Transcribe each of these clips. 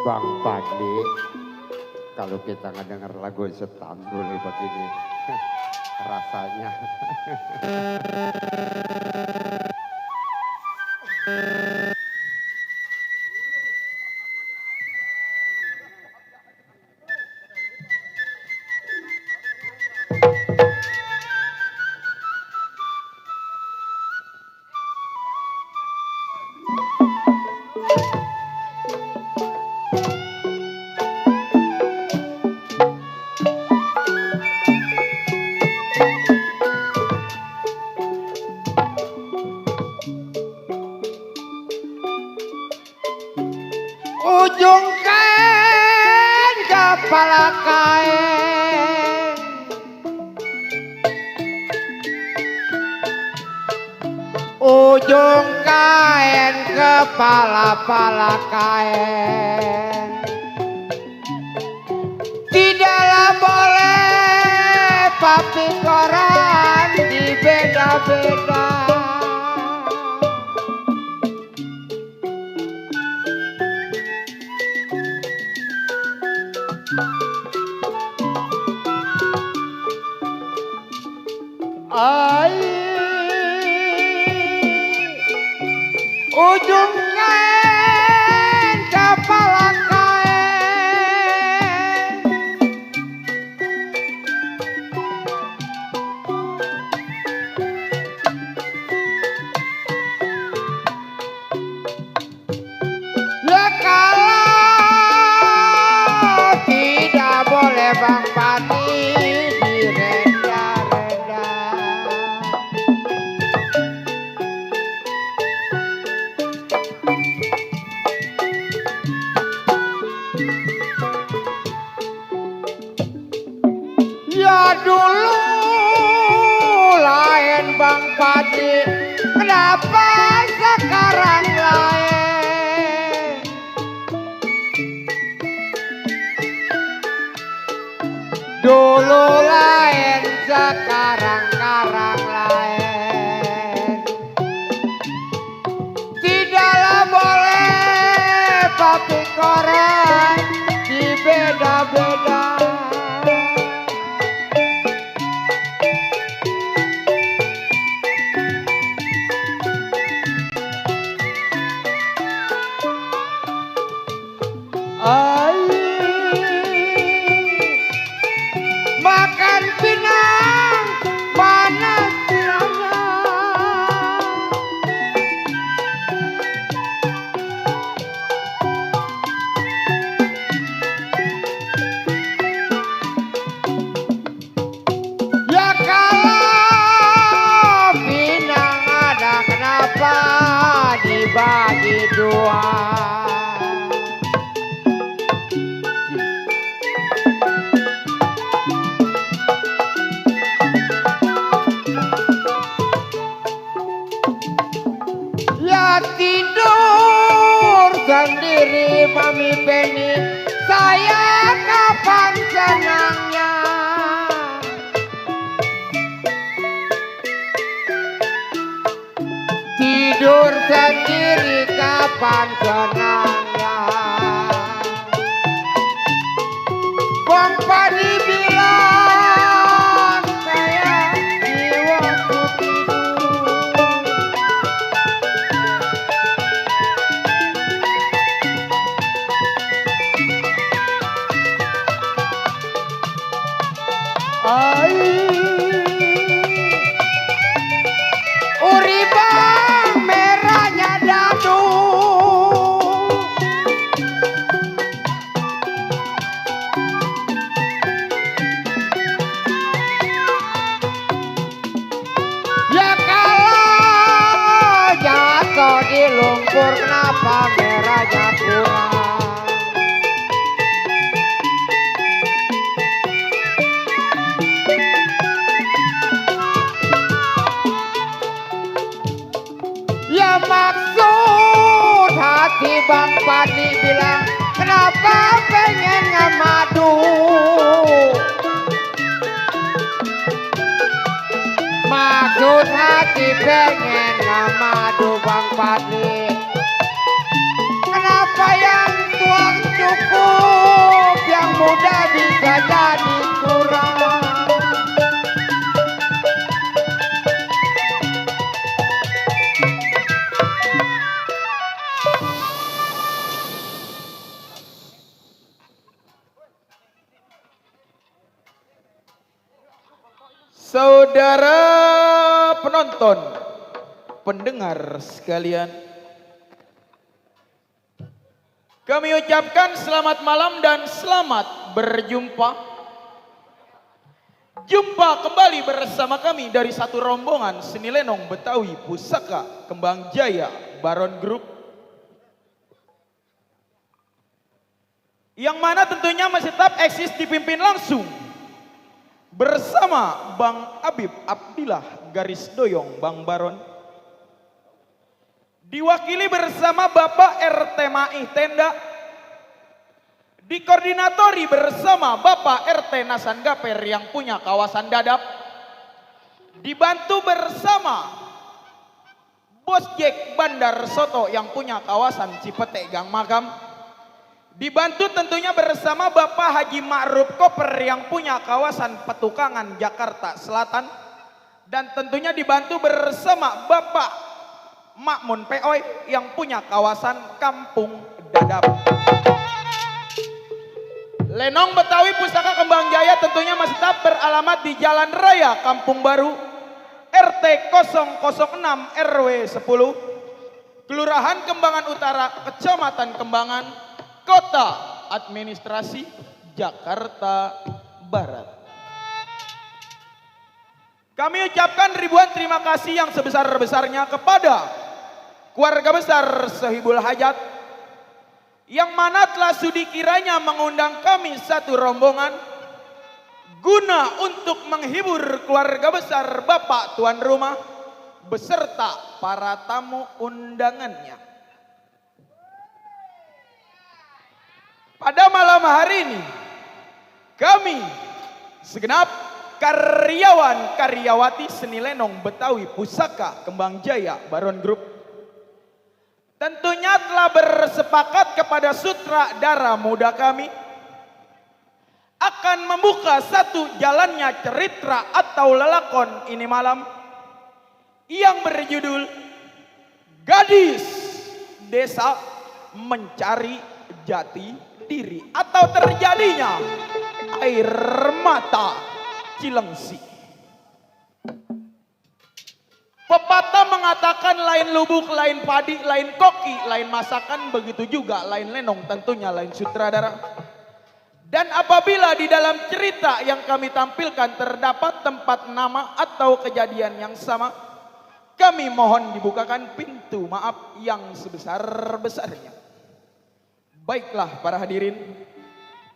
Bang Padli, kalau kita nggak dengar lagu Istanbul begini, rasanya. Ujung kain kepala kain, ujung kain kepala kain, tidaklah boleh papi koran dibeda-beda. Ujung kain kepala kain, ya kalau tidak boleh Bang Pati direda-reda. Ya dulu lain Bang Pati, kenapa sekarang lain? Dulu lain, sekarang lain. Tidaklah boleh papi koran dibeda-beda. Makan pinang mana kiranya, ya kalau pinang ada kenapa dibagi dua. Tidur sendiri Mami Penny, saya kapan senangnya? Tidur sendiri kapan senangnya? Bang Padi bilang saya di waktu tidur. Uribang merahnya dadu, ya kalau jatuh di lumpur kenapa merahnya kurang? Ya maksud hati Bang Padi bilang, kenapa pengen ngemadu? Maksud hati pengen ngemadu Bang Padi, kenapa yang tuang cukup muda bisa jadi kurang. Saudara penonton, pendengar sekalian, kami ucapkan selamat malam dan selamat berjumpa. Jumpa kembali bersama kami dari satu rombongan seni lenong Betawi Pusaka Kembang Jaya Baron Group, yang mana tentunya masih tetap eksis dipimpin langsung bersama Bang Abib Abdillah Garis Doyong Bang Baron, diwakili bersama Bapak RT Maih Tenda, dikoordinatori bersama Bapak RT Nasan Gaper yang punya kawasan Dadap, dibantu bersama Bos Jack Bandar Soto yang punya kawasan Cipete Gang Magam, dibantu tentunya bersama Bapak Haji Ma'ruf Koper yang punya kawasan Petukangan Jakarta Selatan, dan tentunya dibantu bersama Bapak Makmun Peoy yang punya kawasan Kampung Dadap. Lenong Betawi Pusaka Kembang Jaya tentunya masih tetap beralamat di Jalan Raya Kampung Baru, RT 006 RW 10, Kelurahan Kembangan Utara, Kecamatan Kembangan, Kota Administrasi Jakarta Barat. Kami ucapkan ribuan terima kasih yang sebesar-besarnya kepada keluarga besar Sohibul Hajat, yang mana telah sudi kiranya mengundang kami satu rombongan guna untuk menghibur keluarga besar Bapak Tuan Rumah beserta para tamu undangannya. Pada malam hari ini, kami segenap karyawan karyawati seni lenong Betawi Pusaka Kembang Jaya Baron Group tentunya telah bersepakat kepada sutradara muda kami akan membuka satu jalannya cerita atau lelakon ini malam yang berjudul Gadis Desa Mencari Jati Diri atau Terjadinya Air Mata Cilengsi. Pepatah mengatakan lain lubuk, lain padi, lain koki, lain masakan, begitu juga lain lenong, tentunya lain sutradara. Dan apabila di dalam cerita yang kami tampilkan terdapat tempat nama atau kejadian yang sama, kami mohon dibukakan pintu maaf yang sebesar-besarnya. Baiklah para hadirin,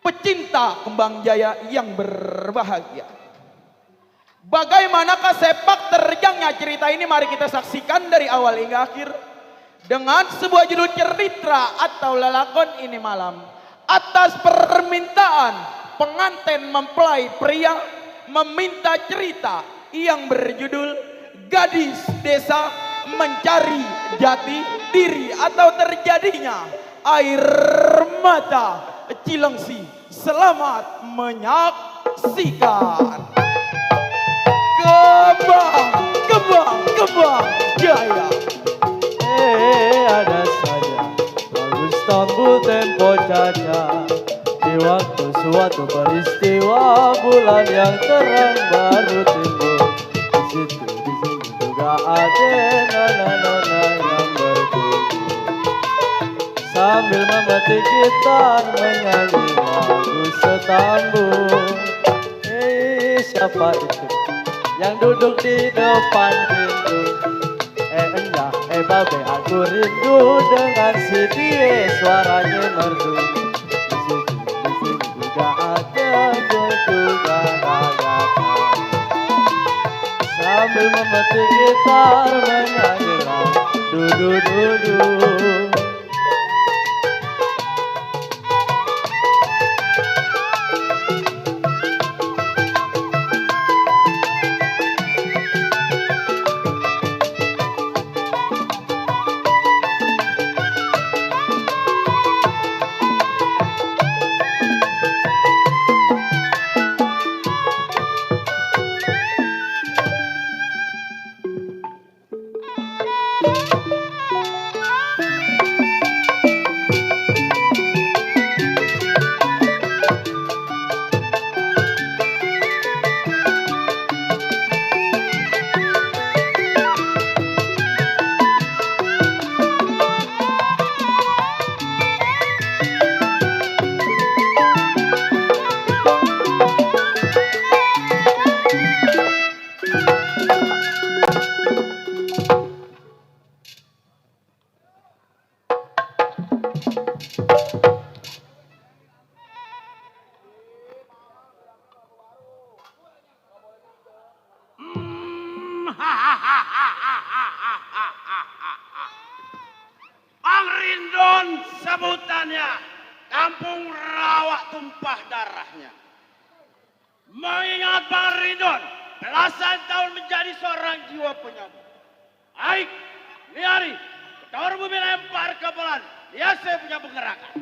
pecinta Kembang Jaya yang berbahagia. Bagaimanakah sepak terjangnya cerita ini? Mari kita saksikan dari awal hingga akhir dengan sebuah judul cerita atau lelakon ini malam. Atas permintaan pengantin mempelai pria meminta cerita yang berjudul Gadis Desa Mencari Jati Diri atau Terjadinya Air Mata Cilengsi. Selamat menyaksikan. Kembang Jaya. Ada saja bagus tampil tempo caca di waktu suatu peristiwa bulan yang terang baru timbul. Di sini juga ada nona-nona yang berkumpul sambil memetik gitar menyanyi lagu setambung. Siapa itu yang duduk di depan pintu? Enggak, babe, aku rindu dengan si dia, suaranya merdu. Di sini juga ada juga ragatan sambil memetik gitar menyanyi lagu dudu. Bang Rindon sebutannya, kampung rawa tumpah darahnya. Mengingat Bang Rindon belasan tahun menjadi seorang jiwa penyambut. Baik, lihat ketor bumi lempar ke bulan, dia saya punya penggerakan.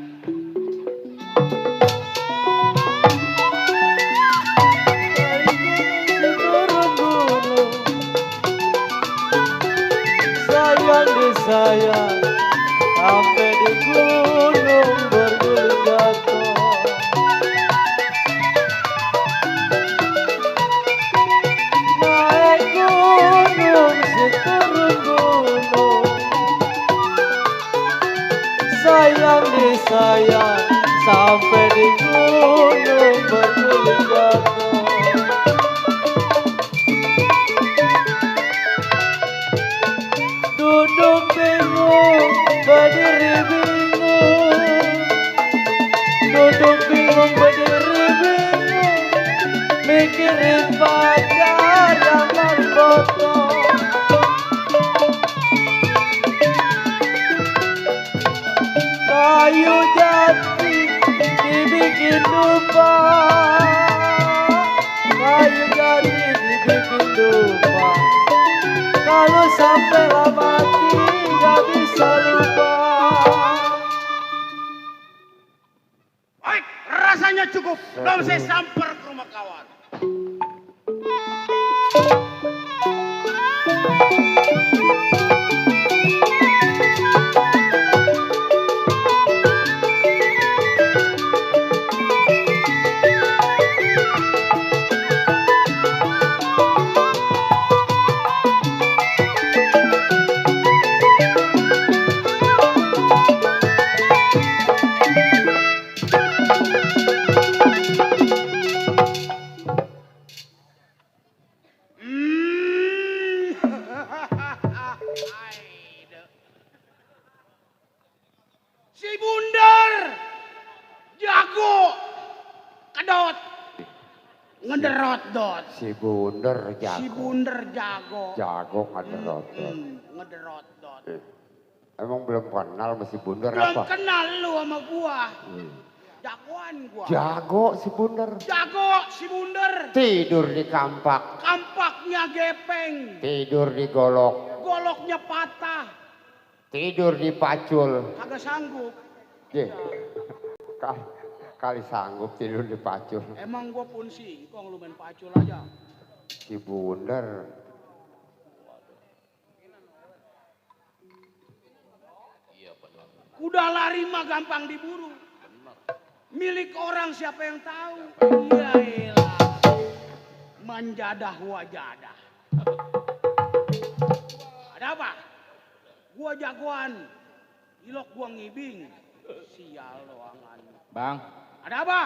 Sayang di sayang sampai di gunung berguling jatuh. Naik gunung seturun gunung. Sayang di sayang sampai di gunung berguling jatuh. Duduk bingung, berdiri bingung. Duduk bingung, berdiri bingung. Mikirin pacar yang foto. Kayu jati dibikin lupa. Kayu jati dibikin lupa. Kalau sampai mati gak bisa lupa. Baik, rasanya cukup. Belum saya samper ke rumah kawan. Si Bundar jago kedot ngederot dot. Si Bundar jago. Si Bundar jago. Jago ngederot. Ngederot dot. Emang belum kenal sama si Bundar Belum apa? kenal lu sama gua. Jagoan gua. Jago si Bundar. Jago si Bundar. Tidur di kampak. Kampaknya gepeng. Tidur di golok. Goloknya patah. Tidur di pacul. Kagak sanggup. Ye. Kali sanggup tidur di pacul. Emang gua pun singkong lu main pacul aja. Si Bundar. Kuda lari mah gampang diburu. Milik orang siapa yang tahu? Iya elah. Manjadah wajadah. Ada apa? Gua jagoan. Ilok gua ngibing. Sial doangan. Bang, Ada apa?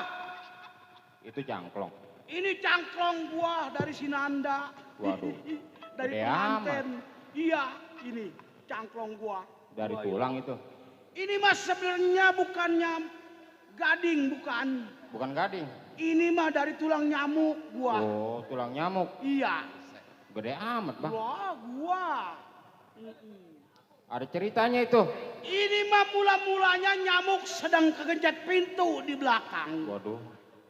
itu cangklong. Ini cangklong gua dari Sinanda. Waduh, Dari gede pengantin. Iya, ini cangklong gua. Dari Gua tulang ilok. itu. Ini mah sebenarnya bukannya gading, bukan. Bukan gading. Ini mah dari tulang nyamuk gua. Oh, tulang nyamuk. Iya. Gede amat, Bang. Wah, gua. Ada ceritanya itu. Ini mah mula-mulanya nyamuk sedang kegencet pintu di belakang. Waduh,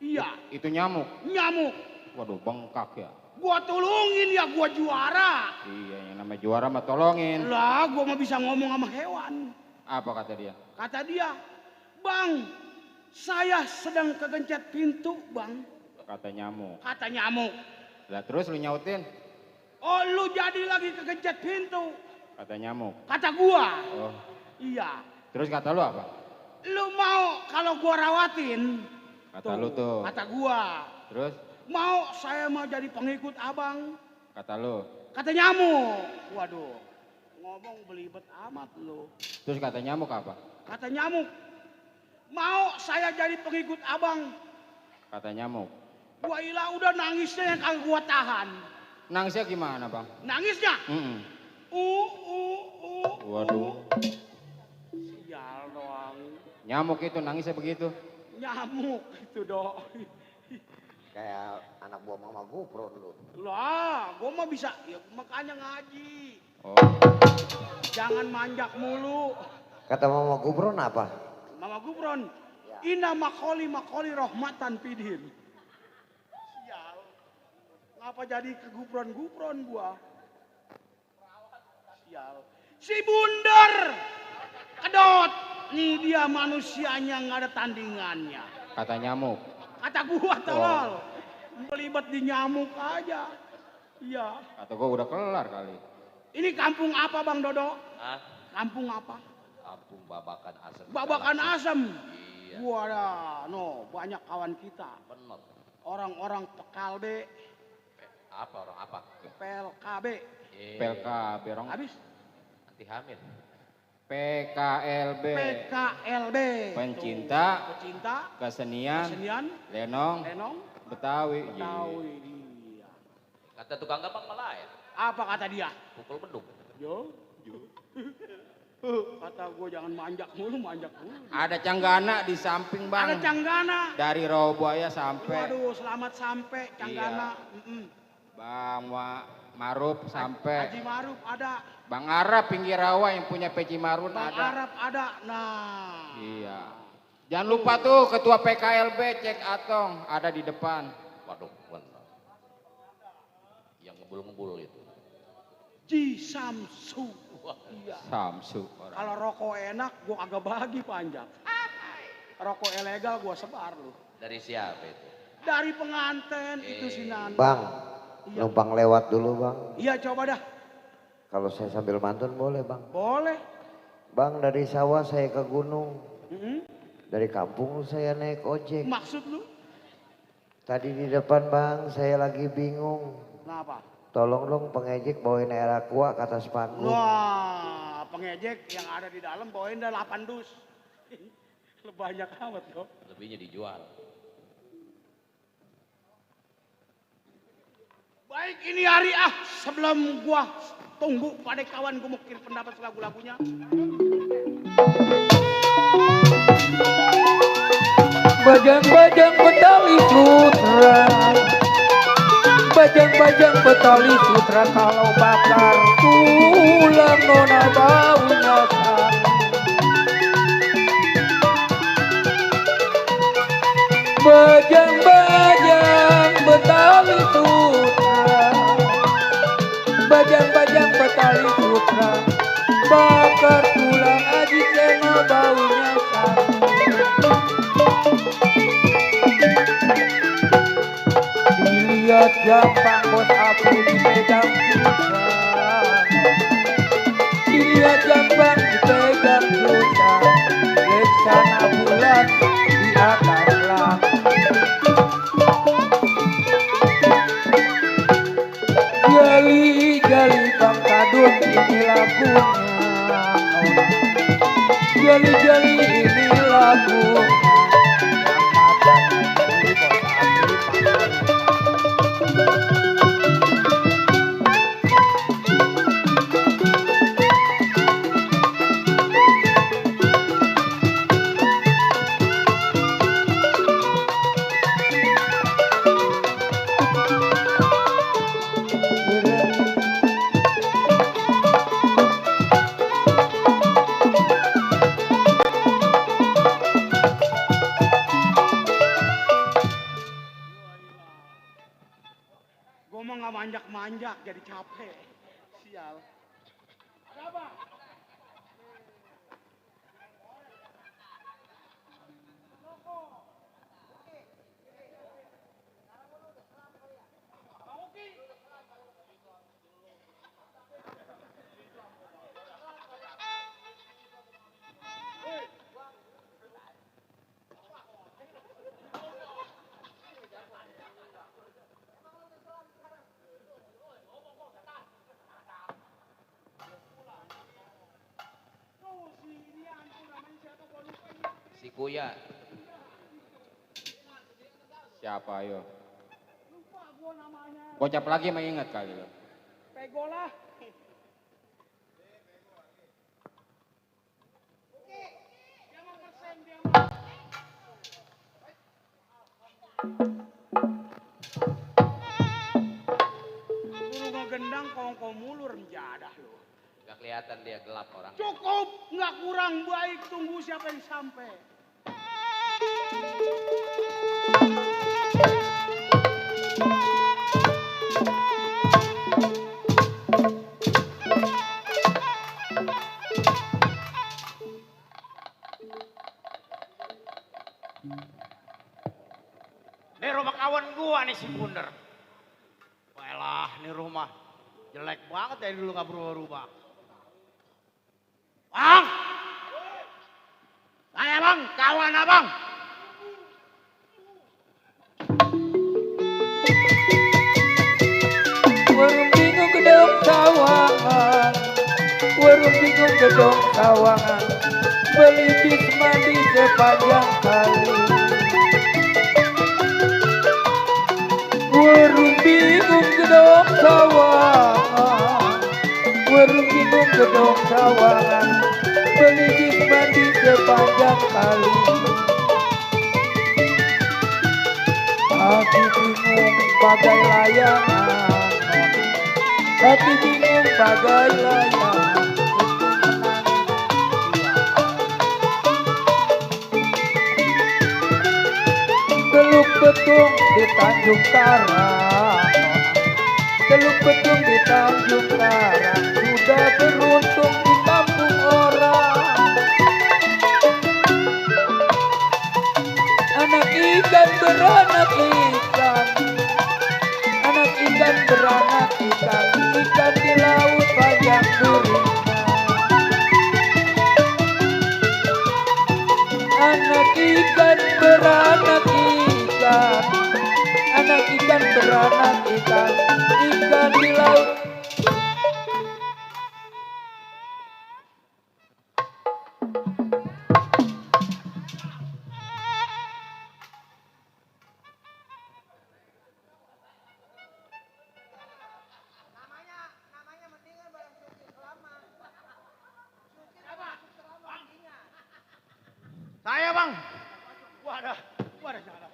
Iya, itu nyamuk. nyamuk. Waduh, bengkak ya. Gua tolongin ya, gua juara. Iya, yang namanya juara mah tolongin. Lah, gua mah bisa ngomong sama hewan. Apa kata dia? Kata dia, "Bang, saya sedang kegencet pintu, Bang." Kata nyamuk. Kata nyamuk. Lah terus lu nyautin? "Oh, lu jadi lagi kegencet pintu." Kata nyamuk. Kata gua. Oh. Iya. Terus kata lu apa? Lu mau kalau gua rawatin? Kata lu tuh. Kata gua. Terus Mau saya mau jadi pengikut abang? kata lu. Kata nyamuk. Waduh. Ngomong belibet amat lu. Terus kata nyamuk apa? Kata nyamuk. Mau saya jadi pengikut abang? Kata nyamuk. Gua ilah udah nangisnya yang kagak gua tahan. Nangisnya gimana bang? Nangisnya. Mm-mm. Uh. Waduh. Sial doang. Nyamuk itu nangisnya begitu. Nyamuk itu dong. Kayak anak buah mama Gupron lu. Lah, gua mah bisa. Ya makanya ngaji. Oh. Jangan manjak mulu. Kata mama Gupron apa? Mama Gubron. Inna makoli rohmatan pidin. Sial. Ngapa jadi ke Gubron gua? Sial. Si Bundar. Kedot. Nih dia manusianya nggak ada tandingannya. Kata nyamuk. Kata gua tolol. Melibet di nyamuk aja. Iya. Kata gua udah kelar kali. Ini kampung apa Bang Dodo? Hah? Kampung apa? Kampung Babakan Asem. Babakan Asem. Iya. Gua ada, banyak kawan kita. Bener. Orang-orang Pekalbe, Apa orang apa? PLKB. PLK berong. Habis Anti hamil. PKLB. PKLB. Pencinta. Pecinta. Kesenian. Kesenian. Lenong. Lenong. Betawi. Betawi dia. Kata tukang gampang malah ya. Apa kata dia? Pukul beduk. Yo. Kata gue jangan manjak mulu. Ada Canggana di samping bang. Ada Canggana. Dari Rawabuaya sampai. Waduh, selamat sampai Canggana. Bang Maruf sampai. Haji Maruf ada. Bang Arab pinggir rawa yang punya peci marun Bang ada. Arab ada. Nah. Iya. Jangan lupa tuh ketua PKLB cek Atong ada di depan. Waduh, bener. Yang ngebul-ngebul itu. Ji Samsu. Iya. Samsu. Kalau rokok enak, gua agak bagi panjang. Rokok ilegal gua sebar lu. Dari siapa itu? Dari pengantin itu si Nana. Bang, Iya. numpang lewat dulu bang. Iya coba dah. Kalau saya sambil mantun boleh bang. Boleh. Bang dari sawah saya ke gunung. Mm-mm. Dari kampung saya naik ojek. Maksud lu? Tadi di depan bang saya lagi bingung. Kenapa? Tolong dong pengejek bawain air aqua ke atas panggung. Wah, pengejek yang ada di dalam bawain dah 8 dus. Banyak amat kok. Lebihnya dijual. Baik ini hari sebelum gua tunggu pada kawan gua mau kirim pendapat lagu-lagunya. Bajang-bajang Betawi Sutra, bajang-bajang Betawi Sutra, kalau bakar tulang nona baunya sama. Bajang-bajang Betawi Sutra, bajang-bajang Betawi Sutra, bakar tulang aji seno baunya sama. Dilihat gampang bos aku dipegang susah. Dilihat gampang dipegang susah. Leksana bulan di atas langit. Jali-jali Bang Kadun ini lagunya. Jali-jali ini lagunya. Gua mau nggak manjak-manjak jadi capek. Sial. Ada apa? Kuya. Siapa ayo? Gocap lagi mengingat kali lo. Pegola. Suruh ngegendang kong mulur menjadah lo. Gak kelihatan dia gelap orang. Cukup, nggak kurang baik. Tunggu siapa yang sampai. Ini rumah kawan gua nih si Bunder. Walah, ini rumah jelek banget dari dulu nggak berubah-ubah. Bang! Saya bang, kawan abang. Warung bingung gedong sawangan, warung bingung gedong sawangan, beli bis mandi sepanjang kali. Warung bingung gedong sawangan, warung bingung gedong sawangan, beli bis mandi sepanjang kali. Hati bingung bagai layangan, hati bingung bagai layangan. Teluk betung di Tanjung Karang, teluk betung di Tanjung Karang, sudah beruntung di kampung orang. Anak ikan beranak ikan, anak ikan beranak ikan, ikan di laut banyak durinya. Anak ikan beranak ikan, anak ikan beranak ikan, ikan di laut. Saya bang. Wadah, wadah jangan.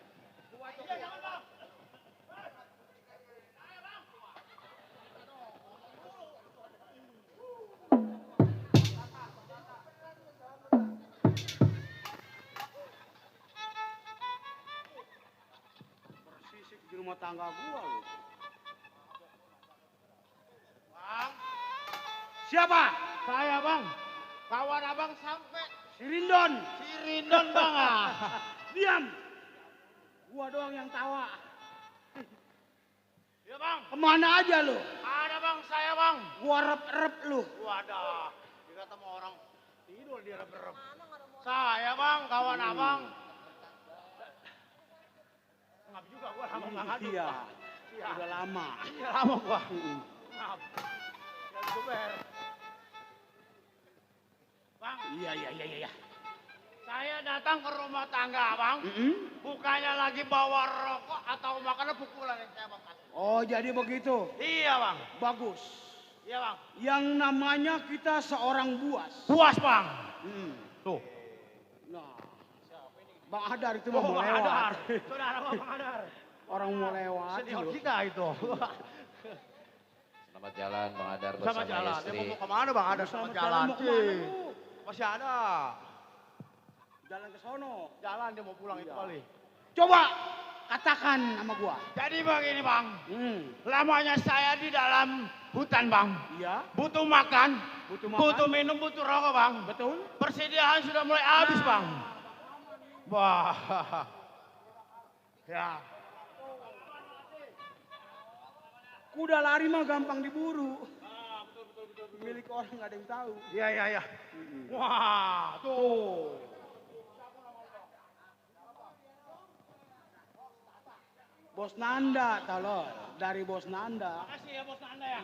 Bersisik di rumah tangga gua lu. Bang. Siapa? Saya bang. Kawan abang sampai. Si Rindon bang ah. Diam. Gua doang yang tawa. Ya bang. Kemana aja lu? Ada bang, saya bang. Gua rep-rep lu. Wadah. Dikata sama orang tidur dia rep-rep. Saya bang, kawan abang. Ngap juga gua lama nggak ngadu. Iya. Udah lama. Iya lama gua. Ngap. Jangan geber. Bang. Iya. Saya datang ke rumah tangga bang. Bukannya lagi bawa rokok atau makanan pukulan yang saya bang. Oh jadi begitu? Iya bang. Bagus. Iya bang. Yang namanya kita seorang buas. Buas bang. Tuh. Nah. Bang Hadar itu mau lewat. Saudara bang Hadar. Orang mau lewat. Senior kita itu. Selamat jalan Bang Hadar bersama jalan. istri. Dia mau kemana Bang Hadar? Selamat jalan. Mau kemana lu? Masih ada. Jalan ke sono. Jalan dia mau pulang itu kali. Coba katakan sama gua. Jadi begini bang. Lamanya saya di dalam hutan bang. Iya. Butuh makan. Butuh minum, butuh rokok bang. Betul. Persediaan sudah mulai habis bang. Wah. Ya. Kuda lari mah gampang diburu. Betul. Milik orang nggak ada yang tahu. Iya. Wah, tuh. Bos Nanda, talor. Dari Bos Nanda. Makasih ya Bos Nanda ya.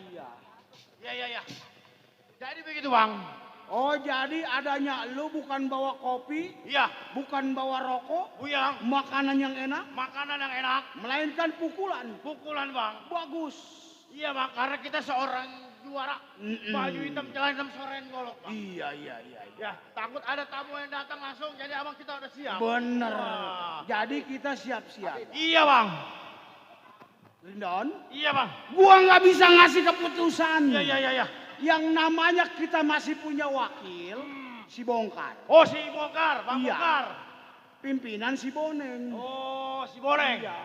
Iya. Jadi begitu bang. Oh jadi adanya lu bukan bawa kopi, iya, bukan bawa rokok, buyang, makanan yang enak, melainkan pukulan, bang. Bagus. Iya bang, karena kita seorang juara, baju hitam, celana hitam, soren golok bang. Iya. Ya takut ada tamu yang datang langsung, jadi abang kita udah siap. Bener. Jadi kita siap-siap. Iya bang. Lindon? Iya bang. Gua nggak bisa ngasih keputusan. Iya. Yang namanya kita masih punya wakil, si Bongkar. Oh si Bongkar, Bang Bongkar. Pimpinan si Boneng. Oh si Boneng. Iya.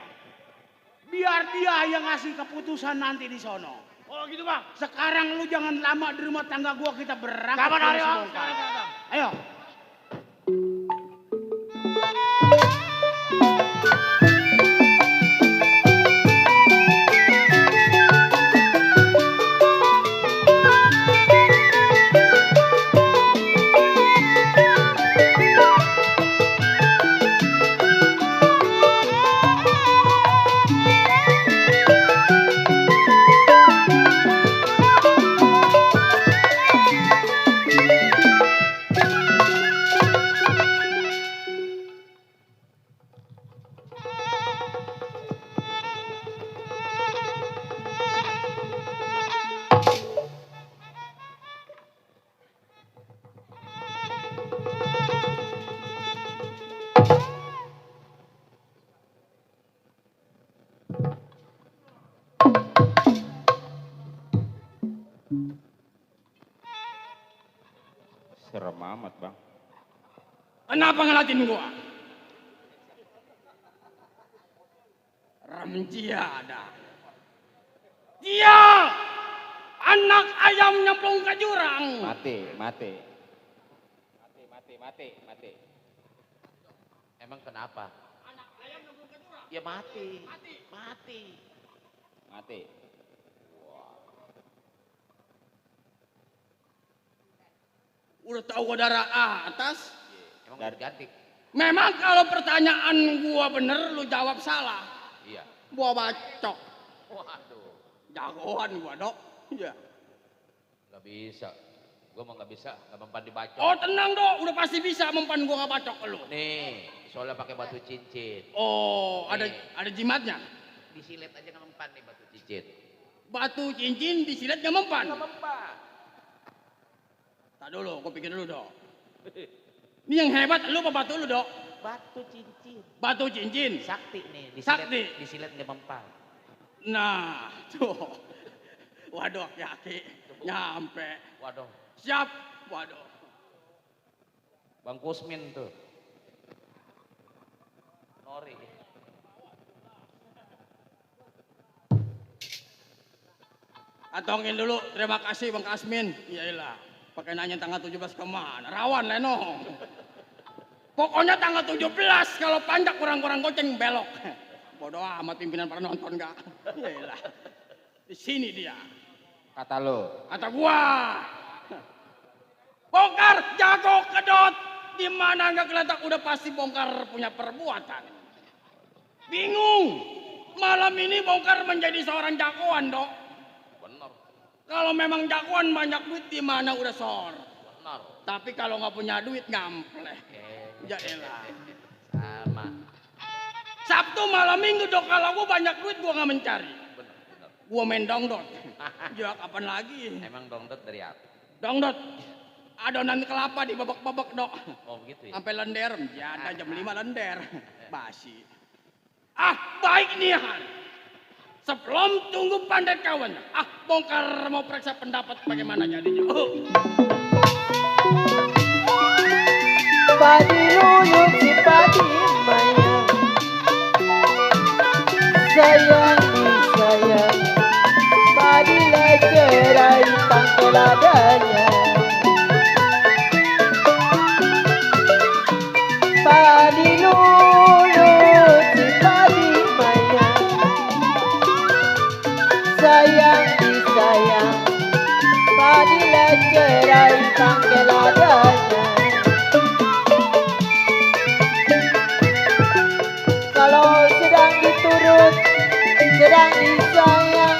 Biar dia yang ngasih keputusan nanti di sono. Oh gitu bang. Sekarang lu jangan lama di rumah tangga gua, kita berangkat. Kapan hari bang? Ayo. Serem amat bang. Kenapa ngelatin gua? Ramjia ada. Dia anak ayam nyemplung ke jurang. Mati. Emang kenapa? Anak ayam nyemplung ke jurang. Ya mati. Udah tahu gua darah atas. Emang udah ganti. Memang kalau pertanyaan gua bener, lu jawab salah. Iya. Gua bacok. Waduh. Jagoan gua dok. Iya. Gak bisa. Gue mah gak bisa, gak mempan dibacok. Oh tenang dok, udah pasti bisa mempan gua nggak bacok ke lu. Nih, soalnya pakai batu cincin. Oh, Nih. ada jimatnya. Disilet aja gak mempan nih batu cincin. Batu cincin disilet nggak mempan. Gak mempan. Tak dulu, gua pikir dulu dok. Ini yang hebat, lu apa batu lu dok? Batu cincin. Batu cincin. Sakti nih, Sakti. Disilet gak mempan. Nah, tuh. Waduh, Yaki. Nyampe. Waduh, Siap. Waduh. Bang Kusmin tuh. Nori. Atongin dulu, terima kasih Bang Kasmin. Iyalah, pakai nanya tanggal 17 kemana? Rawan Leno. Pokoknya tanggal 17 kalau panjang kurang-kurang goceng belok. Bodoh amat pimpinan para nonton enggak. Iyalah. Di sini dia. Kata lo. Kata gua. Bongkar jago kedot. Di mana enggak kelihatan udah pasti Bongkar punya perbuatan. Bingung. Malam ini Bongkar menjadi seorang jagoan, Dok. Bener. Kalau memang jagoan banyak duit di mana udah sor. Bener. Tapi kalau nggak punya duit ngampleh. Ya elah. Sama. Sabtu malam minggu dok kalau gua banyak duit gua nggak mencari. Bener. Gua main dongdot. Ya kapan lagi? Emang dongdot dari apa? Dongdot. Adonan kelapa di babak-babak dok. Oh begitu ya? Sampai lender. Ya ada jam 5 lender. Basi. Ah baik nih Han. Sebelum tunggu pandai kawan. Ah Bongkar mau periksa pendapat bagaimana jadinya. Oh. Padi lulus si padi maya, sayang disayang, padi lecerai tangkel adanya. Padi lulus si padi maya, sayang disayang, padi lecerai tangkel adanya. Kalau sedang diturut, sedang disayang,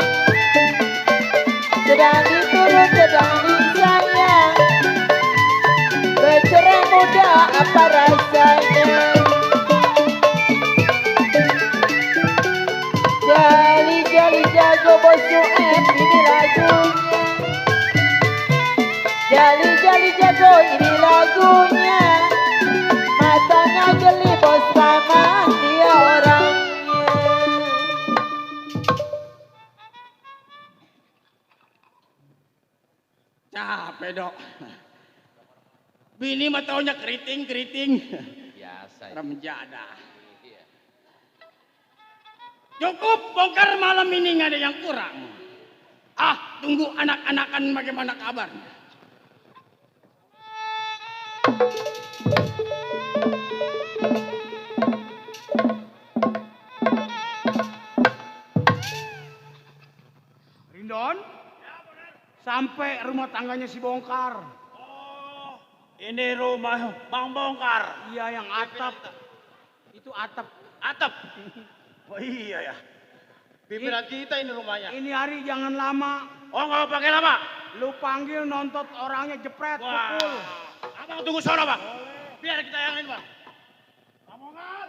sedang diturut, sedang disayang. muda apa rasanya. Jali-jali jago bos Sueb ini lagunya. Jali-jali jago ini lagunya. Matanya jeli bos sama dia orangnya. Capek dok. Bini mah taunya keriting. Biasa. Remjada. Iya. Cukup bongkar malam ini nggak ada yang kurang. Tunggu anak-anakan bagaimana kabarnya. Rindon? Sampai rumah tangganya si bongkar. Ini rumah Bang Bongkar. Iya, yang atap. Itu atap. Atap. Oh iya ya. Pimpinan kita ini rumahnya. Ini hari jangan lama. Oh, nggak pakai lama. Lu panggil nontot orangnya jepret, pukul. Abang tunggu sana, Bang. Biar kita yang ini, Bang. Bang Bongkar.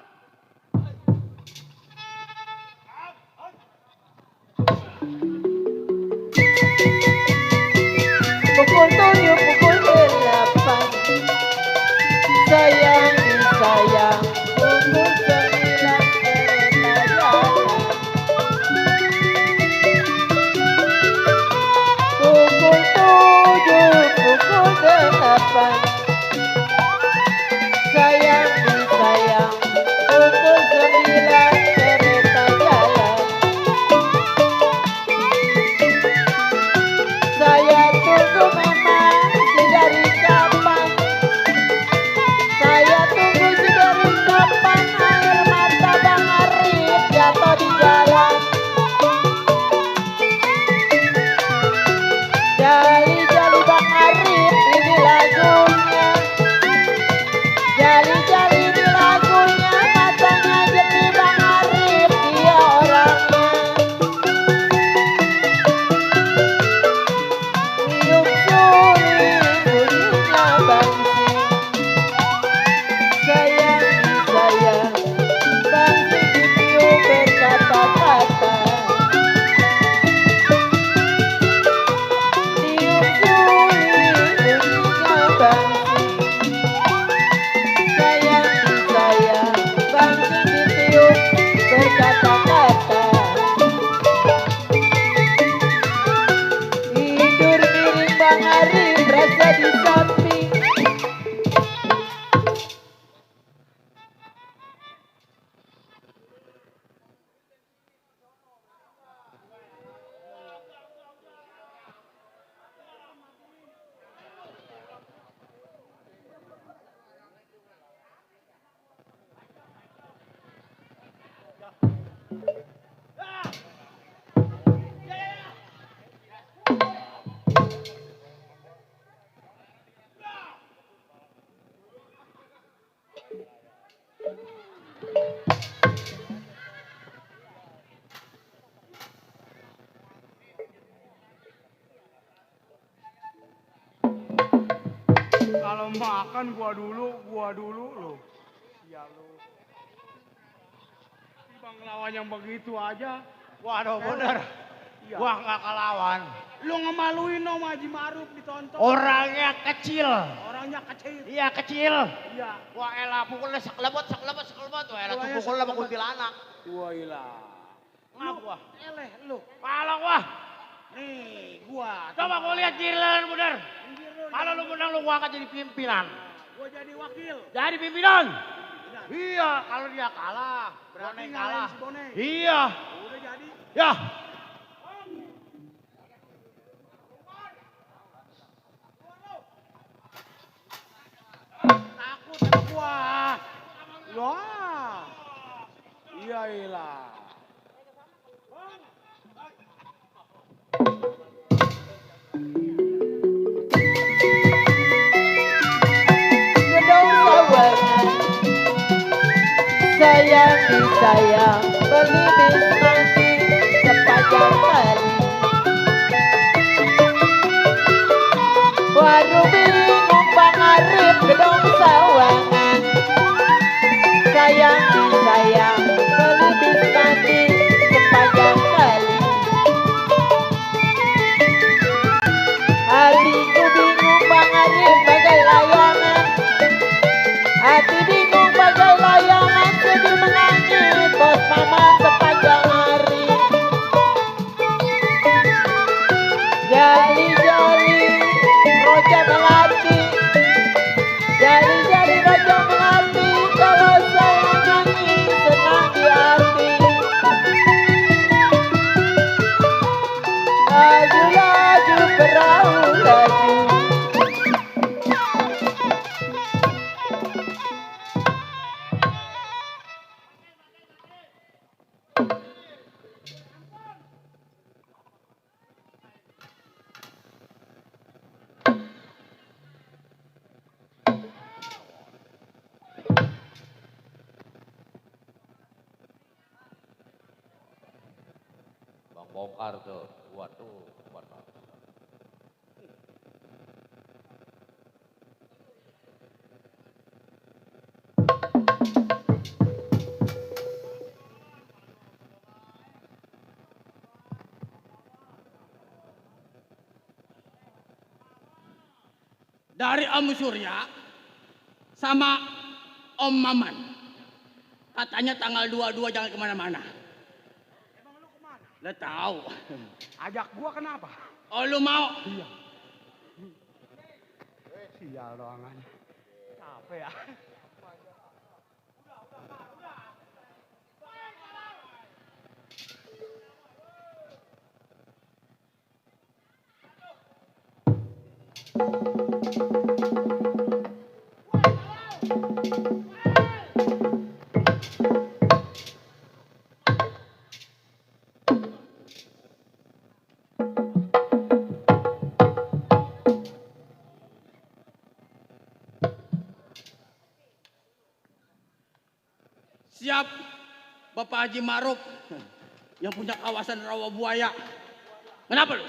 Pukul 7, pukul 8. Sayang disayang. Pukul 9 kereta jalan. Pukul 7, pukul 8. Sayang disayang. Pukul 9 kereta jalan. Saya tunggu memang si dari kapan. Saya tunggu si dari kapan. Air mata Bang Arif jatuh di jalan. Jali-jali Bang Arif ini lagunya. Jali-jali ini lagunya. Matanya jadi Bang Arif dia orangnya. Tiup suling bunyinya bangsing. Sayang disayang. Bangsing ditiup berkata-kata. Tiup suling bunyinya bangsing. Sayang disayang. Bangsing ditiup berkata-kata. Tidur miring Bang Arif berasa di samping. Kalau makan gua dulu lo. Iya lo. Bang lawan yang begitu aja. Waduh bener. Iya. Gua nggak kelawan. Lu ngemaluin dong Haji Maruf ditonton. Orangnya kecil. Iya kecil. Iya. Wah elah pukulnya sekelebot. Wah elah tuh pukulnya sama kuntilanak. Wah ilah. Ngapa gua? Eleh lu. Kalau gua. Nih gua. Coba gua lihat giliran bener. Kalau lu menang lu gua akan jadi pimpinan. Gua jadi wakil. Jadi pimpinan. Iya, kalau dia kalah, berani kalah. Iya. Udah jadi. Ya. Takut sama gua. Wah. Iya ilah. Gedung sawangan. Sayang disayang. Belibis mati sepanjang kali. Waduh bingung Bang Arif gedung sawangan. Bongkar tuh. Waduh, waduh. Dari Om Surya sama Om Maman. Katanya tanggal 22 jangan kemana-mana. Emang lu kemana? Lah tahu. Ajak gua kenapa? Oh lu mau? Iya. Sial doangan. Capek ya. Siap Bapak Haji Maruf yang punya kawasan Rawa Buaya. Kenapa lu?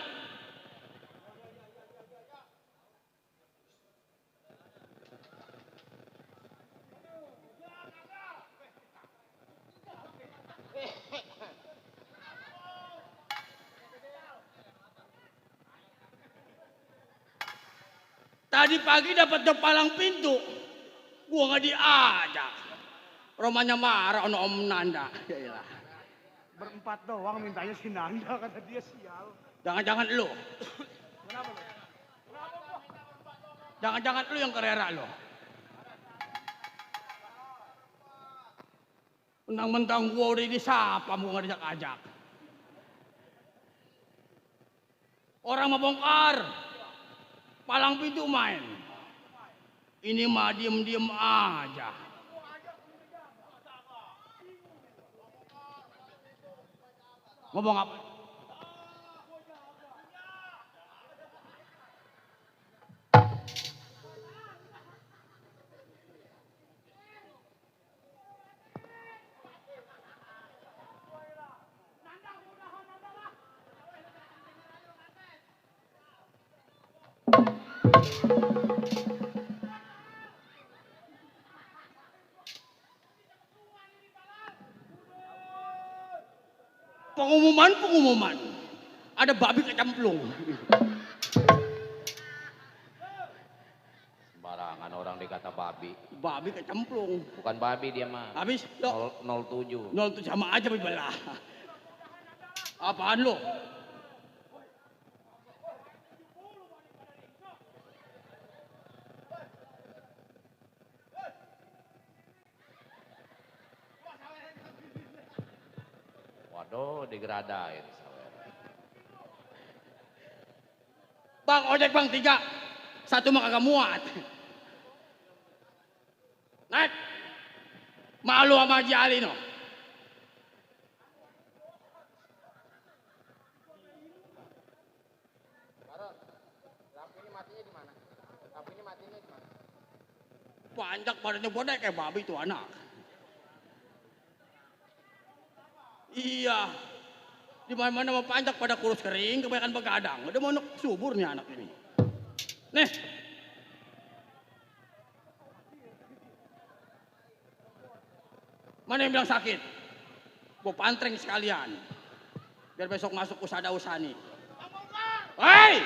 Tadi pagi dapat job palang pintu, gua nggak diajak. Romanya marah ono Om Nanda. Yaelah. Berempat doang mintanya si Nanda kata dia sial. Jangan-jangan lu. Kenapa lu? Jangan-jangan lu yang kerera lo. Mentang-mentang gua udah disapa mau ngajak ajak. Orang mau bongkar. Palang pintu main. Ini mah diem-diem aja. Ngomong apa? Pengumuman. Ada babi kecemplung. Sembarangan orang dikata babi. Babi kecemplung. Bukan babi dia mah. Habis lo 07. 07 sama aja belah. Apaan lo? Waduh, digeradain. Bang, ojek bang 3. 1 mah kagak muat. Naik. Malu sama Haji Ali no. Panjak badannya bodoh kayak babi tuh anak. Iya. Di mana-mana mau panjak pada kurus kering, kebanyakan begadang. Udah mau subur nih anak ini. Nih. Mana yang bilang sakit? Gua pantreng sekalian. Biar besok masuk usada usani. Hei!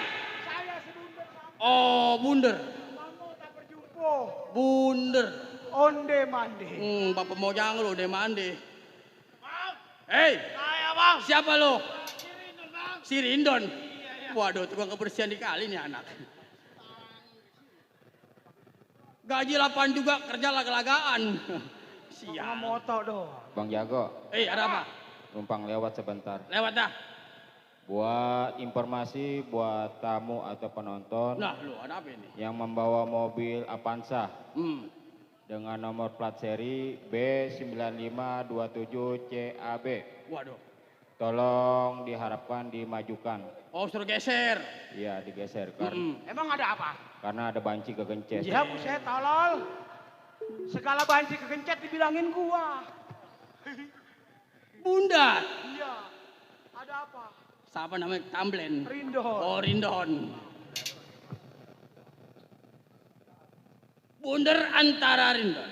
Saya sebunder Oh, bunder. kamu tak berjumpa. Bunder. Onde mande. Bapak mau jangan lo deh mandi. Hei, Saya bang. siapa lo? Si Rindon. Waduh, tukang kebersihan dikali nih anak. Gaji 8 juga, kerja lag-lagaan. Sama Sial. moto doang. Bang Jago, Ada apa? numpang lewat sebentar. Lewat dah. Buat informasi buat tamu atau penonton Nah, lu ada apa ini? yang membawa mobil Avanza Hmm. dengan nomor plat seri B9527CAB. Waduh. Tolong diharapkan dimajukan. Oh, suruh geser. Iya, digeser Emang ada apa? karena ada banci kegencet. Ya buset tolol. Segala banci kegencet dibilangin gua. Bunda. Iya. Ada apa? Siapa namanya? Tamblen. Rindon. Oh, Rindon. Bunder antara Rindon.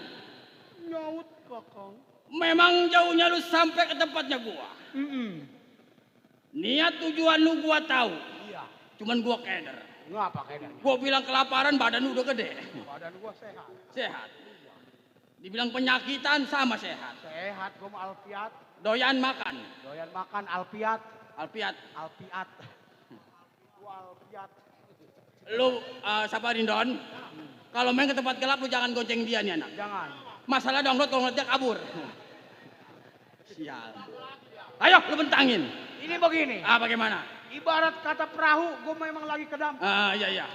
Nyaut Kakang. Memang jauhnya lu sampai ke tempatnya gua. Niat tujuan lu gua tahu. Iya. Cuman gua keder. Ngapa kayaknya? Gua bilang kelaparan, badan lu udah gede. Badan gua sehat. Sehat. Dibilang penyakitan sama sehat. Sehat gua mah alpiat. Doyan makan. Doyan makan alpiat. Alpiat. Alpiat. Gua alpiat. Lu siapa Rindon? Kalau main ke tempat gelap lu jangan gonceng dia nih anak. Jangan. Masalah download kalau ngeliat dia kabur. Sial. Ayo lu bentangin. Ini begini. Bagaimana? Ibarat kata perahu, gua memang lagi ke dampar. Iya.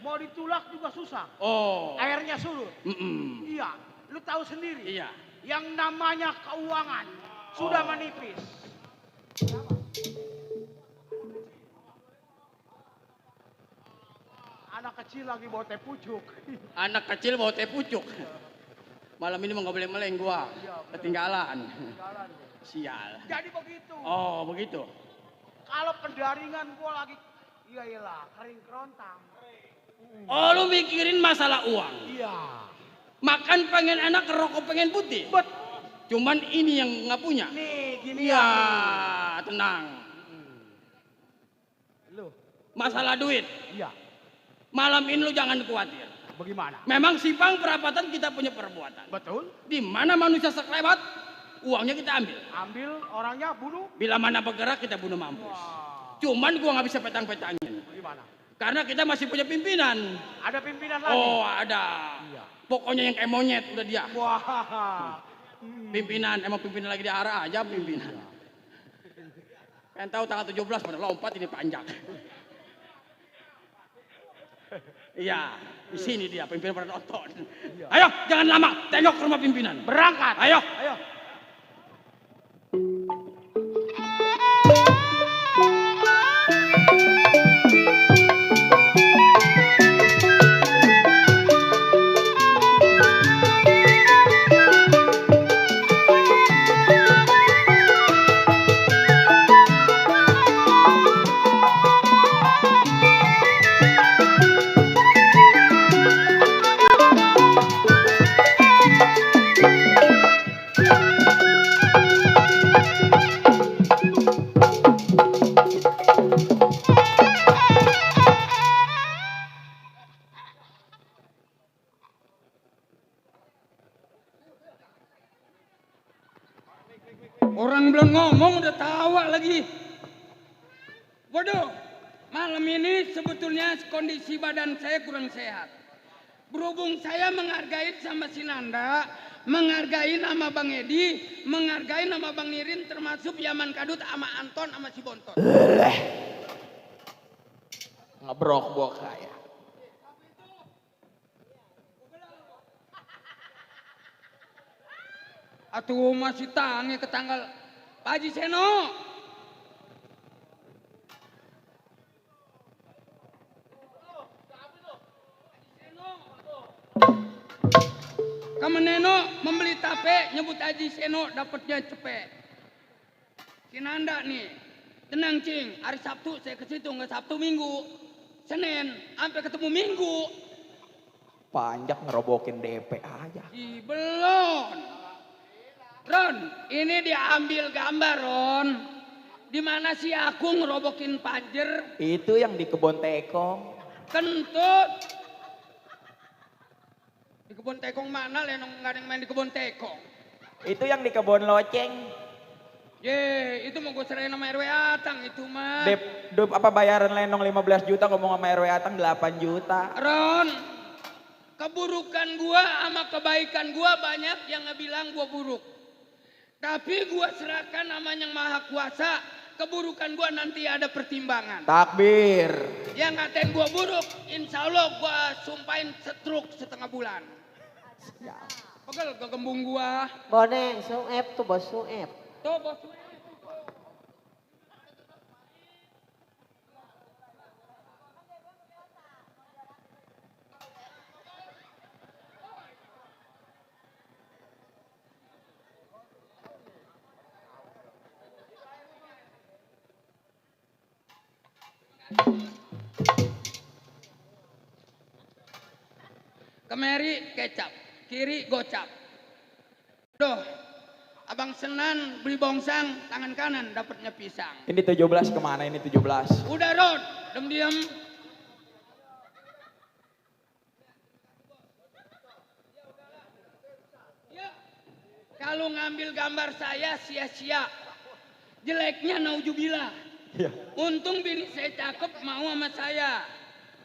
Mau ditulak juga susah. Oh. Airnya surut. Mm-mm. Iya. Lu tahu sendiri. Iya. Yang namanya keuangan sudah menipis. Anak kecil lagi bawa teh pucuk. Anak kecil bawa teh pucuk. Malam ini mau nggak boleh meleng gua. Ketinggalan. Sial. Jadi begitu. Oh, begitu. Kalau pendaringan gua lagi, iyalah kering kerontang. Oh, lu mikirin masalah uang. Iya. Makan pengen enak, rokok pengen putih. Bet. Cuman ini yang nggak punya. Nih gini Iya, ya. tenang. Lu. Masalah duit. Iya. Malam ini lu jangan khawatir. Bagaimana? Memang simpang perapatan kita punya perbuatan. Betul. Di mana manusia sekelebat, uangnya kita ambil. Ambil orangnya bunuh. Bila mana bergerak kita bunuh mampus. Wah. Cuman gua nggak bisa petang-petangin. Bagaimana? Karena kita masih punya pimpinan. Ada pimpinan lagi. Oh, ada. Iya. Pokoknya yang kayak monyet udah dia. Wah. Pimpinan, emang pimpinan lagi di arah aja pimpinan. Pengen tahu tanggal 17 pada lompat ini panjang. Iya, di sini dia pimpinan pada nonton. Ayo, jangan lama, tengok ke rumah pimpinan. Berangkat. Ayo. Ayo. Orang belum ngomong udah tawa lagi. Waduh, malam ini sebetulnya kondisi badan saya kurang sehat. Berhubung saya menghargai sama si Nanda, menghargai nama Bang Edi, menghargai nama Bang Nirin, termasuk Yaman Kadut sama Anton sama si Bontot. Ngebrok gua kaya. Atuh masih tangi ke tanggal Pak Haji Seno. Kamu Neno membeli tape nyebut Haji Seno dapatnya cepet. Si Nanda nih, tenang Cing, hari Sabtu saya ke situ nggak Sabtu Minggu, Senin sampai ketemu Minggu. Panjang ngerobokin DP aja. Ih, belum. Ron, ini diambil gambar Ron. Di mana si aku ngerobokin pajer? Itu yang di kebun tekong. Kentut. Di kebun tekong mana? Lenong nggak ada yang main di kebun tekong. Itu yang di kebun loceng. Ye, itu mau gue serahin sama RW Atang itu mah. Dep apa bayaran lenong 15 juta ngomong sama RW Atang 8 juta. Ron, keburukan gua sama kebaikan gua banyak yang ngebilang gua buruk. Tapi gua serahkan nama yang maha kuasa, keburukan gua nanti ada pertimbangan. Takbir. Yang ngatain gua buruk, insya Allah gua sumpahin setruk setengah bulan. Pegel ke gembung gua. Boneng, suep tuh bos suep. Tuh bos. Kemari kecap, kiri gocap. Duh, abang Senan beli bongsang, tangan kanan dapatnya pisang. Ini 17 kemana ini 17? Udah Rod, diam. Ya, kalau ngambil gambar saya sia-sia. Jeleknya naujubillah. Iya. Untung bini saya cakep mau sama saya.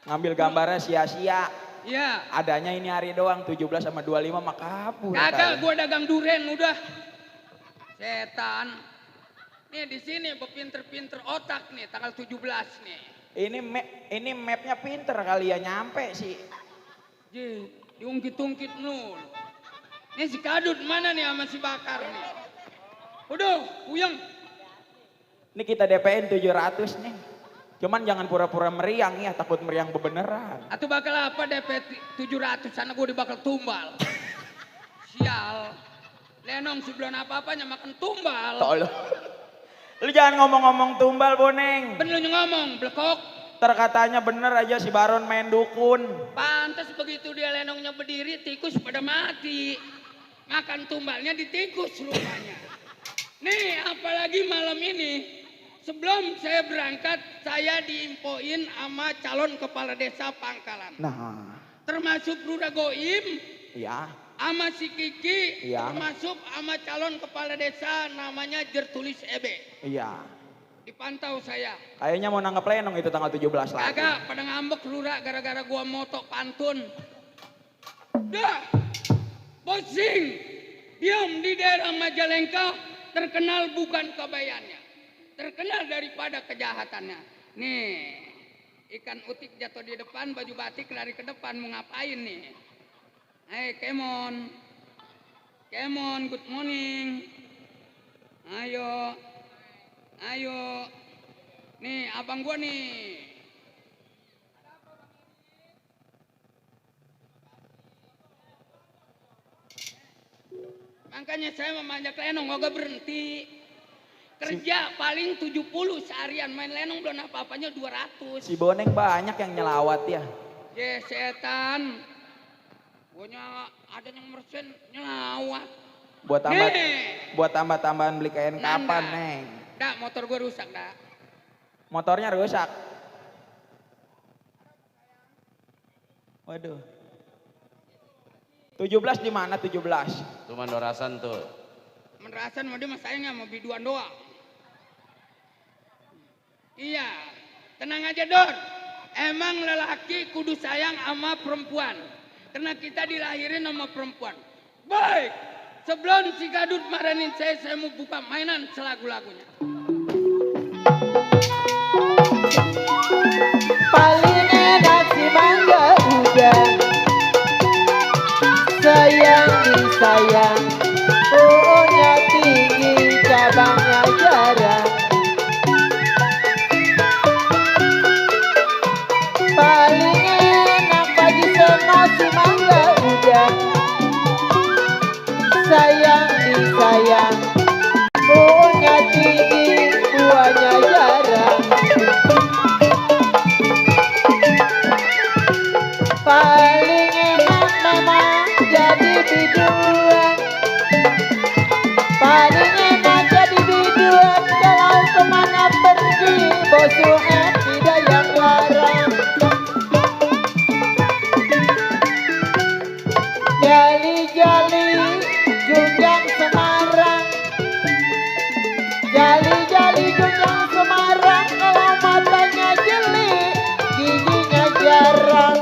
Ngambil gambarnya sia-sia. Ya, Adanya ini hari doang 17 sama 25 mah kabur. kagak kali. gua dagang duren udah. Setan. Nih di sini berpinter-pinter otak nih tanggal 17 nih. Ini mapnya pinter kali ya nyampe sih. Ji, diungkit-ungkit nul. Nih si Kadut mana nih sama si Bakar nih? Udah, puyeng. Ini kita DP-in 700 nih. Cuman jangan pura-pura meriang ya, takut meriang bebeneran. Atau bakal apa DP 700 sana gue dibakal tumbal. Sial. Lenong sebelum apa-apanya makan tumbal. Tolong. Lu jangan ngomong-ngomong tumbal, Boneng. Bener lu ngomong, blekok. Terkatanya bener aja si Baron main dukun. Pantas begitu dia lenongnya berdiri, tikus pada mati. Makan tumbalnya di tikus rupanya. Nih, apalagi malam ini. Sebelum saya berangkat, saya diinfoin sama calon kepala desa Pangkalan. Nah, Termasuk Ruda Goim, iya. sama si Kiki, Iya. termasuk sama calon kepala desa namanya Jertulis Ebe. Iya. Dipantau saya. Kayaknya mau nanggap lenong itu tanggal 17 lagi. Kagak, pada ngambek Lura gara-gara gua motok pantun. Dah, bosing. Diam di daerah Majalengka terkenal bukan kebayannya. Terkenal daripada kejahatannya. Nih, ikan utik jatuh di depan, baju batik lari ke depan, mau ngapain nih? Hai, Kemon. Kemon, good morning. Ayo. Ayo. Nih, abang gua nih. Makanya saya memanjak lenong, gak berhenti. Kerja paling 70 seharian, main lenong belum apa-apanya 200. Si Boneng banyak yang nyelawat ya. Ya setan. Pokoknya ada yang mersen nyelawat. Buat tambah-tambahan beli kain Nanda. kapan, Neng? Dak, motor gue rusak, dak. Motornya rusak. Waduh. 17 di mana 17? Cuma Dorasan tuh. Menerasan mau dia mas sayang sama biduan doang. Iya, tenang aja Dor. Emang lelaki kudu sayang sama perempuan. Karena kita dilahirin sama perempuan. Baik, sebelum si Gadut marahin saya mau buka mainan selagu-lagunya. Paling enak si mangga udah sayang disayang, pohonnya tinggi cabangnya jarang. Paling enak bagi semua si mangga udah sayang disayang, pohonnya tinggi buahnya jarang. Paling enak memang jadi biduan. Paling enak jadi biduan. Kalau kemana pergi bosunya tidak yang larang. Jali-jali junjang Semarang. Jali-jali junjang Semarang. Kalau matanya jeli giginya jarang.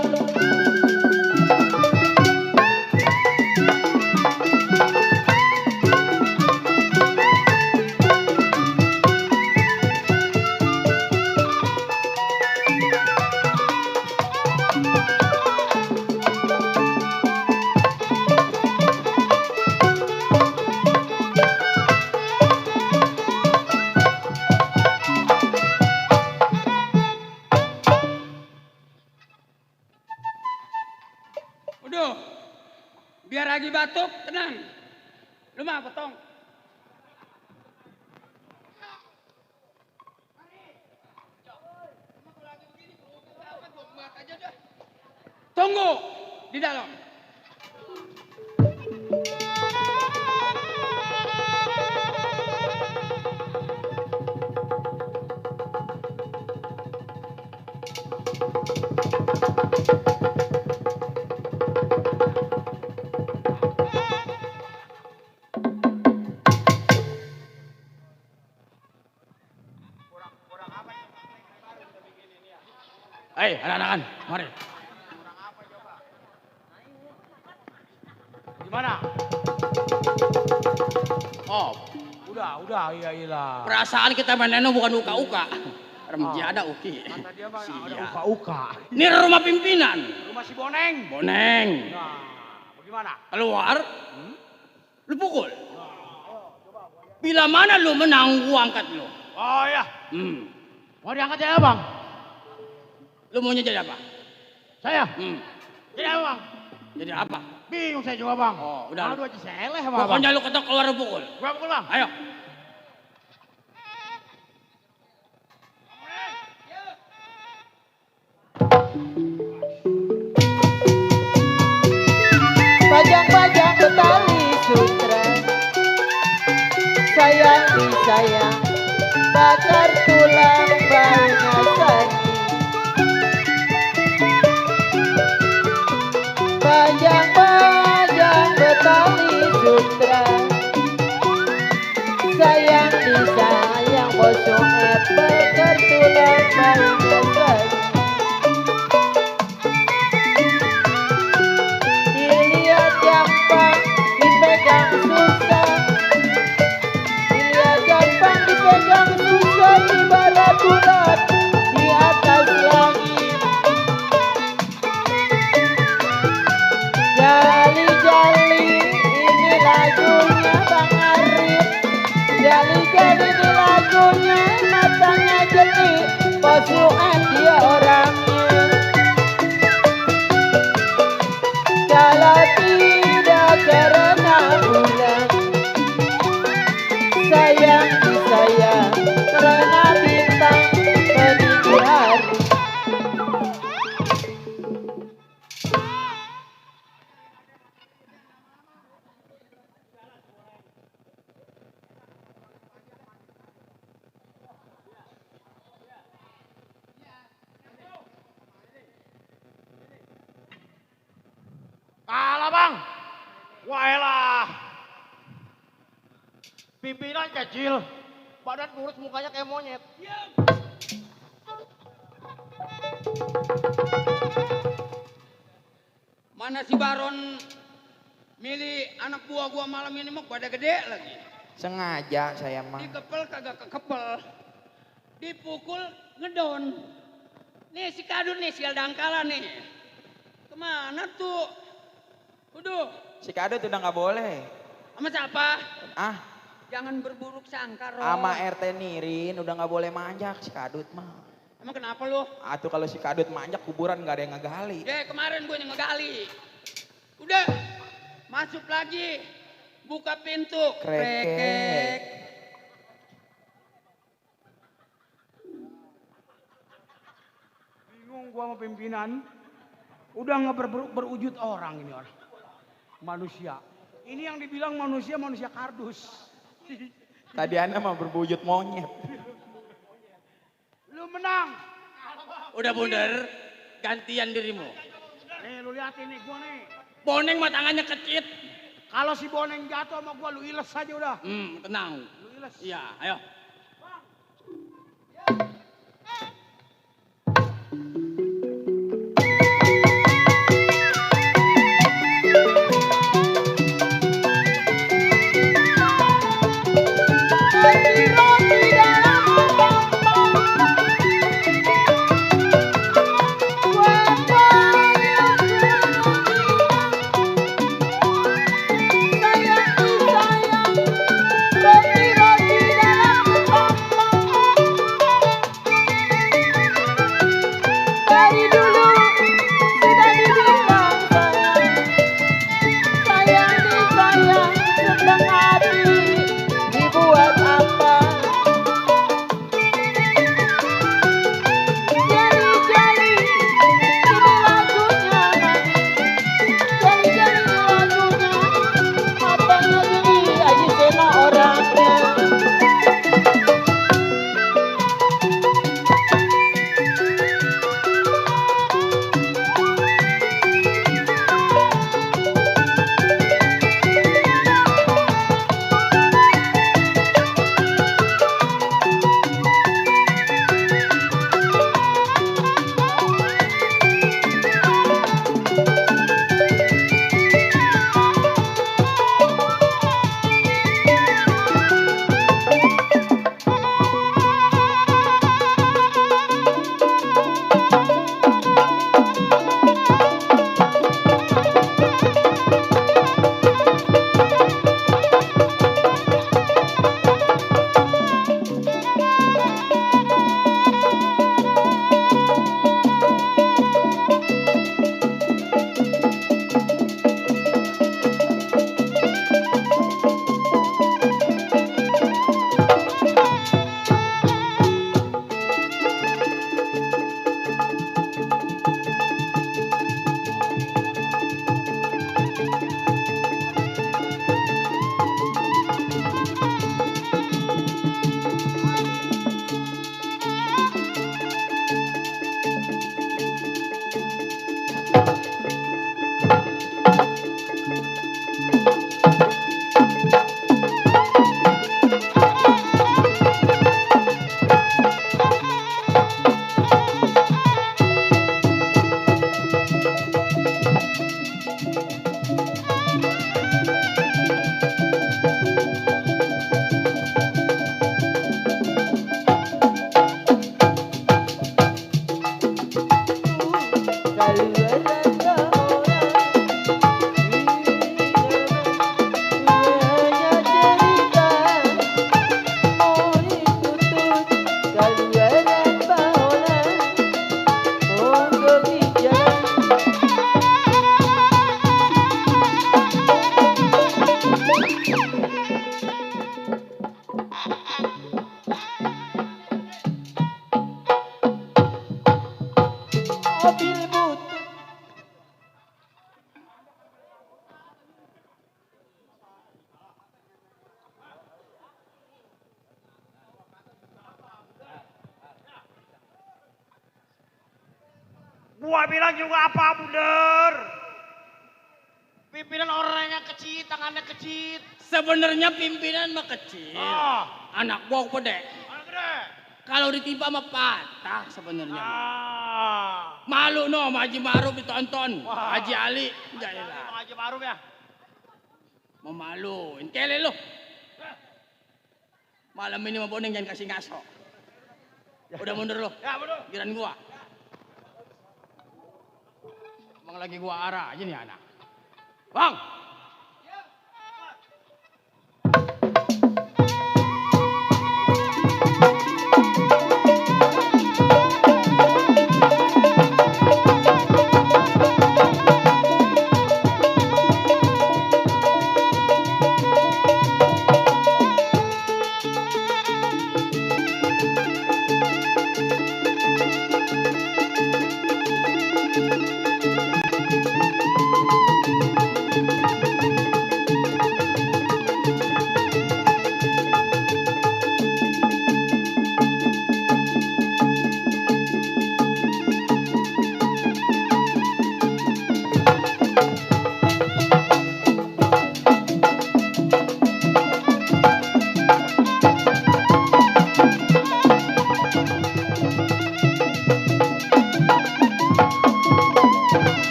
Udah, biar lagi batuk, tenang. Lu mah potong. aja dah. Tunggu di dalam. Hei, anak-anakan, mari. Gimana? Oh, udah, iya. Perasaan kita main bukan uka-uka. Remaja ada uki. Kata dia mah ada Siap. uka-uka. Ini rumah pimpinan. Rumah si Boneng. Boneng. Nah, bagaimana? Keluar. Lu pukul. Bila mana lu menang, gua angkat lu. Oh ya, mau diangkat ya bang? Lu maunya jadi apa? Saya? Jadi apa bang? Jadi apa? Bingung saya juga bang. Oh, udah. Aduh aja seleh sama bang. Pokoknya lu ketok keluar lu pukul. Gua pukul bang. Ayo. Pajang-pajang betali sutra, sayang disayang, bakar tulang baunya sani. Pajang-pajang betali sutra, sayang disayang, bosok bakar tulang baunya sani. Dilihat gampang, dipegang susah. Dilihat gampang, dipegang susah. Ibarat bulan di atas langit. Jali-jali, ini lagunya Bang Arif. Jali-jali, ini lagunya, matanya jeli. Posuan dia orangnya. Kalau tidak karena bulan, sayang disayang karena bintang peninggi hari. Kalah bang. Wah elah. Pimpinan kecil. Badan kurus, mukanya kayak monyet. Mana si Baron milih anak buah gua malam ini mah pada gede lagi. Sengaja saya mah. Dikepel kagak kekepel. Dipukul ngedon. Nih si Kadun nih, si Dangkala nih. Kemana tuh? Udah. Si Kadut udah nggak boleh. Sama siapa? Ah, Jangan berburuk sangka, Ron. sama RT Nirin udah nggak boleh manjak si Kadut mah. Emang kenapa lu? Atuh kalau si Kadut manjak kuburan nggak ada yang ngegali. Kemarin gue yang ngegali. Udah. Masuk lagi. Buka pintu. Krekek. Bingung gua sama pimpinan. Udah nggak berwujud orang ini orang. Manusia. Ini yang dibilang manusia kardus. Tadi Anda mah berwujud monyet. Lu menang. Udah bundar, gantian dirimu. Nih lu lihat ini gua nih. Boneng mah tangannya kecit. Kalau si Boneng jatuh sama gua lu iles aja udah. Tenang. Lu iles. Iya, ayo. Sayang disayang, roti-roti dalam Gua bilang juga apa bener. Pimpinan orangnya kecil, tangannya kecil. Sebenarnya pimpinan mah kecil. Oh, Anak gua gede. mana gede? Kalau ditimpa mah patah sebenarnya. Ah, Malu no sama Haji Maruf ditonton. Wah. Haji Ali. Bang Jailah. Haji Maruf ya. Mau maluin. Kele lu. Malam ini mah Boneng jangan kasih ngaso. Udah mundur lu. Ya betul. Giran gua. Bang lagi gua arah aja nih anak. Bang.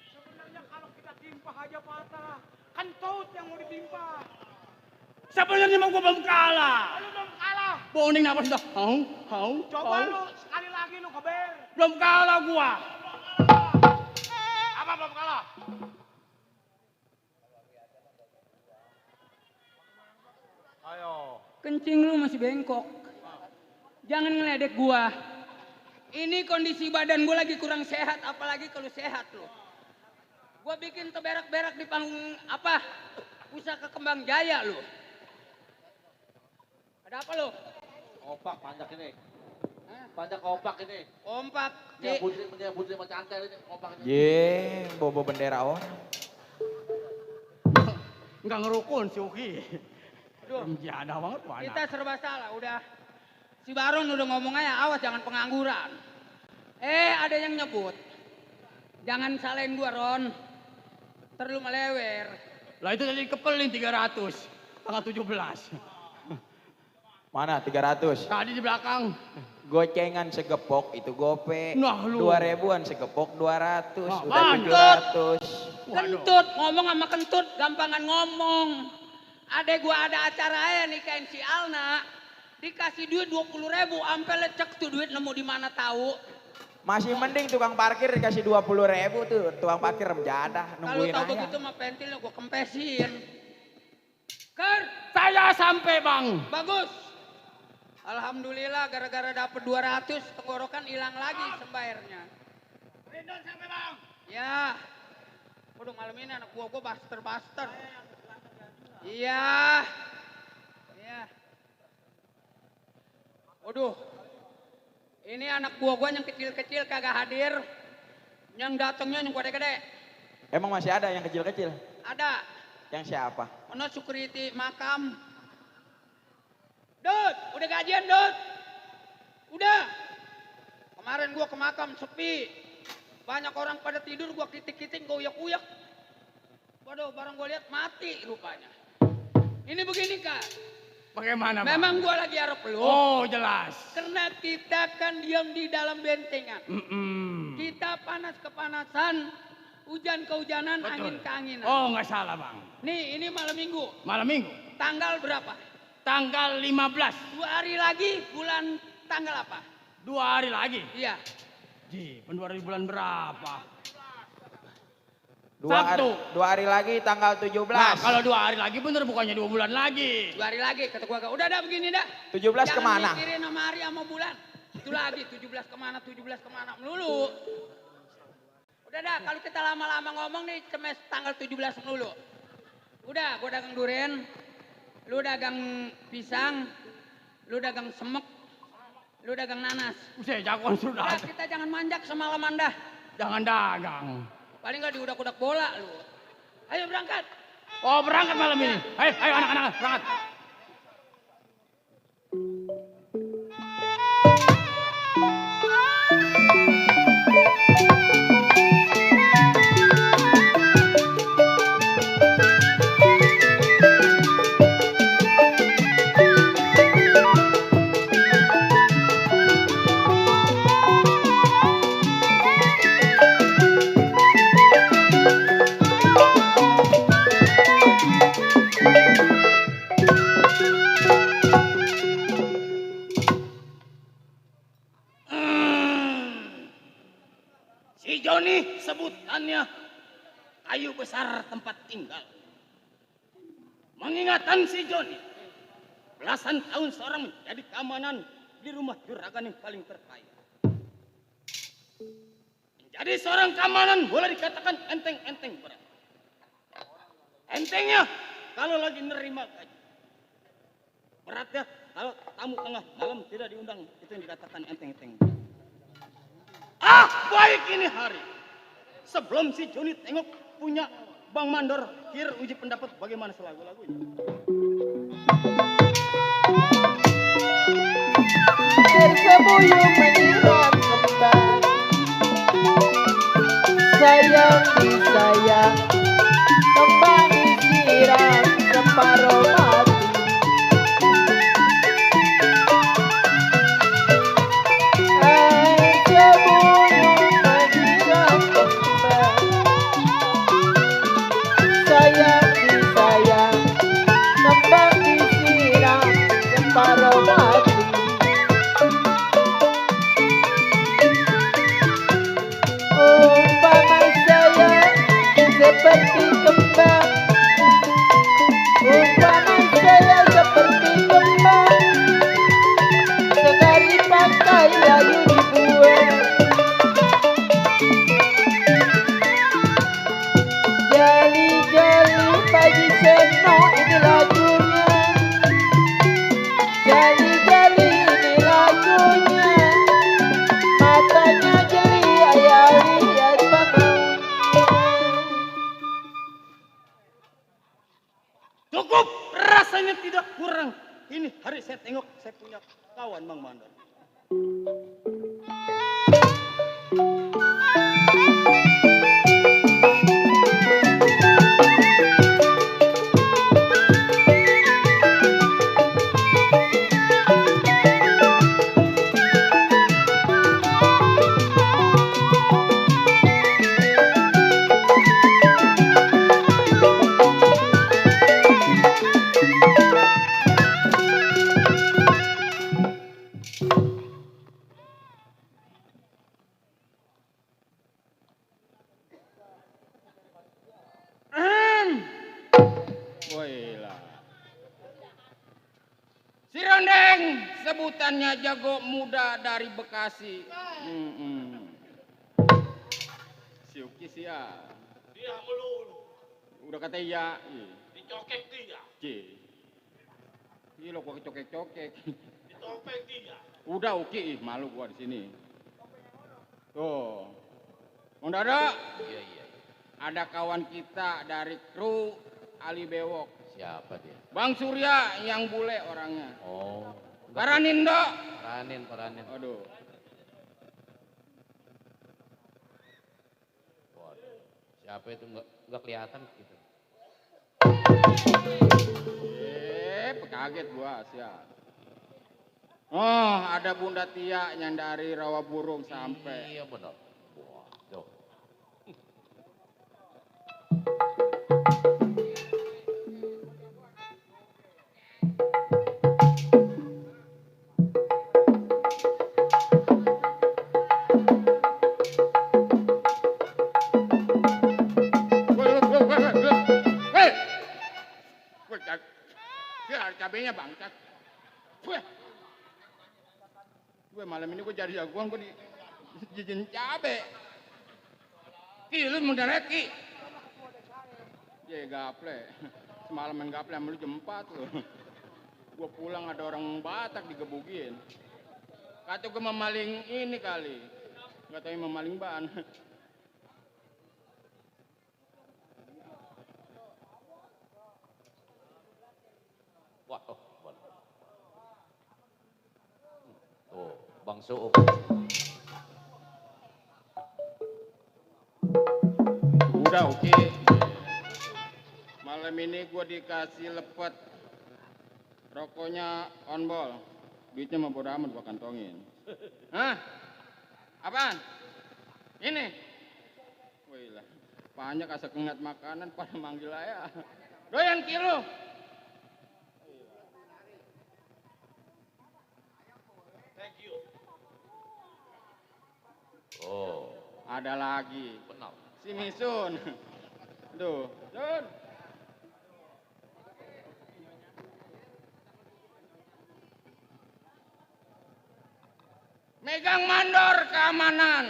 Sebenarnya kalau kita timpa aja patah. Kan Taut yang mau ditimpa. Sebenarnya mau gua belum kalah. Lu belum kalah. Boneng apa sudah? Hau. Coba lu sekali lagi lu keber. Belum kalah gua. Apa belum kalah? Ayo. Kencing lu masih bengkok. Jangan ngeledek gua. Ini kondisi badan gua lagi kurang sehat, apalagi kalau sehat lu. Gua bikin teberak-berak di panggung apa? Pusaka Kembang Jaya lu. Ada apa lu? Kompak panjang ini. Panjang kompak ini. Kompak. Dia putri sama cantel ini kompak ini. Ye, bobo bendera orang. Enggak ngerukun si Uki. Aduh, Jadah banget tuh anak. kita serba salah udah. Si Baron udah ngomong aja, awas jangan pengangguran. Ada yang nyebut. Jangan salahin gua, Ron. Terlalu melewer. Lah itu tadi kepelin 300. Tanggal 17. Mana 300? Tadi di belakang. Gocengan segepok itu gope. Nah, lu. 2000-an segepok 200. Nah, Udah mantap. 700. Kentut, ngomong sama kentut, gampangan ngomong. Adek gua ada acara ya nikahin si Alna. Dikasih duit 20.000, ampe lecek tuh duit nemu di mana tahu. Masih mending tukang parkir dikasih 20.000 tuh. Tukang parkir menjadah Kalau nungguin tahu aja. begitu mah pentilnya gua kempesin. Ker, Saya sampai bang. bagus. Alhamdulillah gara-gara dapet 200 tenggorokan hilang lagi sembayarnya. Rindon sampai bang. Ya. Waduh malam ini anak gua baster. Iya. Iya. Waduh. Ini anak gua yang kecil-kecil kagak hadir. Yang datangnya yang gede-gede. Emang masih ada yang kecil-kecil? Ada. Yang siapa? Ono security makam. Dut, udah gajian, Dut. Udah. Kemarin gua ke makam sepi. Banyak orang pada tidur, gua kitik-kitik, gua uyak-uyak. Waduh, barang gua lihat mati rupanya. Ini begini, Kak. Bagaimana bang? Memang gua lagi harap peluk. Oh jelas. Karena kita kan diam di dalam bentengan. Kita panas kepanasan, hujan kehujanan, Betul. angin keanginan. Oh nggak salah bang. Nih, ini malam minggu. Malam minggu. Tanggal berapa? Tanggal 15. 2 hari lagi bulan tanggal apa? 2 hari lagi. Iya. Ji, penjualan bulan berapa? Dua Sabtu. hari lagi tanggal 17. Nah, kalau 2 hari lagi bener bukannya 2 bulan lagi. 2 hari lagi kata gua. Udah dah begini dah. 17 kemana? Jangan mikirin sama hari sama bulan. Itu lagi 17 kemana melulu. Udah dah kalau kita lama-lama ngomong nih cuma tanggal 17 melulu. Udah gua dagang durian, lu dagang pisang, lu dagang semek, lu dagang nanas. Saya jagoan sudah. Udah kita jangan manjak semalaman dah. Jangan dagang. Paling nggak diudak-udak bola lu. Ayo berangkat. Oh, berangkat malam ini. Ayo anak-anak berangkat. Si Joni sebutannya kayu besar tempat tinggal. Mengingatkan si Joni, belasan tahun seorang menjadi keamanan di rumah juragan yang paling terkaya. Menjadi seorang keamanan boleh dikatakan enteng-enteng berat. Entengnya kalau lagi nerima gaji. Beratnya kalau tamu tengah malam tidak diundang, itu yang dikatakan enteng-enteng. Baik ini hari. Sebelum si Joni tengok punya Bang Mandor, kir uji pendapat bagaimana selagu-lagunya. Tersebuyung menyiram kembang, sayang disayang, kembang disiram separuh mati. Tersebuyung menyiram kembang, sayang disayang, kembang disiram separuh mati. Umpama saya seperti kembang, umpama saya seperti kembang, sekali pakai layu dibuang. Jali-jali pagi seno ini lagunya, jali-jali ini lagunya, matanya jeli ayah lihat pemaunya. Cukup, rasanya tidak kurang. Ini hari saya tengok saya punya kawan Bang Mandor. Woilah. Si Rondeng sebutannya jago muda dari Bekasi. Si Uki sih ya. Dia melulu. Udah kata iya. Dicokek dia. Iya lo gua cokek-cokek. Ditopeng dia. Udah Uki, malu gua di sini. Tuh. Bang Dada, Iya, iya. ada kawan kita dari kru Ali Bewok. Siapa dia? Bang Surya yang bule orangnya. Oh. Paranin dok. Paranin. Aduh. Waduh. Siapa itu nggak kelihatan gitu. Kaget gua siap. Oh, ada Bunda Tia yang dari Rawa Burung sampai. Iya benar. Waduh. malam ini gue jadi jagoan, gue di jijin cabe. Ki lu mau dareki. Ya gaple. Semalam main gaple sama lu jam 4 loh. Gue pulang ada orang Batak digebukin. Kata gue memaling ini kali. Gak tau yang memaling ban. Wah, oh, tuh, Bang Suuk. Udah oke. Malam ini gue dikasih lepet. Rokoknya on ball. Duitnya mah bodo amat gue kantongin. Hah? Apaan? Ini? Wih lah. Banyak asa kengat makanan pada manggil ayah. Doyan kilo. Oh, Ada lagi. benar. Si Misun. Aduh. Sun. Megang mandor keamanan.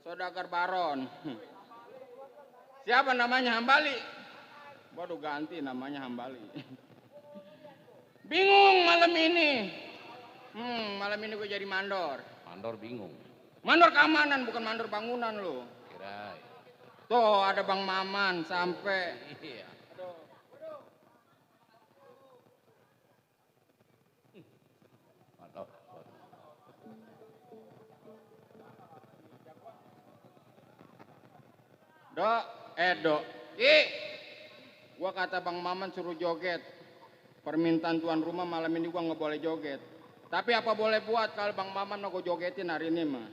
Saudagar Baron. Siapa namanya Hambali? Waduh ganti namanya Hambali. Bingung malam ini. Malam ini gue jadi mandor. Mandor bingung. Mandor keamanan bukan mandor bangunan lo. Kirain. Tuh ada Bang Maman sampai. Iya. Mandor. Dok. Ki. Gua kata Bang Maman suruh joget. Permintaan tuan rumah malam ini gua nggak boleh joget. Tapi apa boleh buat kalau Bang Maman mau gue jogetin hari ini mah.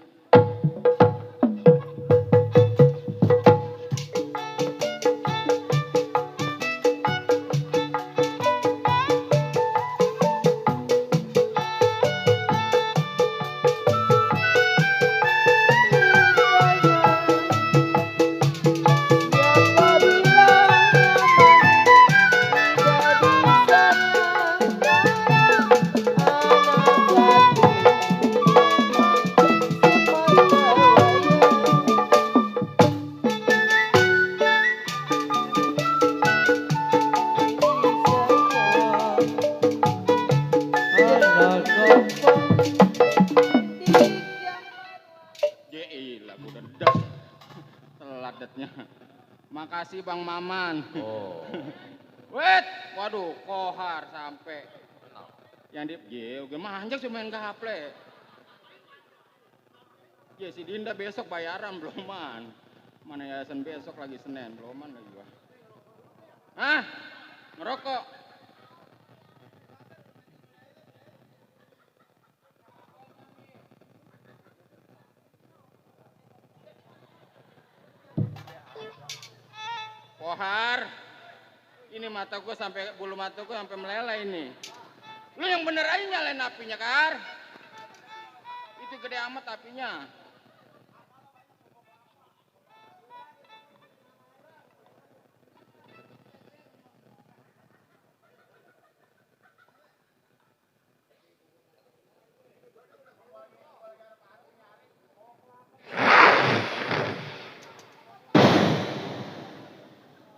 Makasih Bang Maman. Oh. Wait, waduh, kohar sampai. Yang dia, gue manjak cuma main gaple. Ya si Dinda besok bayaran beloman. Mana yayasan besok lagi Senin, beloman lagi gua. Hah? Ngerokok? Kohar, ini mata gue sampai bulu mata gue sampai meleleh ini. Lu yang bener aja nyalain apinya, Kar. Itu gede amat apinya.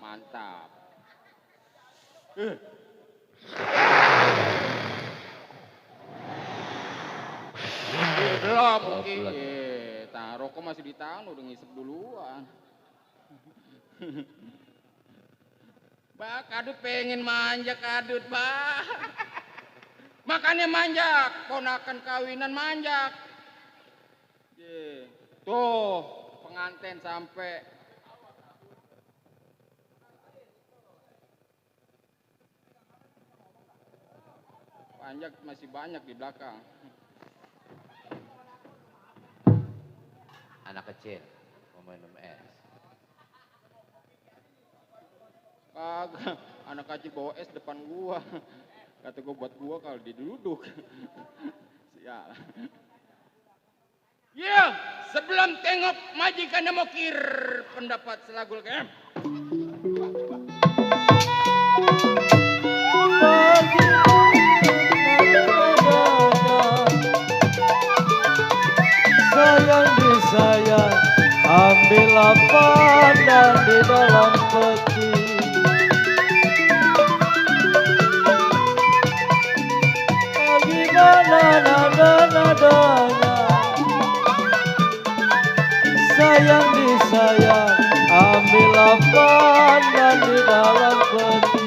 Mantap. Belum, rokok masih di tangan, udah ngisep duluan. Bah, Kadut pengen manjak Kadut, bah. Makannya manjak, ponakan kawinan manjak. Tuh, pengantin sampai. Panjak masih banyak di belakang. Anak kecil mau minum es. Kagak, anak kecil bawa es depan gua. Kata gua buat gua kalau diduduk. Sial. Ya, sebelum tengok majikannya mau kir pendapat selagul kem. Bagi disayang, ambillah pandan di dalam peti. Bagaimana nada-nadanya, sayang disayang, ambillah pandan di dalam peti.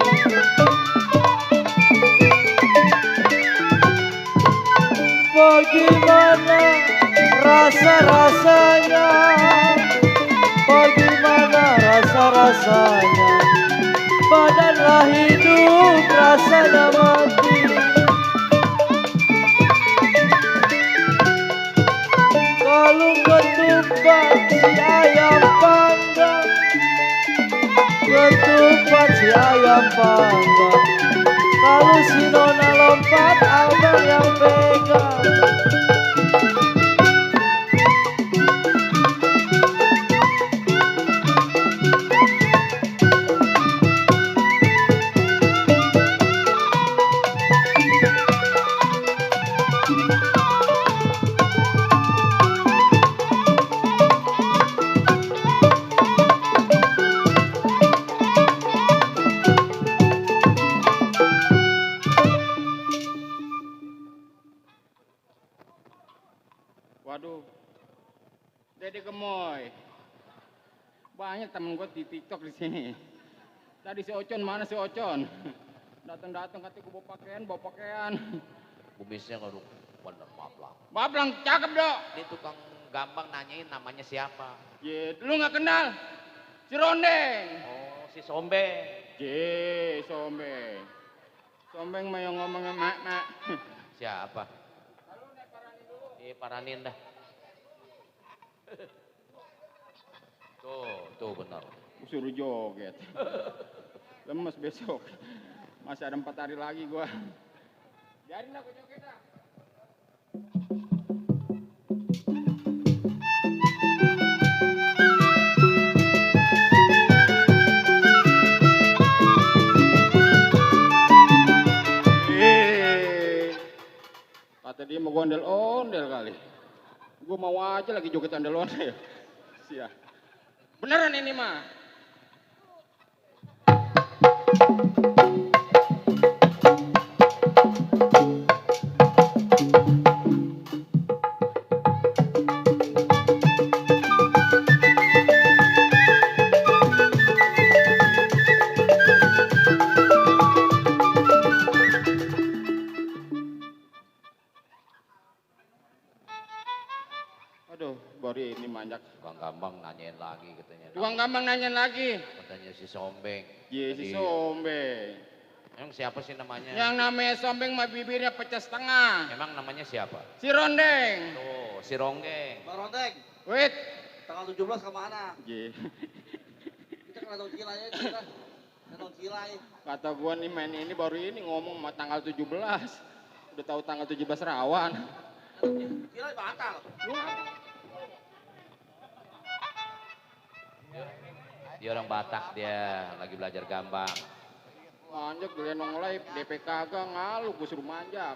Bagaimana rasa-rasanya, bagaimana rasa-rasanya, badanlah hidup rasanya mati. Kalau ketupat si ayam panggang, ketupat si ayam panggang, kalau si nona lompat abang yang pegang. Waduh, Dede Gemoy. Banyak temen gue di TikTok di sini. Tadi si Ocon mana si Ocon? Datang-datang katanya gue bawa pakaian. Kumisnya kalau bener mablang. Bablang cakep dok. Ini tukang gampang nanyain namanya siapa. Ye, lu nggak kenal? Si Rondeng. Oh, si Sombeng. Ye, Sombeng. Sombeng mah yang ngomongnya mak. Siapa? Paranin dah. Tuh benar. Suruh joget. Lemes besok. Masih ada 4 hari lagi gua. Biarin aku joget dah. Kata dia mau ondel-ondel kali. Gue mau aja lagi joget ondel-ondel. Sia. Beneran ini mah. Aduh, baru ini manjak. Tukang gampang nanyain lagi katanya. Tukang gampang nanyain lagi. Katanya si Sombeng. Ye, si Jadi, Sombeng. Emang siapa sih namanya? Yang namanya Sombeng mah bibirnya pecah setengah. Emang namanya siapa? Si Rondeng. Tuh, si Ronggeng. Bang Rondeng, Wait. tanggal 17 kemana? Ye. Kita kena tahu cilai aja kita. Kena tahu cilai. Kata gua nih main ini baru ini ngomong sama tanggal 17. Udah tahu tanggal 17 rawan. Cilai batal. Dia orang Batak dia, lagi belajar gambang. Manjak gelenong mulai DP kagak ngalu gua suruh manjak.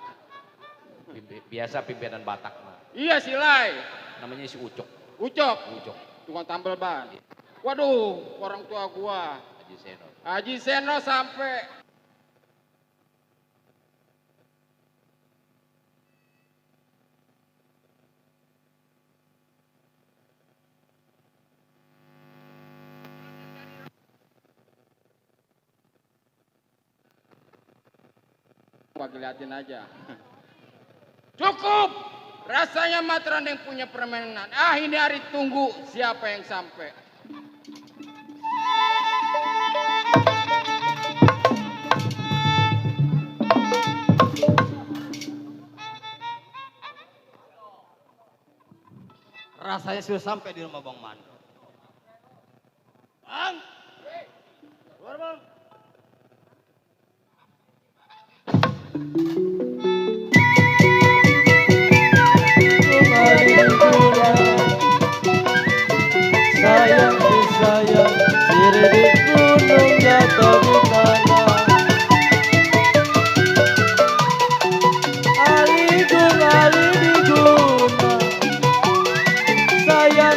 Biasa pimpinan Batak mah. Iya si Lai. Namanya si Ucok. Ucok. Ucok. Tukang tambal ban. Waduh, orang tua gua. Haji Seno. Haji Seno sampai bagi liatin aja. Cukup. Rasanya Matran yang punya permainan. Ini hari tunggu siapa yang sampai. Rasanya sudah sampai di rumah Bang Mando. Bang! Keluar Bang! Sayang disayang, sirih di gunung jatuh di tanah. Ali di guna, sayang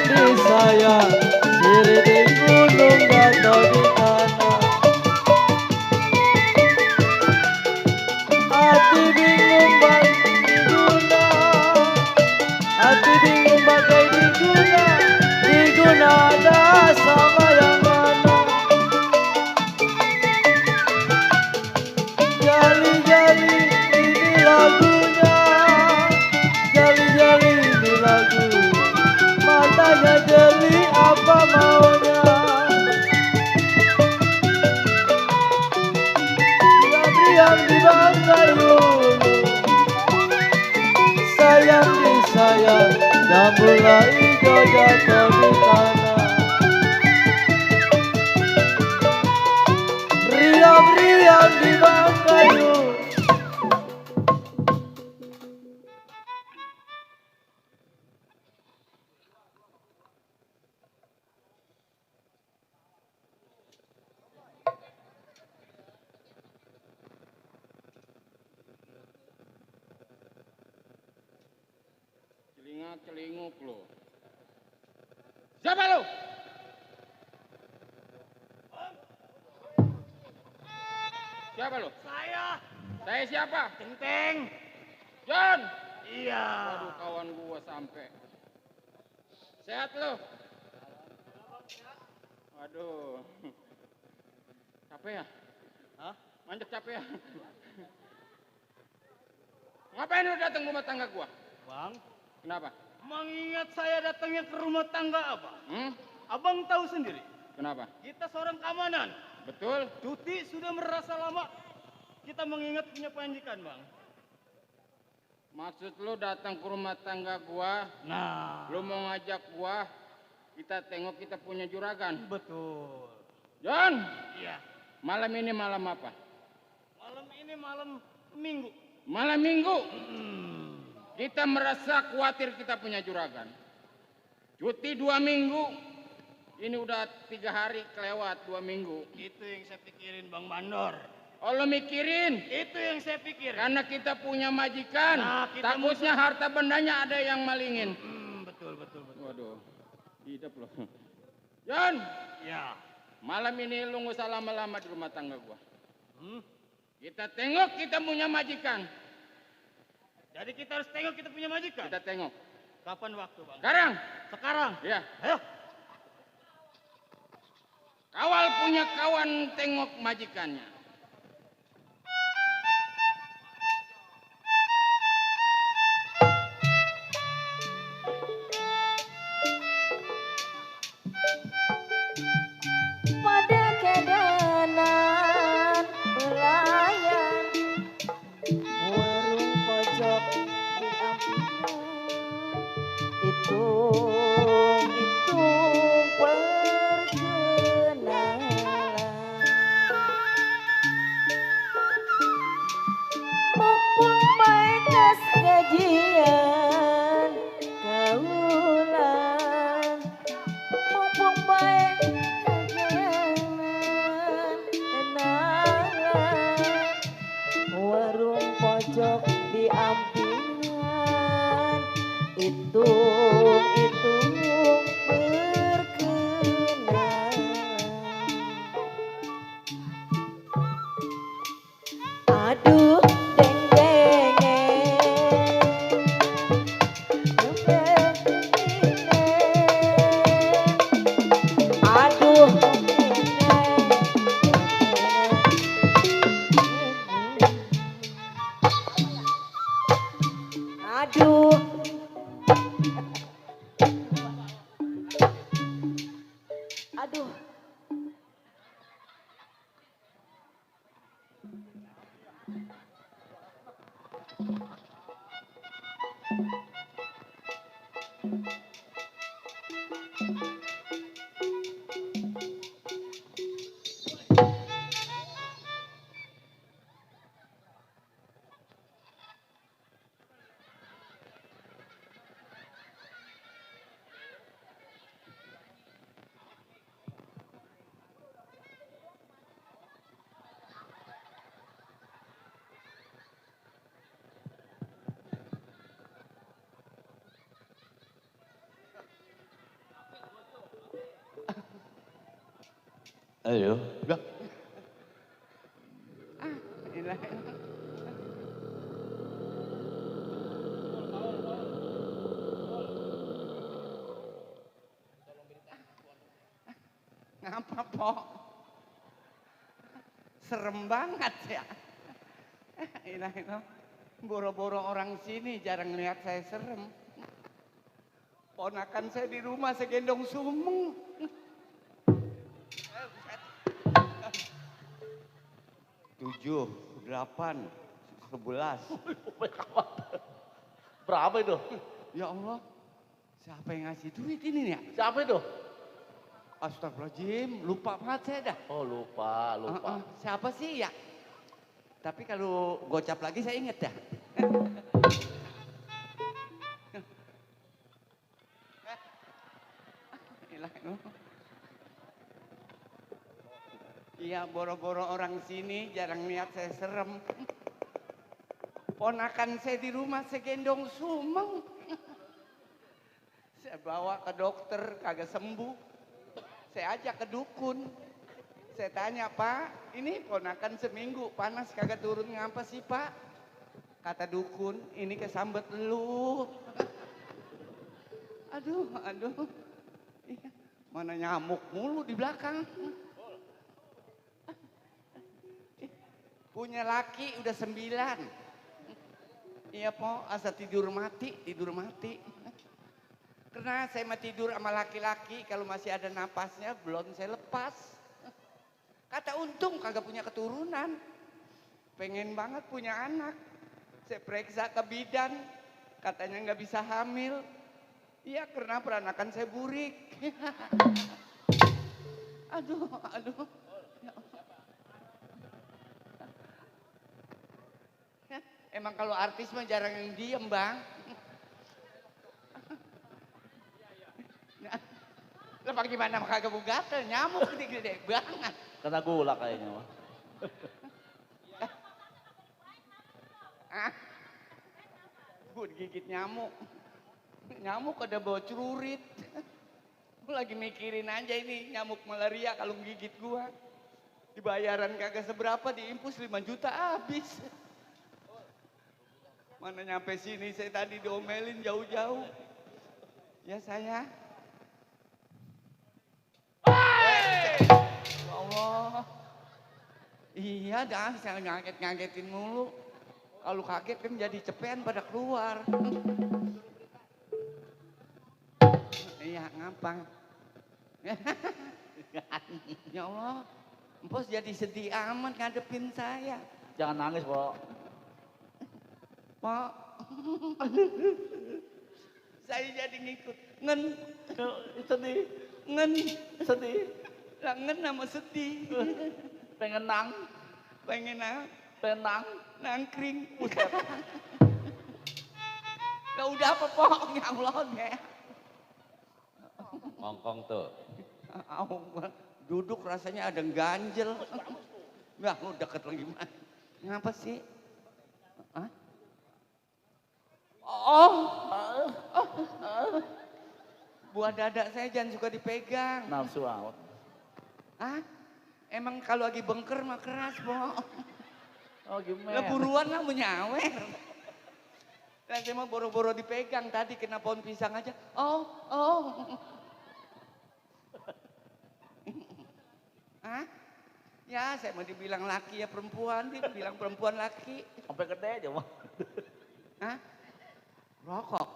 yang disayang dan mulai hijau jatuh di tanah. Riang-riang di Bangkayu. Celingak-celinguk lo. Siapa lo? Siapa lo? Saya siapa? Teng-teng. John. Iya. Waduh, kawan gua sampai. Sehat lo? Waduh. Capek ya? Hah? Manjat capek ya? Ngapain lo datang rumah tangga gua? Bang, Kenapa? mengingat saya datangnya ke rumah tangga abang. Hmm? Abang tahu sendiri, Kenapa? kita seorang keamanan. Betul? Tuti sudah merasa lama kita mengingat punya panjikan, Bang. Maksud lo datang ke rumah tangga gua, Nah, lo mau ngajak gua, kita tengok kita punya juragan. betul. John, Iya. malam ini malam apa? Malam ini malam Minggu. Malam minggu. Kita merasa khawatir kita punya juragan. Cuti 2 minggu. Ini udah 3 hari kelewat 2 minggu. Itu yang saya pikirin, Bang Mandor. Oh, lo mikirin? Itu yang saya pikir. Karena kita punya majikan. Nah, kita Takutnya harta bendanya ada yang malingin. Betul. Waduh, hidup lo. John, Ya. malam ini lu nggak usah lama-lama di rumah tangga gua. Hmm? Kita tengok kita punya majikan. Jadi kita harus tengok kita punya majikan. Kita tengok. Kapan waktu, Bang? Sekarang. Sekarang. Ya. Ayo. Kawal punya kawan tengok majikannya. Pada kedanan pelayan warung pojok di Ampina hitung perkenalan mumpung baik geus gajian kaulan mumpung baik warung pojok di Ampinan hitung berkenalan. Aduh deng aduh aduh aduh Ayo. Ngapa, Pok? Serem banget ya. Ini boro-boro orang sini jarang lihat saya serem. Ponakan saya di rumah saya gendong sumeng. 7, 8, 11. Berapa itu? Ya Allah, siapa yang ngasih duit ini ya? Siapa itu? Astagfirullahaladzim, lupa banget saya dah. Oh lupa. Siapa sih ya? Tapi kalau gocap lagi saya inget dah. Iya, boro-boro orang sini jarang niat saya serem. Ponakan saya di rumah saya gendong sumeng. Saya bawa ke dokter kagak sembuh. Saya ajak ke dukun. Saya tanya, Pak, ini ponakan seminggu panas kagak turun, ngapa sih Pak? Kata dukun, ini kesambet lu. Aduh. Iya, mana nyamuk mulu di belakang. Punya laki udah 9. Iya po, asal tidur mati. Karena saya mah tidur sama laki-laki, kalau masih ada napasnya belum saya lepas. Kata untung kagak punya keturunan. Pengen banget punya anak. Saya periksa ke bidan, katanya nggak bisa hamil. Iya, karena peranakan saya burik. Aduh. Emang kalau artis mah jarang yang diem, Bang. Lah bagaimana mah kagak gatel, nyamuk gede-gede banget. Kena gula kayaknya mah. Gue digigit nyamuk. Nyamuk ada bawa celurit. Gue lagi mikirin aja ini nyamuk malaria kalau gigit gua. Dibayaran kagak seberapa, diimpus 5 juta habis. Mana nyampe sini saya tadi diomelin jauh-jauh. Ya saya. Ya Allah. Iya dah, saya ngagetin mulu. Kalau kaget kan jadi cepean pada keluar. Iya, ngapang. Ya Allah, Empos jadi sedih amat ngadepin saya. Jangan nangis, Pok. Pak, saya jadi ngikut. Sedih. Sedih. Lah sama sedih. Pengen nangkring. Lah udah apa Pok, nyaulon ya. Ngongkong tuh. Duduk rasanya ada ganjel. Nggak, lu deket lagi mah. Ngapa sih? Hah? Buah dada saya jangan suka dipegang. Nafsu amat. Hah? Emang kalau lagi bengker mah keras, Pok. Oh gimana? Lah buruan lah menyawer. Lah saya mah boro-boro dipegang tadi kena pohon pisang aja. Hah? Ya saya mau dibilang laki ya perempuan, dia bilang perempuan laki. Sampai gede aja mah. Hah? Rokok.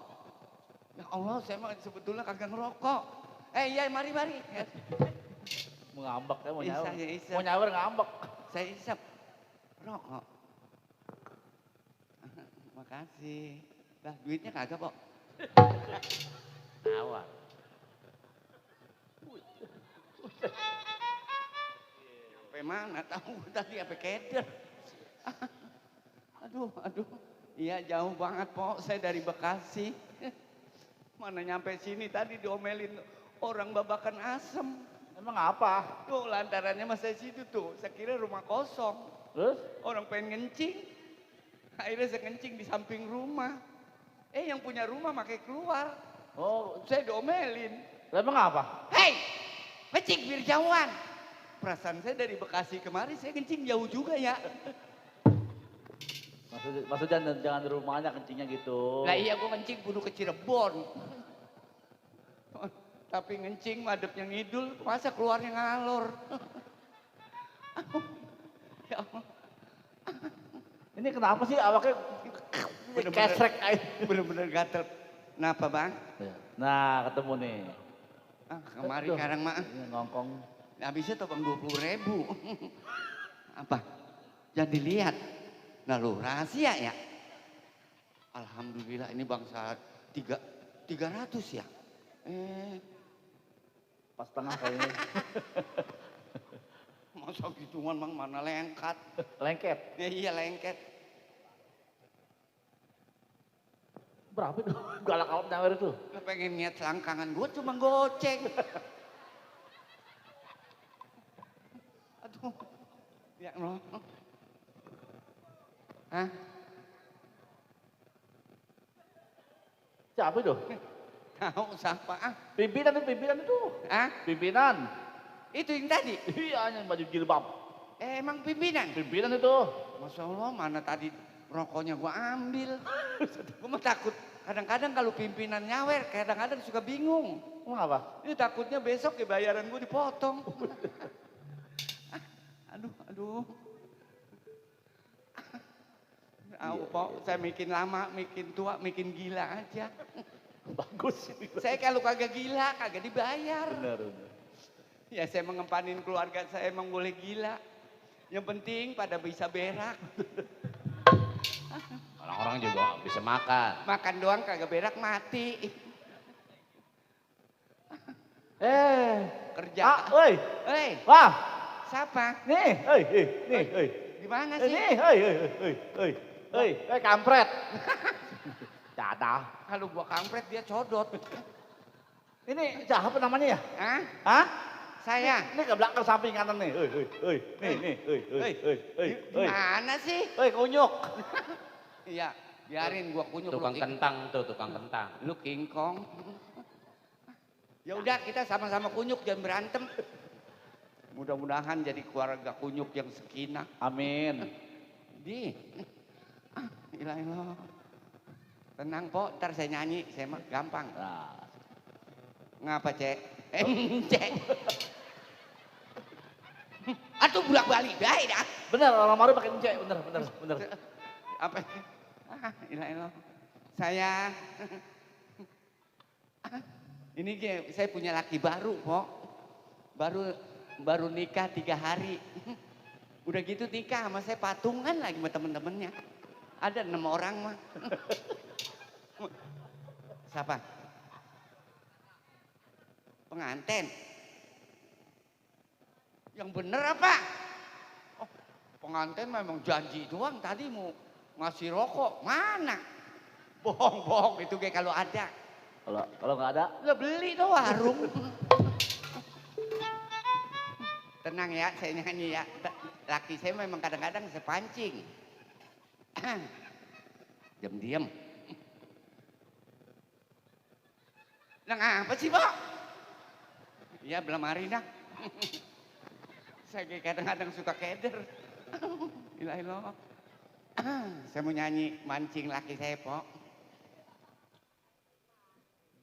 Ya Allah, saya mah sebetulnya kagak ngerokok. Iya mari. Mau ngambek ya, mau nyawer. Saya isap. Mau nyawer ngambek. Saya isap. Rokok. Makasih. Lah duitnya kagak, Pok. Awal. Sampai mana tahu tadi apa keder. Aduh. Iya jauh banget, Pok. Saya dari Bekasi. Mana nyampe sini tadi diomelin orang babakan asem. Emang apa? Tuh lantarannya masa situ tuh. Saya kira rumah kosong. Terus? Orang pengen ngencing. Akhirnya saya ngencing di samping rumah. Yang punya rumah makai keluar. Oh, Saya diomelin. emang apa? Hei, ngencing biar jauhan. Perasaan saya dari Bekasi kemari saya kencing jauh juga ya. Maksudnya jangan di rumahnya kencingnya gitu. Lah iya gua kencing kudu ke Cirebon. Tapi ngencing madepnya ngidul, masa keluarnya ngalor. Ya Allah. Ini kenapa sih awaknya kesrek aja? Bener-bener gatel. Kenapa Bang? Nah ketemu nih. Kemari sekarang mah. Ngongkong. Habisnya topang 20.000. Apa? Jangan dilihat. Nah lu rahasia ya? Alhamdulillah ini bangsa 300 ya. Pas tengah kayaknya. Masa gituan mang mana lengket. Lengket. Iya lengket. Berapa itu? Galak amat nyawer itu. Lu pengen niat selangkangan gue cuma goceng. Aduh. Ya no. Hah? Siapa itu? Tahu siapa ah? Pimpinan itu. Hah? Pimpinan. Itu yang tadi. Iya, yang baju jilbab. Emang pimpinan? Pimpinan itu. Masya Allah, mana tadi rokoknya gua ambil. Gua mah takut. Kadang-kadang kalau pimpinan nyawer, kadang-kadang suka bingung. Kenapa? Ini takutnya besok ya bayaran gua dipotong. Aduh. Pok, saya bikin lama, bikin tua, bikin gila aja. Bagus. Saya kalau kagak gila, kagak dibayar. Benar. Ya saya mengempanin keluarga saya emang boleh gila. Yang penting pada bisa berak. Orang-orang juga bisa makan. Makan doang kagak berak mati. Kerja. Oi. Wah. Siapa? Nih, nih. Gimana sih? Nih, kampret. Cadah. Kalau gua kampret dia codot. Ini siapa namanya ya? Hah? Saya. Ini ke belakang samping kanan nih. Nih. Gimana sih? Kunyuk. Iya, biarin gua kunyuk. Tukang kentang tuh, tukang kentang. Lu King Kong. Ya udah kita sama-sama kunyuk jangan berantem. Mudah-mudahan jadi keluarga kunyuk yang sakinah. Amin. Ilah. Tenang Pok, ntar saya nyanyi, saya mah gampang. Nah. Ngapa Cek? Cek. Atuh bulak balik, baik dah. Bener, orang Mari pakai encek, bener. Apa? Ilah. Saya ini saya punya laki baru, Pok. Baru nikah 3 hari. Udah gitu nikah sama saya patungan lagi sama temen-temennya. Ada 6 orang mah. Siapa? Pengantin. Yang bener apa? Oh, pengantin memang janji doang tadi mau ngasih rokok. Mana? Bohong itu kayak kalau ada. Kalau nggak ada? Lo beli tuh warung. Tenang ya, saya nyanyi ya. Laki saya memang kadang-kadang saya pancing. Diam. Nah apa sih, Pak? Iya, belum hari dah. Saya kadang-kadang suka keder. Ilah. Saya mau nyanyi mancing laki saya, Pok.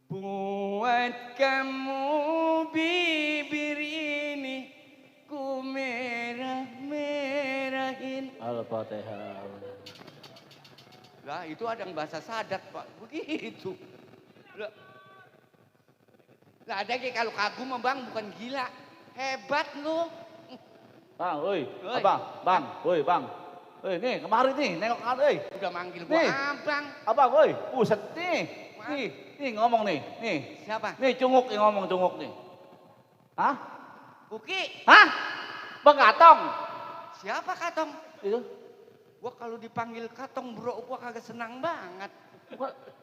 Buat kamu bibir ini ku merah-merahin. Al-Fatihah. Lah itu ada yang bahasa sadat Pak, begitu. Lah ada kayak kalau kagum Bang bukan gila, hebat lu. Bang, Bang, Bang. Nih kemari nih, nengok kan, Udah manggil gua abang. Abang, buset nih. Nih ngomong nih. Siapa? Nih cunguk nih ngomong cunguk nih. Hah? Buki. Hah? Bang Katong. Siapa Katong? Itu. Gua kalau dipanggil Katong bro, gua kagak senang banget.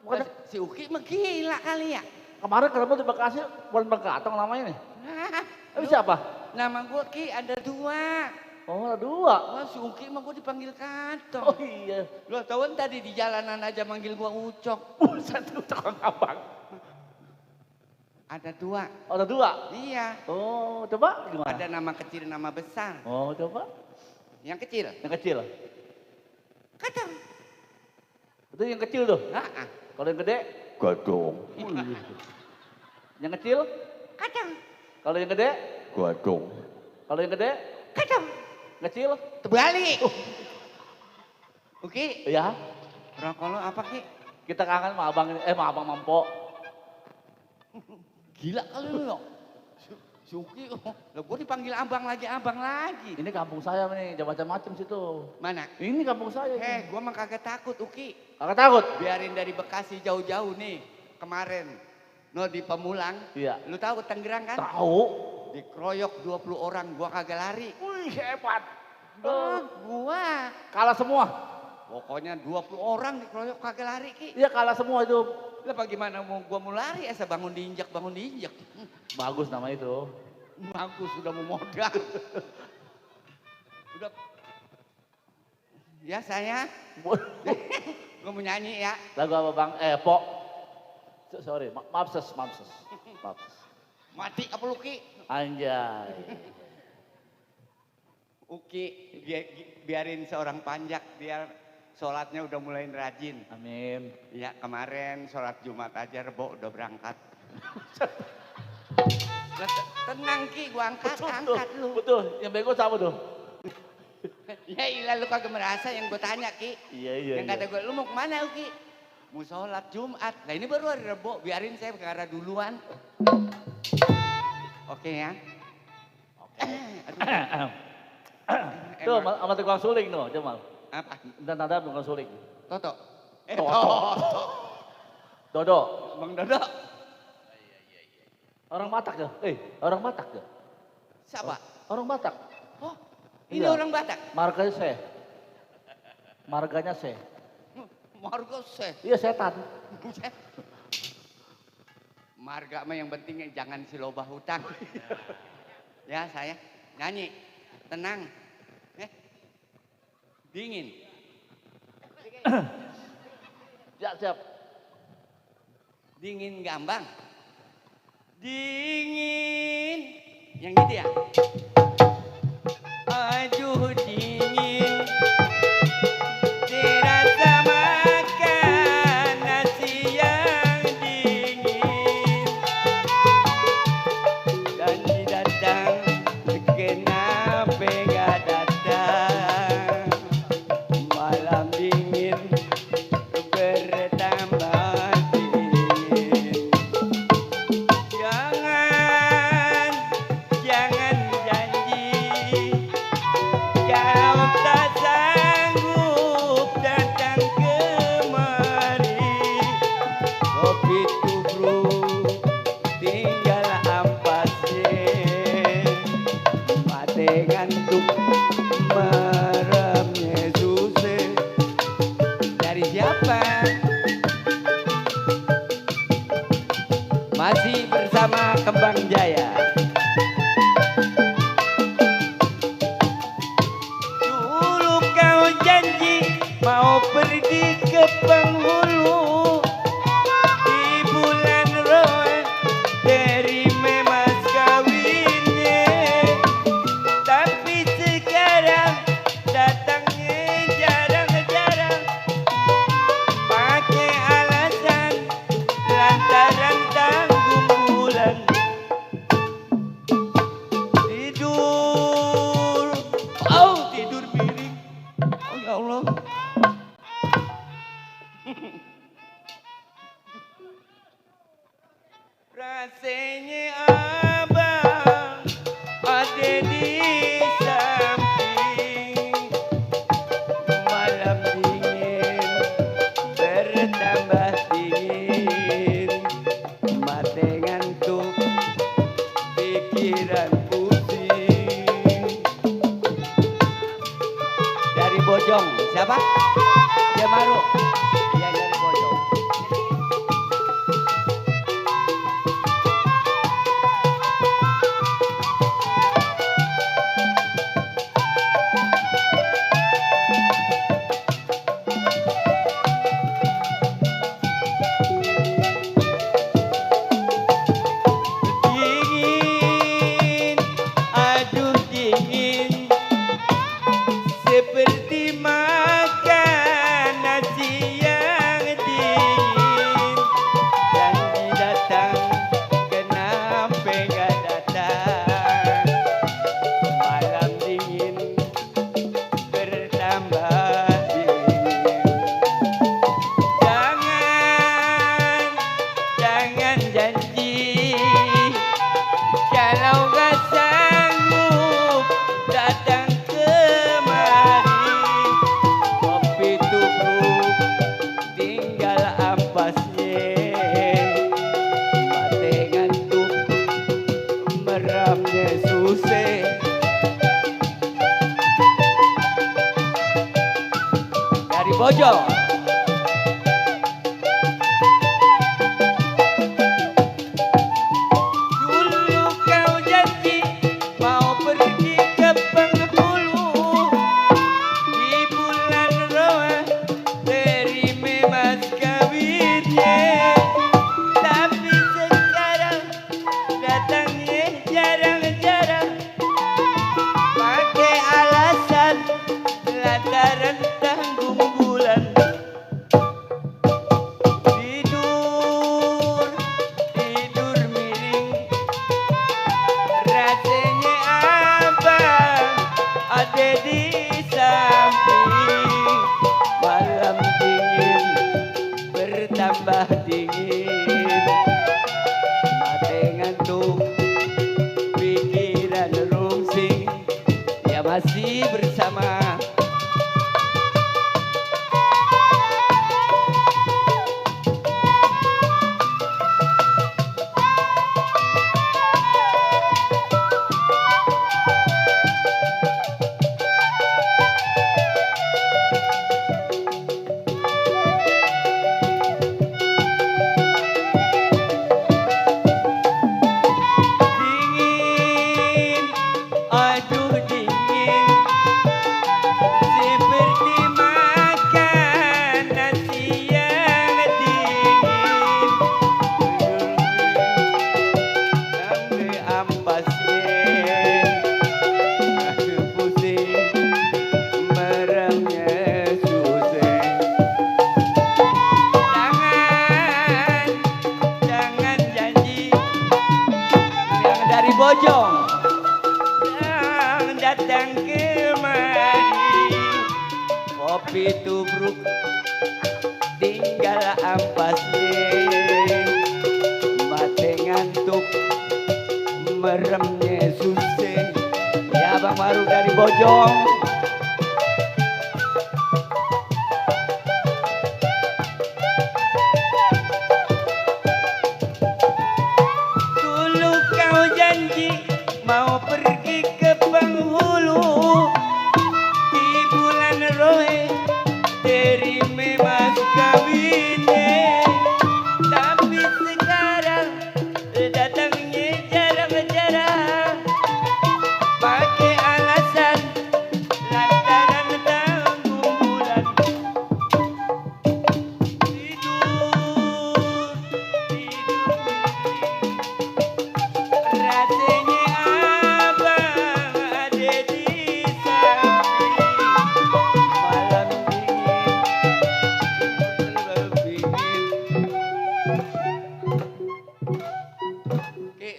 Bukan Si Uki mah gila kali ya. kemarin ketemu di Bekasi, bukan Bang Katong namanya nih. Itu siapa? Nama gua Ki ada 2. Oh, ada 2. Wah, si Uki mah gua dipanggil Katong. Oh iya. Lu tahu tadi di jalanan aja manggil gua Ucok. Buset itu tukang abang. Ada 2. Oh, ada 2? Iya. Oh, coba gimana? Ada nama kecil, nama besar. Oh, coba. Yang kecil? Yang kecil. Katong. Itu yang kecil tuh. Kalau yang gede? Gadong. Yang kecil? Katong. Kalau yang gede? Gadong. Kalau yang gede? Katong. Kecil? Terbalik. Uki. Iya. Rokok lo apa Ki? Kita kangen sama abang ini, sama abang Mampo. Gila kali lu. Suki, lo gue dipanggil abang lagi. Ini kampung saya nih, jangan macam-macam situ. Mana? Ini kampung saya. Gue mah kagak takut, Uki. Kagak takut? Biarin dari Bekasi jauh-jauh nih, kemarin. No di Pemulang, Iya. lu tahu Tangerang kan? Tahu. Dikeroyok 20 orang, gua kagak lari. Wih, hebat. Gua. Kalah semua. Pokoknya 20 orang dikeroyok kagak lari, Ki. Iya, kalah semua itu. Lah bagaimana gua mau lari, asa bangun diinjak. Bagus nama itu. Bagus, udah mau modal. Udah. Ya saya, gua mau nyanyi ya. Lagu apa bang? Pok. Sorry, maaf ses. Mati apa lu, Ki? Anjay. Uki, biarin seorang panjak, biar sholatnya udah mulai rajin. Amin. Ya kemarin sholat Jumat aja Rebo udah berangkat. Tenang Ki, gua angkat lu. Betul, yang bego siapa tuh? Ya ilah lu kagak merasa yang gue tanya Ki. Iya. Yang kata gue, lu mau kemana Uki? Mau sholat Jumat. Nah ini baru hari Rebo, biarin saya ke arah duluan. Oke ya. Tuh, sama tukang suling no, Jamal. Apa? Dan ada tukang suling. Toto. Dodo. Bang Dodo. Orang Batak ya? Orang Batak ya? Siapa? Orang Batak. Oh, ini Iya. orang Batak. Marganya saya. Marganya saya. Marga seh. Iya setan. Marga mah yang penting jangan si loba hutang. Ya saya nyanyi. Tenang. Dingin. Siap. Dingin gambang. Dingin. Yang gitu ya? Aduh dingin. Dirasa makan nasi yang dingin. Dan datang kenapa gak datang. Malam dingin bertambah dingin. Jangan janji kau tak sanggup datang kemari. Kopi tubruk tinggal ampasnya. Mate ngantuk meremnya susah. Dari siapa? Masih bersama Kembang Jaya. Dulu kau janji mau pergi ke penghulu di bulan Roe terima mas kawinnya. Tapi sekarang datangnya jarang-jarang. Pakai alasan lantaran tanggung bulan. Tidur miring. Oh ya Allah. Rasanya abang ada di samping. Malam dingin bertambah dingin. Mate ngantuk pikiran pusing. Dari Bojong, siapa? Dia Maru. Iya dari Bojong. Bojong. Dulu kau janji mau pergi ke Bengkulu di bulan Roa terima mas kawinnya, tapi sekarang datangnya jarang-jarang pakai alasan lantaran tanggung bulan. Tidur miring rasanya abang ada di samping. Malam dingin bertambah dingin, mata ngantuk pikiran rungsing, ya masih bersama dingin, aduh dingin, seperti makan nasi yang dingin. Sampai ampasnya, aduh pusing, meremnya susah. Jangan janji yang dari Bojong yang datang kemari, kopi tubruk tinggal ampasnya, mata ngantuk meremnya susah. Ya Bang Maruf dari Bojong. Dulu kau janji mau pergi ke Penghulu di bulan Roe terima mas kawinnya, tapi sekarang datangnya jarang-jarang pakai alasan lantaran tanggung bulan. Rasanya abang ada di samping. Malam dingin dingin.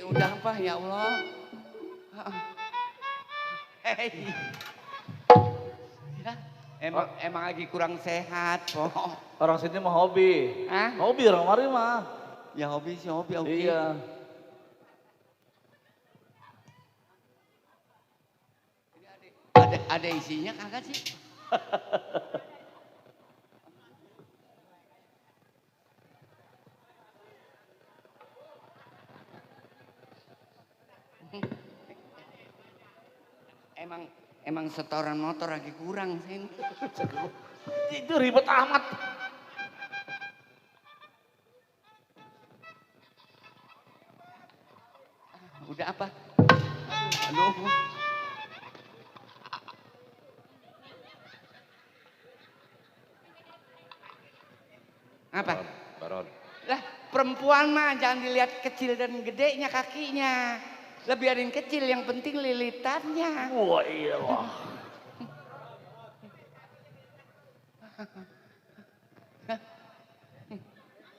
Udah apa ya Allah? Hei. Ya, emang lagi kurang sehat, po. Orang sini mah hobi. Hah? Hobi orang mari mah. Ya hobi sih hobi, oke. Iya. Ada isinya kagak sih? Emang setoran motor lagi kurang sih. Itu ribet amat. Udah apa? Aduh. Apa? Baron. Lah perempuan mah jangan dilihat kecil dan gedenya kakinya. Lah biarin kecil, yang penting lilitannya. Wah iya wah.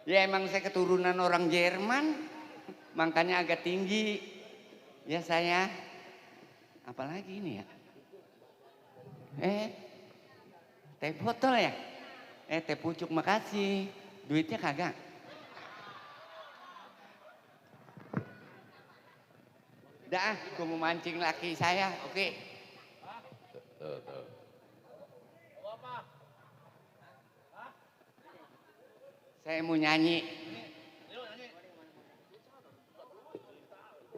Ya emang saya keturunan orang Jerman, makanya agak tinggi. Ya saya, apalagi ini ya? Teh botol ya? Teh pucuk makasih. Duitnya kagak? Dah, gue mau mancing laki saya, oke. Tuh. Saya mau nyanyi.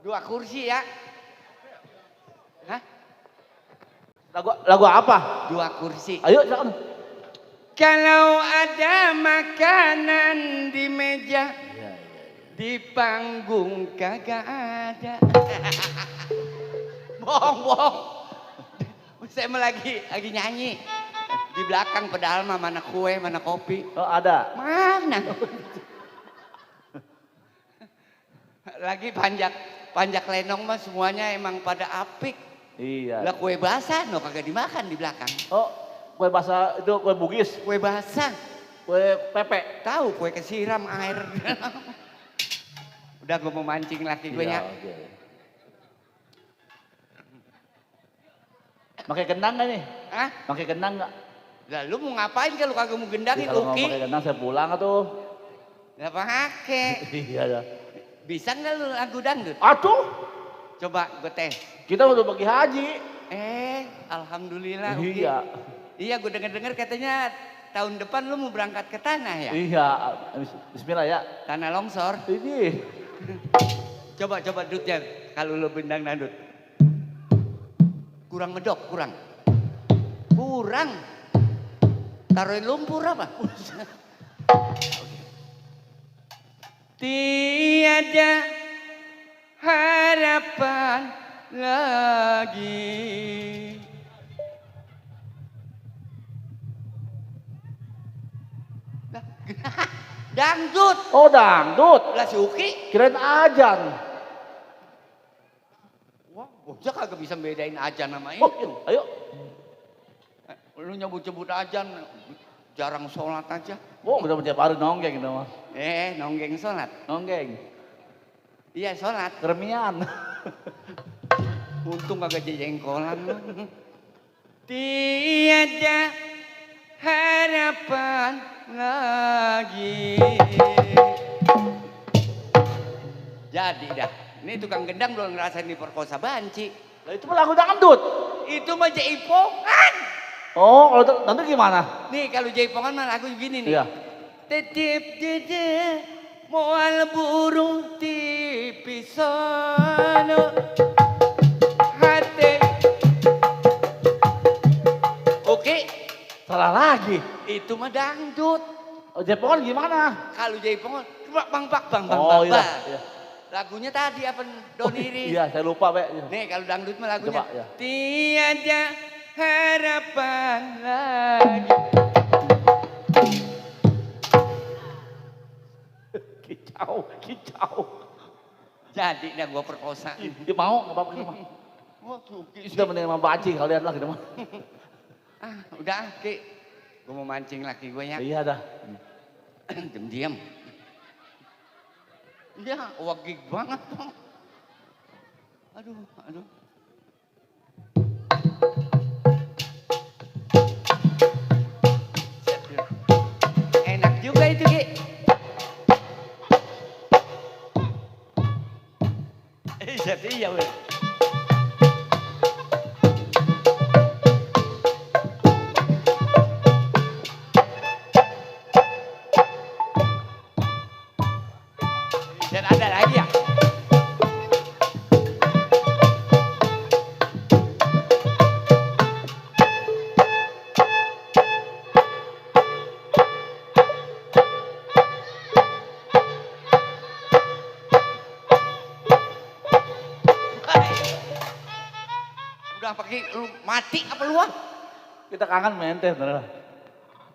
2 kursi ya. Hah? Lagu apa? 2 kursi. Ayo jangan. Kalau ada makanan di meja, di panggung kagak ada. Bohong. Saya lagi nyanyi. Di belakang padahal mah mana kue, mana kopi. Oh ada. Mana? Lagi panjak lenong mah semuanya emang pada apik. Iya. Lah kue basah no kagak dimakan di belakang. Oh, kue basah itu kue Bugis. Kue basah. Kue pepek. Tahu kue kesiram air. Udah gue mau mancing laki gue ya. Pakai gendang gak nih? Hah? Pakai gendang gak? Lah lu mau ngapain kalau kagak mau gendangin Kalau nggak Uki? pakai gendang saya pulang tuh. Lah pakai. Iya ya. Bisa nggak lu lagu dangdut? Aduh. Coba gue tes. Kita udah bagi haji. Alhamdulillah Uki. Iya. Iya gue denger katanya tahun depan lu mau berangkat ke tanah ya? Iya. Bismillah ya. Tanah longsor. Ini. Coba Dut ya. Kalau lu bendang dangdut. Kurang medok, kurang. Taruhin lumpur apa? Tiada harapan lagi. Dangdut. Oh dangdut. Lah si Uki. Kirain ajan. Wah, bocah kagak bisa bedain ajan sama Oh, itu. ayo. Lu nyebut-nyebut ajan, jarang sholat aja. Oh, udah tiap hari nonggeng itu mah. Nonggeng sholat. Nonggeng. Iya sholat. Keremian. Untung kagak jengkolan lu. Tiada harapan lagi. Jadi dah. Ini tukang gendang belum ngerasain diperkosa banci. Lah itu mah lagu dangdut. Itu mah jaipongan. Oh, kalau dangdut gimana? Nih kalau jaipongan mah lagu gini nih. Iya. Tetip dede moal burung tipis sono hati. Oke. Salah lagi. Itu mah dangdut. Oh, jaipongan gimana? Kalau jaipongan bang. Oh iya. Iya. Lagunya tadi apa Doniris? Iya, saya lupa, Pak. Nih kalau dangdut mah lagunya. Coba, ya. Tiada harapan lagi. Kicau. Jadi dah gua perkosa. Dia mau, nggak apa-apa kita mah. Wah, Uki Sudah mending sama baci kalian lah kita mah. Udah Ki. Gua mau mancing laki gue ya. Iya dah. Diam. Iya, wagig banget Bang. Aduh. Enak juga itu Ki. Jadi ya weh. Dan ada lagi ya? Udah pakai lu mati apa lu ah? Kita kangen mente bener.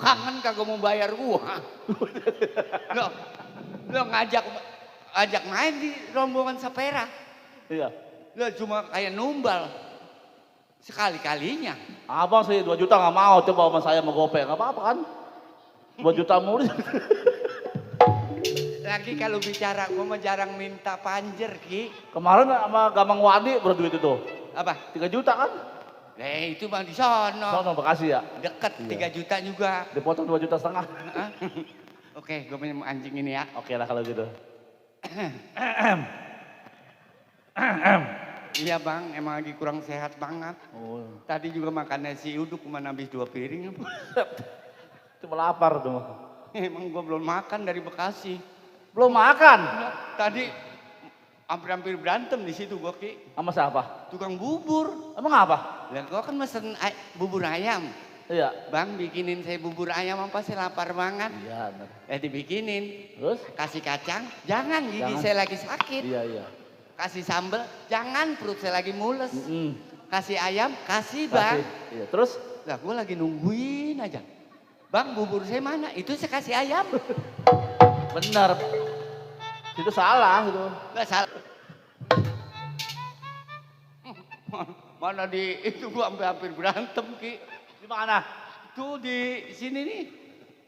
Kangen kagak mau bayar gua. Lo ngajak main di rombongan Sapera. Iya. Lo cuma kayak numbal. Sekali-kalinya. Abang sih 2 juta nggak mau, coba sama saya mau gopek, nggak apa-apa kan? 2 juta murah. Lagi kalau bicara gua mah jarang minta panjer Ki. Kemarin sama Gamang Wadi berduit itu. Apa? 3 juta kan? Itu mah di sono. Sono Bekasi ya? Deket, Iya. 3 juta juga. Dipotong 2,5 juta. Oke, gue mau anjing ini ya. Oke lah kalau gitu. Iya bang, emang lagi kurang sehat banget. Oh. Tadi juga makan nasi uduk cuma habis 2 piring. Cuma lapar tuh. Emang gue belum makan dari Bekasi. Belum makan? Tadi hampir berantem di situ gue Ki. Sama siapa? Tukang bubur. Emang apa? Lah gue kan mesen bubur ayam. Iya. Bang bikinin saya bubur ayam apa saya lapar banget. Iya, benar. Dibikinin. Terus? Kasih kacang, jangan gigi Jangan. saya lagi sakit. Iya, iya. Kasih sambal, jangan perut saya lagi mules. Kasih ayam, kasih bang. Kasih. Iya, terus? Lah gue lagi nungguin aja. Bang bubur saya mana? Itu saya kasih ayam. Benar. Itu salah itu. Nggak salah. Mana di itu gua hampir berantem Ki. Di mana? Tuh di sini nih.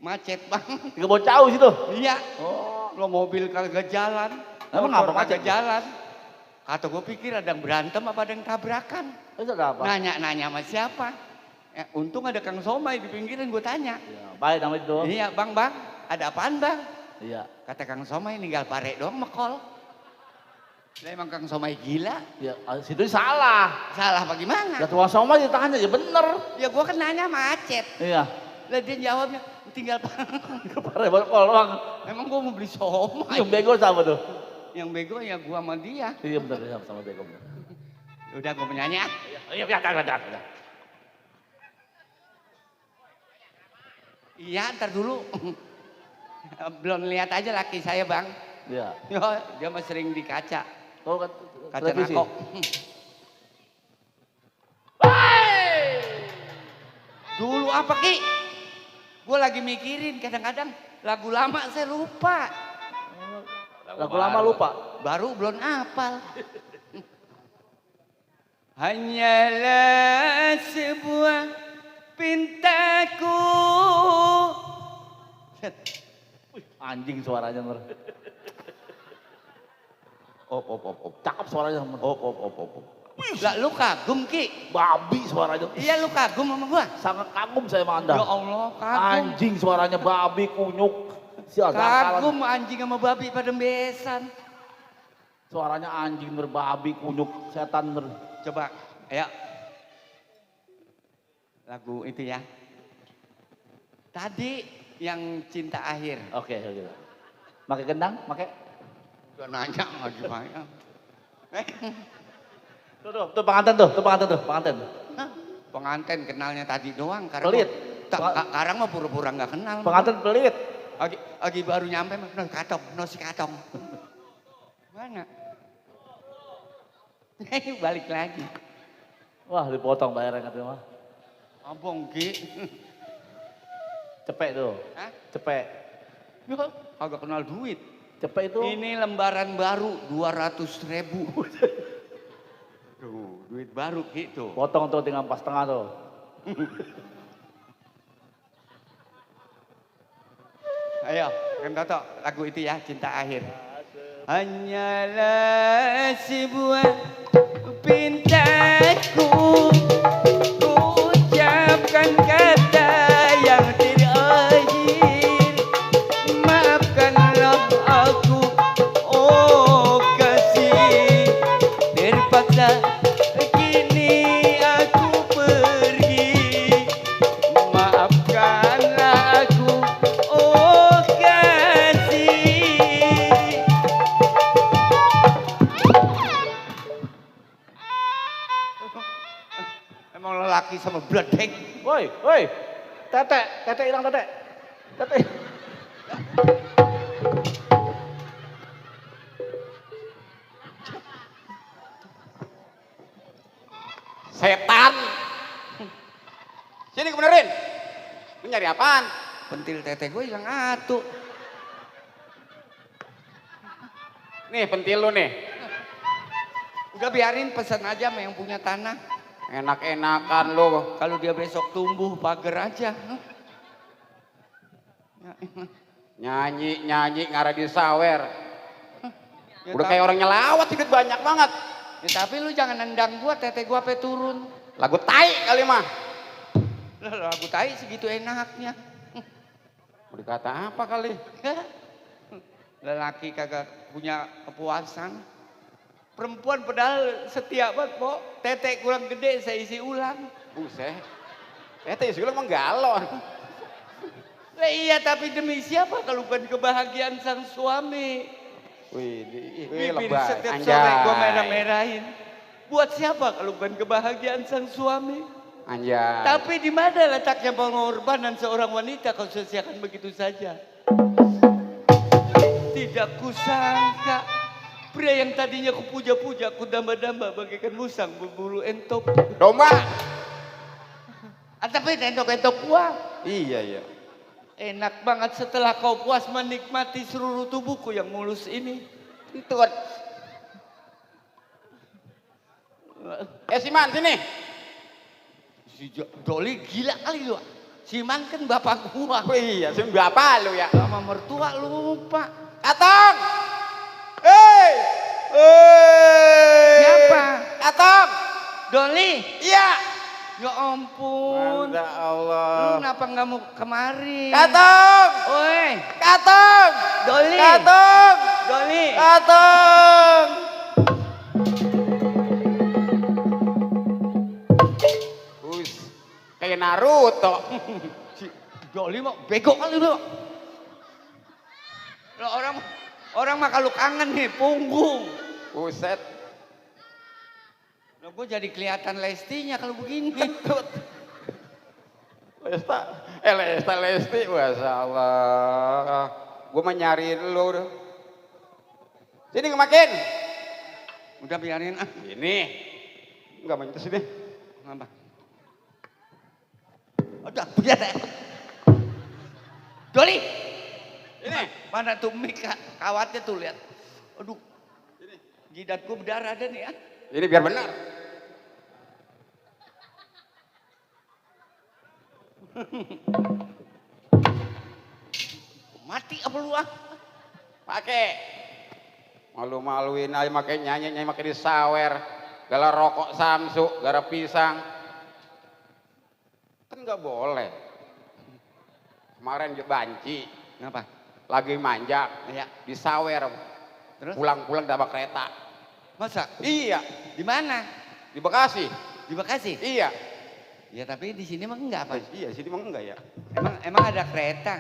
Macet banget. Di Kebon Cau situ. Iya. Oh, lo mobil kagak jalan. Emang motor ngapa macet? kagak jalan. Kata gue pikir ada yang berantem apa ada yang tabrakan. Itu ada apa? Nanya-nanya sama siapa. Untung ada Kang Somai di pinggiran gue tanya. Ya, baik namanya itu. Iya bang, ada apaan bang? Iya. Kata Kang Somai ninggal pare doang mekol. Lah emang Kang Somai gila? Ya, situ salah. Salah apa gimana? Ya tukang somai ditanya, ya bener. Ya gua kan nanya macet. Iya. Lah dia jawabnya tinggal Pare bokol bang. Emang gua mau beli somai. Yang bego sama tuh. Yang bego ya gua sama dia. Iya bener, sama bego. Udah gua menyanyi ah. Iya, udah. Iya, ntar dulu. Belum lihat aja laki saya bang. Iya. Yo, dia mah sering di kaca. Oh, Kaca televisi. nako. Dulu apa Ki? Gue lagi mikirin kadang-kadang lagu lama saya lupa. Lagu lama lupa. Baru belum hafal. Hanyalah sebuah pintaku. Anjing suaranya mer. Op. Cakep suaranya mer. Op. Lah lu kagum Ki? Babi suaranya. Iya lu kagum sama gua? Sangat kagum saya sama Anda. Ya Allah kagum. Anjing suaranya babi kunyuk. Kagum anjing sama babi pada besan. Suaranya anjing berbabi kunyuk setan ber. Coba, ayo. Lagu itu ya. Tadi yang cinta akhir. Oke. Pakai gendang, pakai. Gak nanya nggak gimana. Tuh pengantin. Hah? Pengantin kenalnya tadi doang. Pelit. Sekarang mah pura-pura nggak kenal. Pengantin pelit. Lagi baru nyampe mah si katong. Mana? Balik lagi. Wah dipotong bayarnya katanya mah. Abang Ki. Cepet tuh. Hah? Cepet. Yo, agak kenal duit. Cepet itu. Ini lembaran baru 200.000. Tuh, duit baru gitu. Potong tuh tinggal pas tengah tuh. Ayo, kan Toto, lagu itu ya, Cinta Akhir. Hanyalah sebuah pintaku, ku ucapkan kata yang terakhir. Maafkanlah aku, oh kasih. Terpaksa kini aku pergi. Maafkanlah aku, oh kasih. Emang lelaki sama bledek. Woi. Tete hilang tete. Setan. Sini gue benerin. Lu nyari apaan? Pentil tete gue hilang atuh. Nih pentil lu nih. Udah biarin pesan aja sama yang punya tanah. Enak-enakan lu. Kalau dia besok tumbuh pagar aja. Nyanyi ngarah di sawer. Ya, Udah kayak orang nyelawat sedikit banyak banget. Ya, tapi lu jangan nendang gua, tete gua sampai turun. Lagu tai kali mah. Lah, lagu tai segitu enaknya. Mau dikata apa kali? Lelaki kagak punya kepuasan. Perempuan padahal setia banget, Po. Tete kurang gede saya isi ulang. Buset. Tete isi ulang emang galon. Lah iya, tapi demi siapa kalau bukan kebahagiaan sang suami? Wih, Bibir lebay. setiap sore gua merah-merahin. Buat siapa kalau bukan kebahagiaan sang suami? Anjay. Tapi di mana letaknya pengorbanan seorang wanita kau sia-siakan begitu saja? Tidak kusangka pria yang tadinya kupuja-puja, kudamba-damba bagaikan musang berbulu entok. Domba. Tapi entok-entok gua. Iya. Enak banget setelah kau puas menikmati seluruh tubuhku yang mulus ini. Itu. Siman sini. Si Doli gila kali lu. Siman kan bapak gua. Oh iya, Siman bapak lu ya. Sama mertua lu lupa. Katong. Siapa? Katong. Doli. Iya. Ya ampun. Masya Allah. Lu kenapa nggak mau kemari? Katong. Oi. Katong. Doli. Katong. Doli. Katong. Kayak Naruto. Si Doli mah bego kali lu. Lah orang mah kalau kangen nih punggung. Buset. Lah gua jadi kelihatan Lestinya kalau begini. Lesti, Masya Allah. Gue mah nyariin lu. Sini ngemakin. Udah biarin ah. Ini. Enggak main sini. Ngapa? Udah biar. Doli. Ini. Mana tuh mik kawatnya tuh lihat. Aduh. Ini. Jidatku berdarah ada nih ya. Ini biar benar. Mati apa lu ah? Pakai. Malu-maluin aja makai nyanyi makai disawer. Gara rokok Samsu, gara pisang. Kan nggak boleh. Kemarin dia banci. Kenapa? Lagi manjak. Ya. Disawer. Terus? Pulang-pulang dapat kereta. Masa? Iya. Di mana? Di Bekasi. Di Bekasi? Iya. Ya tapi di sini mah enggak apa? Iya, sini mah enggak ya. Emang ada kereta.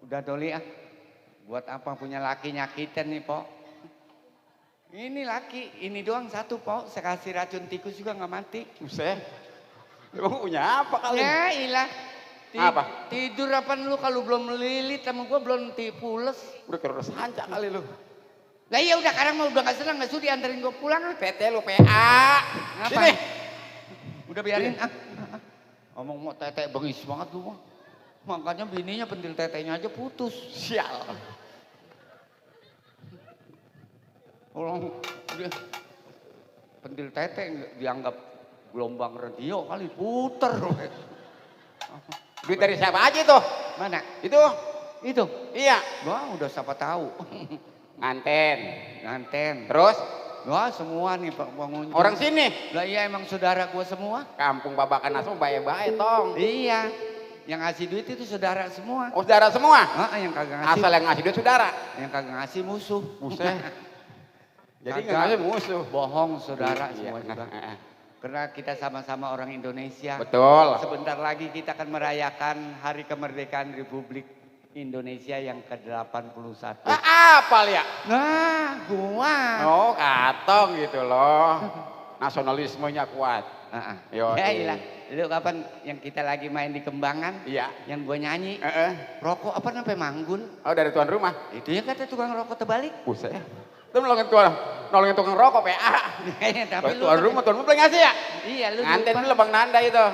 Udah Doli ah. Buat apa punya laki nyakitin nih, Pok? Ini laki, ini doang satu, Pok. Saya kasih racun tikus juga nggak mati. Buset. Emang punya apa kali? Ya ilah. Apa? Tidur apa lu kalau belum melilit sama gua belum pules. Udah kira sancak kali lu. Lah iya udah sekarang mah udah gak senang gak sudi anterin gua pulang ah. PT lu PA. Ngapa? Sini. Udah biarin ah. Ngomong mau tete bengis banget lu mah. Makanya bininya pentil tetenya aja putus. Sial. Orang dia pentil tete dianggap gelombang radio kali puter. Duit dari siapa aja tuh? Mana? Itu. Itu. Iya. Wah udah siapa tahu. Nganten. Terus? Wah semua nih pengunjung. Orang sini? Lah iya emang saudara gua semua. Kampung Babakan Asma baik-baik tong. Iya. Yang ngasih duit itu saudara semua. Oh saudara semua? Yang kagak ngasih. Asal yang ngasih duit saudara? Yang kagak ngasih musuh. Buset. Jadi nggak ngasih musuh. Bohong saudara Iya. semua juga. Karena kita sama-sama orang Indonesia. Betul. Sebentar lagi kita akan merayakan Hari Kemerdekaan Republik Indonesia yang ke-81. Apal ya? Nah, gua. Oh, katong gitu loh. Nasionalismenya kuat. Yo. Ya iyalah. Lu kapan yang kita lagi main di Kembangan? Iya. Yang gua nyanyi. Rokok apa sampai manggun? Oh, dari tuan rumah. Itu ya kata tukang rokok terbalik. Buset. Itu nolongin tukang rokok PA. Tapi tuan rumah boleh ngasih ya? Iya, lu nganten dulu Bang Nanda itu.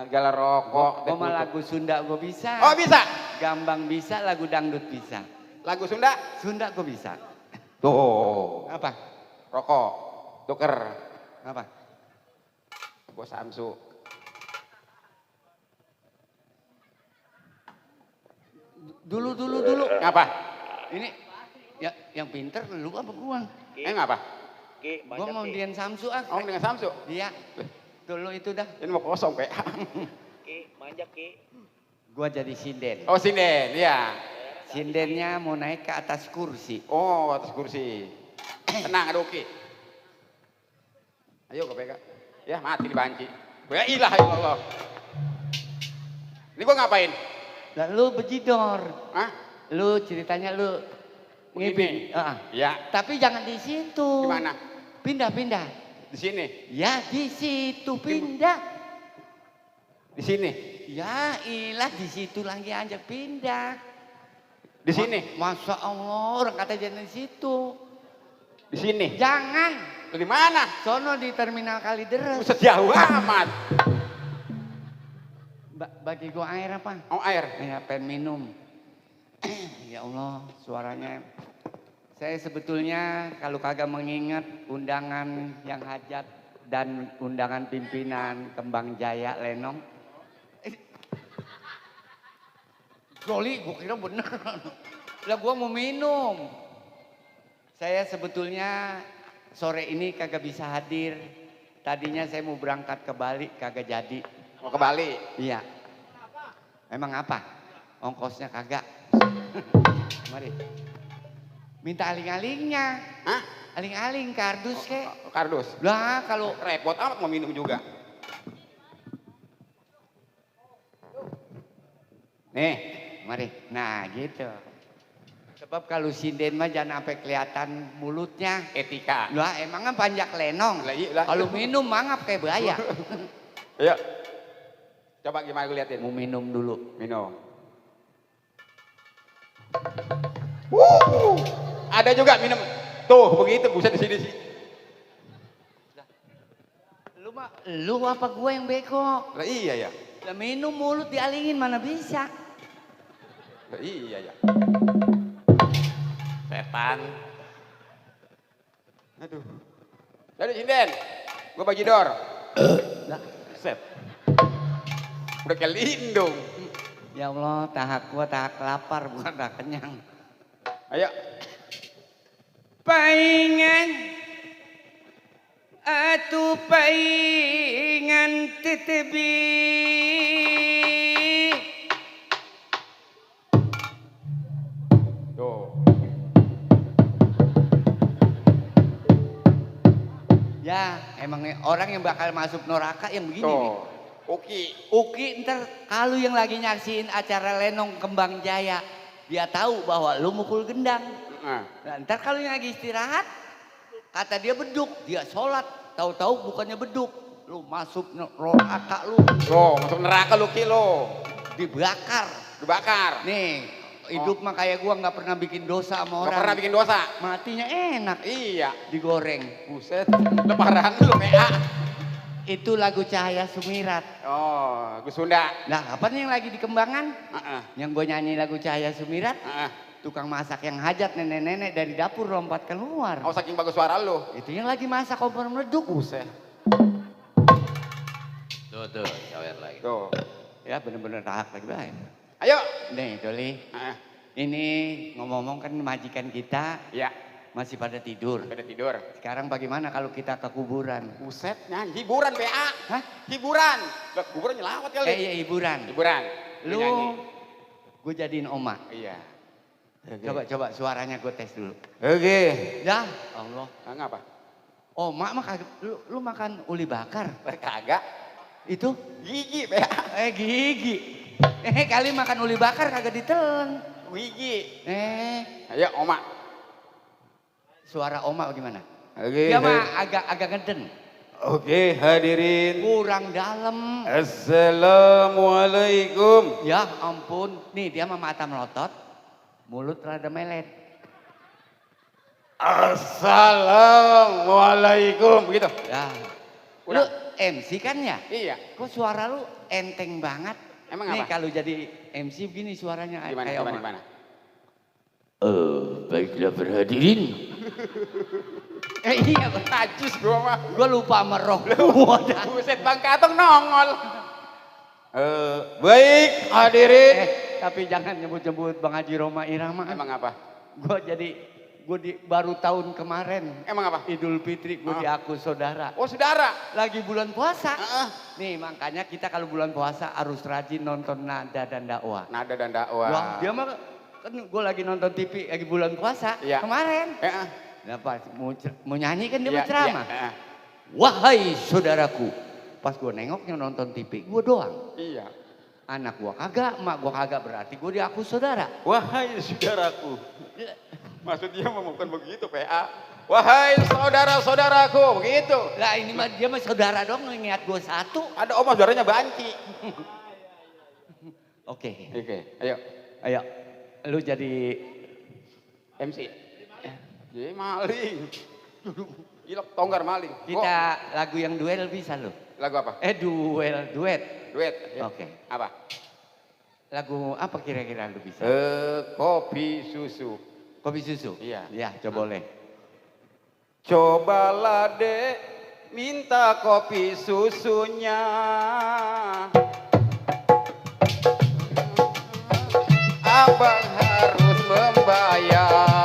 Galah rokok. Gua mah lagu Sunda gua bisa. Oh, bisa. Gambang bisa, lagu dangdut bisa. Lagu Sunda? Sunda gua bisa. Tuh. Apa? Rokok. Tuker. Apa? Bos Samsu. Dulu. Ngapa? Ini ya yang pinter lu apa gua? Ngapa? Gua mau Dian Samsu ah. Oh, dengan Samsu? Iya. Dulu itu dah. Ini mau kosong PA. Manjak Ki. Gua jadi sinden. Oh, sinden, iya. Sindennya mau naik ke atas kursi. Oh, atas kursi. Tenang, ada oke. Ayo ke PK. Ya, mati dibanci. Ya ilah ya Allah. Ini gua ngapain? Lalu bejidor. Hah? Lu ceritanya lu ngibing. Iya. Tapi jangan di situ. Di mana? Pindah. Di sini. Ya di situ pindah. Di sini. Ya ilah di situ lagi ajak pindah. Di sini. Masa Allah orang kata jangan di situ. Di sini. Jangan. Di mana? Sono di terminal Kalideres. Buset jauh amat. Bagi gua air apa? Oh air. Ya pengen minum. Ya Allah suaranya. Saya sebetulnya kalau kagak mengingat undangan yang hajat dan undangan pimpinan Kembang Jaya Lenong. Goli, gua kira bener. Lah gua mau minum. Saya sebetulnya sore ini kagak bisa hadir. Tadinya saya mau berangkat ke Bali kagak jadi. Mau ke Bali? Iya. Emang apa? Ongkosnya kagak. Mari. Minta aling-alingnya. Hah? Aling-aling kardus kek. Kardus? Lah kalau repot amat mau minum juga. Nih, mari. Nah gitu. Sebab kalau sinden mah jangan sampai kelihatan mulutnya. Etika. Lah emang kan panjak lenong. Kalau minum mangap kayak buaya. Ayo. Coba gimana gue liatin. Mau minum dulu. Minum. Ada juga minum. Tuh begitu buset di sini sih. Lu apa gue yang beko? Lah iya ya. Lah minum mulut dialingin mana bisa. Lah iya ya. Setan. Aduh. Aduh sinden. Gue bagi dor. Lah. Set. Udah kayak lindung. Ya Allah, tahak gua tahak lapar bukan tak kenyang. Ayo. Paingan atuh paingan tetebi. Tuh. Ya, emang orang yang bakal masuk neraka yang begini nih. Uki ntar kalau yang lagi nyaksiin acara Lenong Kembang Jaya, dia tahu bahwa lu mukul gendang. Nah, ntar kalau yang lagi istirahat, kata dia beduk, dia sholat, tahu-tahu bukannya beduk, lu masuk neraka lu. Masuk neraka lu Ki lo. Dibakar. Dibakar. Nih, hidup mah kayak gua nggak pernah bikin dosa sama orang. Nggak pernah bikin dosa. Matinya enak. Iya. Digoreng. Buset. Lebaran lu PA. Itu lagu Cahaya Sumirat. Oh, Gus Sunda. Nah, apa nih yang lagi dikembangan? Yang gue nyanyi lagu Cahaya Sumirat. Tukang masak yang hajat nenek-nenek dari dapur lompat keluar. Oh, saking bagus suara lu. Itu yang lagi masak kompor meleduk. Buset. Tuh, cawer lagi. Tuh. Ya bener-bener tahak lagi baik. Ayo. Nih, Doli. Ini ngomong-ngomong kan majikan kita. Ya. Masih pada tidur. Pada tidur. Sekarang bagaimana kalau kita ke kuburan? Buset, nyanyi. Hiburan PA. Hah? Hiburan. Lah, kuburan nyelawat kali. Iya hiburan. Hiburan. Lu, gue jadiin oma. Iya. Coba suaranya gue tes dulu. Oke. Ya Allah. Ngapa? Oma mah kagak. Lu makan uli bakar? Kagak. Itu? Gigi PA. Gigi. Kali makan uli bakar kagak ditelan. Gigi. Ayo oma. Suara oma gimana? Oke. Dia mah agak ngeden. Oke, hadirin. Kurang dalam. Assalamualaikum. Ya ampun. Nih dia mah mata melotot. Mulut rada melet. Assalamualaikum. Begitu. Ya. Lu MC kan ya? Iya. Kok suara lu enteng banget? Emang nih, apa? kalau jadi MC begini suaranya kayak oma. Gimana? Baiklah berhadirin. Iya, najis gua mah. Gua lupa merok. Buset Bang Katong nongol. Baik hadirin. Tapi jangan nyebut-nyebut Bang Haji Roma Irama. Emang apa? Gua baru tahun kemarin. Emang apa? Idul Fitri gua diaku saudara. Oh saudara. Lagi bulan puasa. Nih makanya kita kalau bulan puasa harus rajin nonton Nada dan Dakwah. Nada dan Dakwah. Wah, dia mah kan gue lagi nonton TV lagi bulan puasa kemarin. Nah, pas mau nyanyi kan dia berceramah. Wahai saudaraku, pas gue nengoknya nonton TV gue doang. Iya. Anak gue kagak, emak gue kagak, berarti gue diaku saudara. Wahai saudaraku. Maksud dia mau bukan begitu PA. Wahai saudara-saudaraku, begitu. Lah ini mah dia mah saudara dong ngingat gue satu. Ada om saudaranya banci. Oke. Oke, ayo. Ayo. Lu jadi MC. Jadi maling. Ilok tonggar maling. kita lagu yang duel bisa lu. Lagu apa? Duet. Duet. Oke. Apa? Lagu apa kira-kira lu bisa? Kopi susu. Kopi susu? Iya. Ya, coba boleh. Cobalah dek, minta kopi susunya. Abang harus membayar.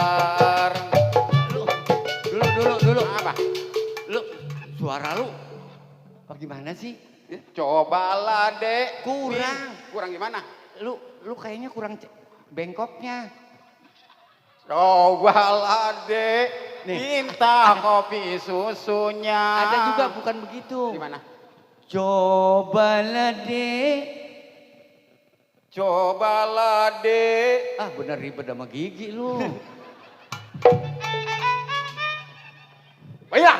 Dulu. Apa? Lu, suara lu bagaimana sih? Cobalah dek. Kurang. Kurang gimana? Lu kayaknya kurang bengkoknya. Cobalah dek, minta kopi susunya. Ada juga bukan begitu. Gimana? Cobalah dek. Cobalah dek. Ah bener ribet sama gigi lu. Baiklah.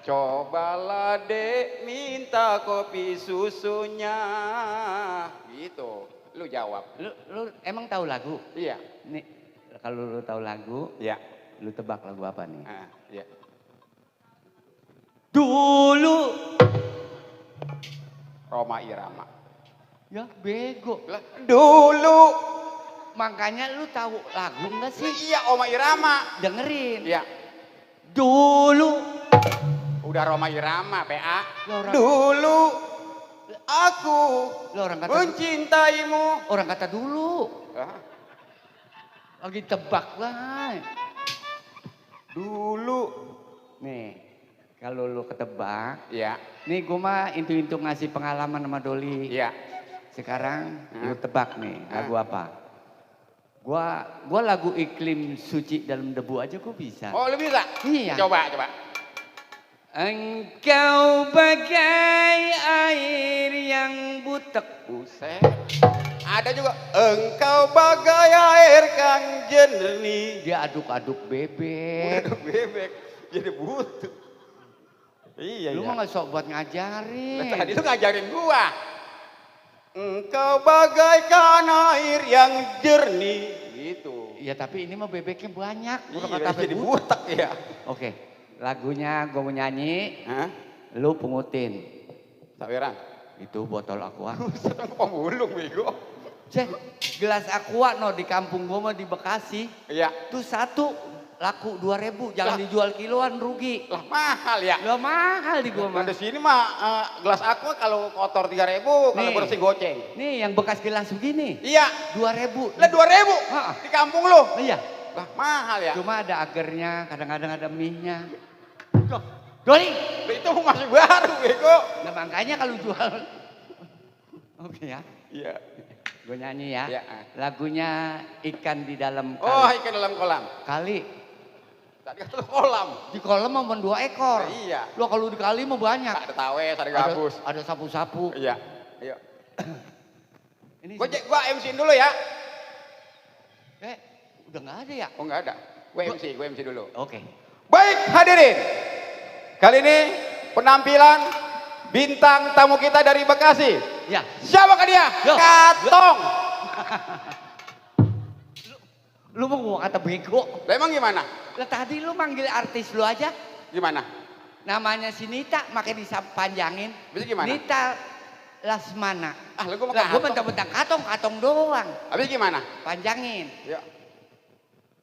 Cobalah dek, minta kopi susunya. Gitu. Lu jawab. Lu emang tahu lagu? Iya. Nih, kalau lu tahu lagu, Iya. lu tebak lagu apa nih? Iya. Dulu. Roma Irama. Ya bego. Lah, dulu. Makanya lu tahu lagu enggak sih? Iya, Oma Irama. Dengerin. Iya. Dulu. Udah Roma Irama, PA. Orang, Dulu aku orang kata mencintaimu. orang kata dulu. Hah? Lagi tebak lah. Dulu. Nih, kalau lu ketebak, Iya. nih gue mah intu-intu ngasih pengalaman sama Doli. Iya. Sekarang lu tebak nih, lagu apa? Gua lagu Iklim Suci Dalam Debu aja gua bisa. Oh, lu bisa? Iya. Coba. Engkau bagai air yang butek. Buset. Ada juga. Engkau bagai air kan jernih. Dia aduk-aduk bebek. Aduk bebek. Jadi butuh. Iya, Lu mah gak sok buat ngajarin. Tadi lu ngajarin gua. Engkau bagaikan air yang jernih. Gitu. Iya tapi ini mah bebeknya banyak. Iya, jadi butek ya. Oke, lagunya gue mau nyanyi. Hah? Lu pungutin. Saweran. Itu botol aqua. Setengah pemulung bego. Gelas aqua no di kampung gue mah di Bekasi. Iya. Tuh satu laku 2.000, jangan dijual kiloan rugi. Lah mahal ya. Lah mahal di gua mah. Di sini mah gelas aqua kalau kotor 3.000, kalau bersih goceng. Nih yang bekas gelas begini. Iya. 2.000. Lah 2.000 di kampung lu. Iya. Lah mahal ya. Cuma ada agarnya, kadang-kadang ada mie-nya. Doli. Itu masih baru bego. Nah makanya kalau jual. Oke ya. Iya. Gue nyanyi ya. Iya. Lagunya Ikan di Dalam Kali. Oh, ikan dalam kolam. Kali. Tadi kata lu kolam. Di kolam mau 2 ekor. Iya. Lo kalau di kali mau banyak. Ada tawes, ada gabus. Ada sapu-sapu. Iya. Ayo. Ini Gua MC-in dulu ya. Udah nggak ada ya? Oh nggak ada. Gue MC dulu. Oke. Baik hadirin. Kali ini penampilan bintang tamu kita dari Bekasi. Ya. Siapakah dia? Yo. Katong. Lu mau gua kata bego. Lah emang gimana? Lah tadi lu manggil artis lu aja. Gimana? Namanya si Nita, makanya dipanjangin. Bisa gimana? Nita Lasmana. Ah, lu gua Lah gua mentang-mentang katong doang. Habis gimana? Panjangin. Ya.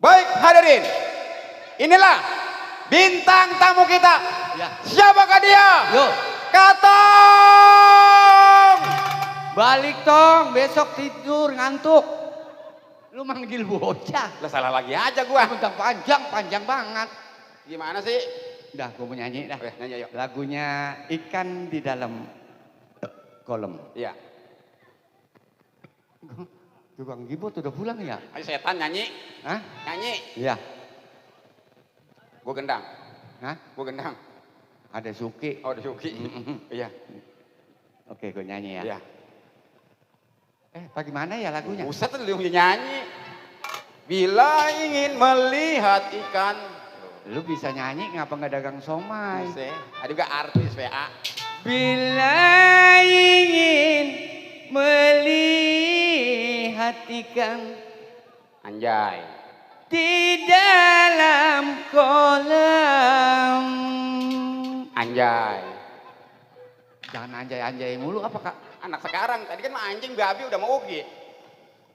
Baik hadirin. Inilah bintang tamu kita. Ya. Siapakah dia? Yo. Katong. Balik tong, besok tidur ngantuk. Lu manggil bocah. Lah salah lagi aja gua. Mentang panjang banget. Gimana sih? Udah gua mau nyanyi dah. Oke, nyanyi yuk. Lagunya Ikan di Dalam Kolam. Iya. Tukang gibot udah pulang ya? Ayo setan nyanyi. Hah? Nyanyi. Iya. Gua gendang. Hah? Gua gendang. Ada Suki. Oh, ada Suki. Iya. Oke, gue nyanyi ya. Iya. Bagaimana ya lagunya? Buset lu yang nyanyi. Bila ingin melihat ikan. Lu bisa nyanyi ngapa nggak dagang somai? Bisa. Ada juga artis WA. Bila ingin melihat ikan Anjay. di dalam kolam. Anjay. Jangan anjay-anjay mulu apa kak? Anak sekarang, tadi kan mah anjing babi udah mau oke.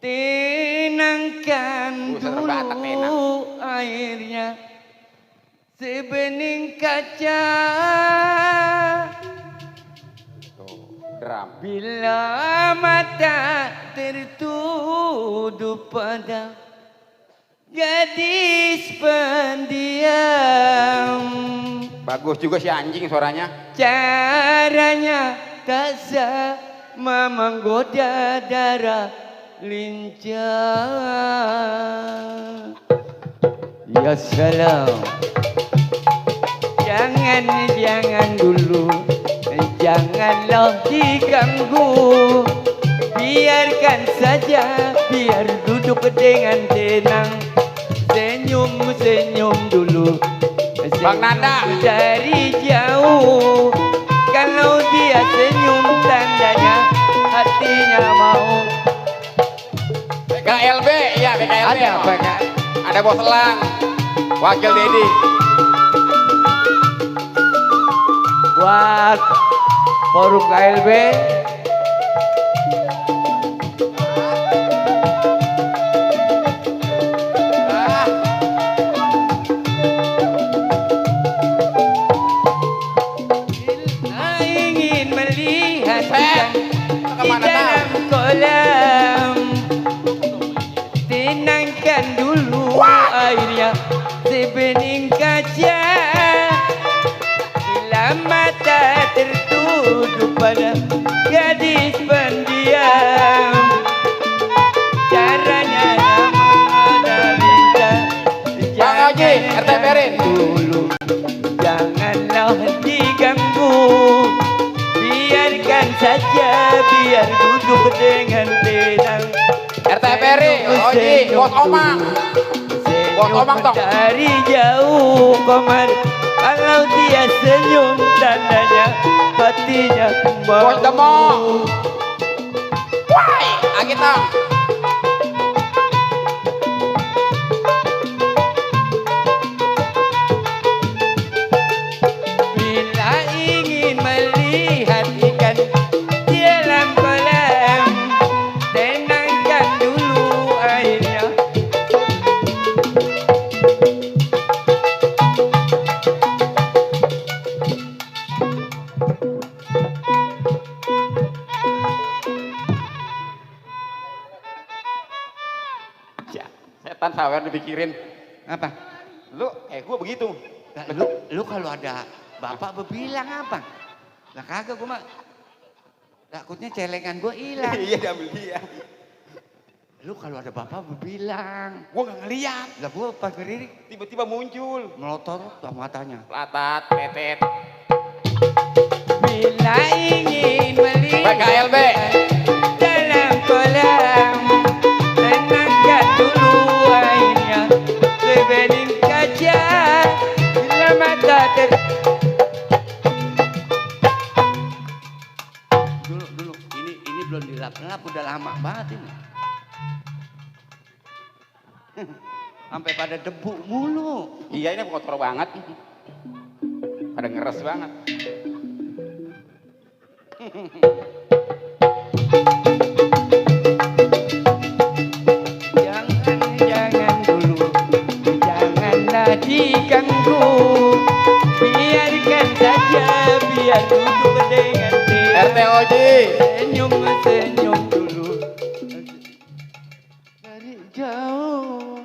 Tenangkan Buset, Batak, tenang. dulu airnya sebening kaca. Drum. Bila mata tertutup pada gadis pendiam. Bagus juga si anjing suaranya. Caranya tak sama menggoda darah lincah. Ya salam. Jangan dulu, janganlah diganggu. Biarkan saja, biar duduk dengan tenang. Senyum dulu. Bang Nanda. Dari jauh, kalau dia senyum tandanya hatinya mau. BKLB, iya BKLB. Ada apa kak? Ada Bos Elang, Wakil Dedi. Buat forum KLB. Ingin melihat ikan di dalam kolam. Tenangkan dulu airnya sebening kaca. Bila mata tertutup pada gadis pendiam. Caranya mengenalinya. Bang Oji, RT Perin. Dulu janganlah diganggu. Biarkan saja, biar duduk dengan tenang. RT Peri, Oji, Bos Omang. Bos Omang toh. Dari jauh koman, kalau dia senyum tandanya hatinya mau. Bos Demong. Wai, Agi tong. Bila ingin melihat ikan di dalam kolam, tenangkan dulu airnya. Ya, setan sawer dipikirin. Apa? Lu, gua begitu. Nah, lu kalau ada bapak berbilang apa? Lah kagak gua mah. Takutnya celengan gua hilang. Iya, diambil dia. Lu kalau ada bapak berbilang. Gua nggak ngeliat. Lah gua pas ngelirik Tiba-tiba muncul. melotot tuh matanya. Latat, tetet. Bila ingin melihat BKLB. dalam kolam, tenangkan dulu airnya sebening kaca. Bila mata dulu ini belum dilap-lap, udah lama banget ini. Sampai pada debu mulu. Iya, ini kotor banget. Pada ngeres banget. Jangan dulu, janganlah diganggu. Biarkan saja, biar duduk dengan tenang. RT Oji. Senyum dulu. Dari jauh.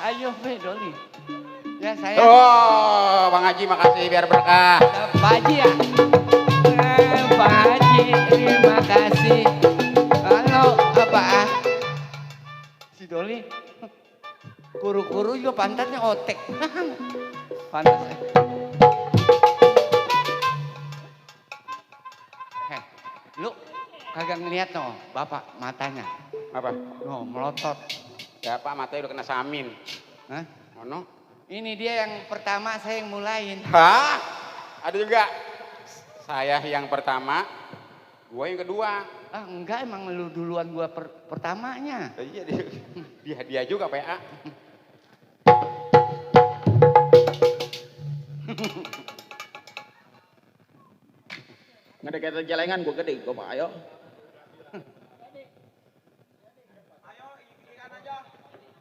Ayo Doli. Ya saya. Oh, Bang Haji makasih biar berkah. Pak Haji ya. Pak Haji terima kasih. Kalau apa si Doli kuru-kuru juga pantatnya otek. Pantas. Lu kagak ngeliat no bapak matanya. Apa? No melotot. Ya Pak, matanya udah kena samin. Hah? Mana? Ini dia yang pertama, saya yang mulain. Hah? Ada juga. Saya yang pertama, gua yang kedua. Ah enggak, emang lu duluan gua pertamanya. Iya dia juga PA. Ngedeket jelengan gue gede, gue Pak, ayo.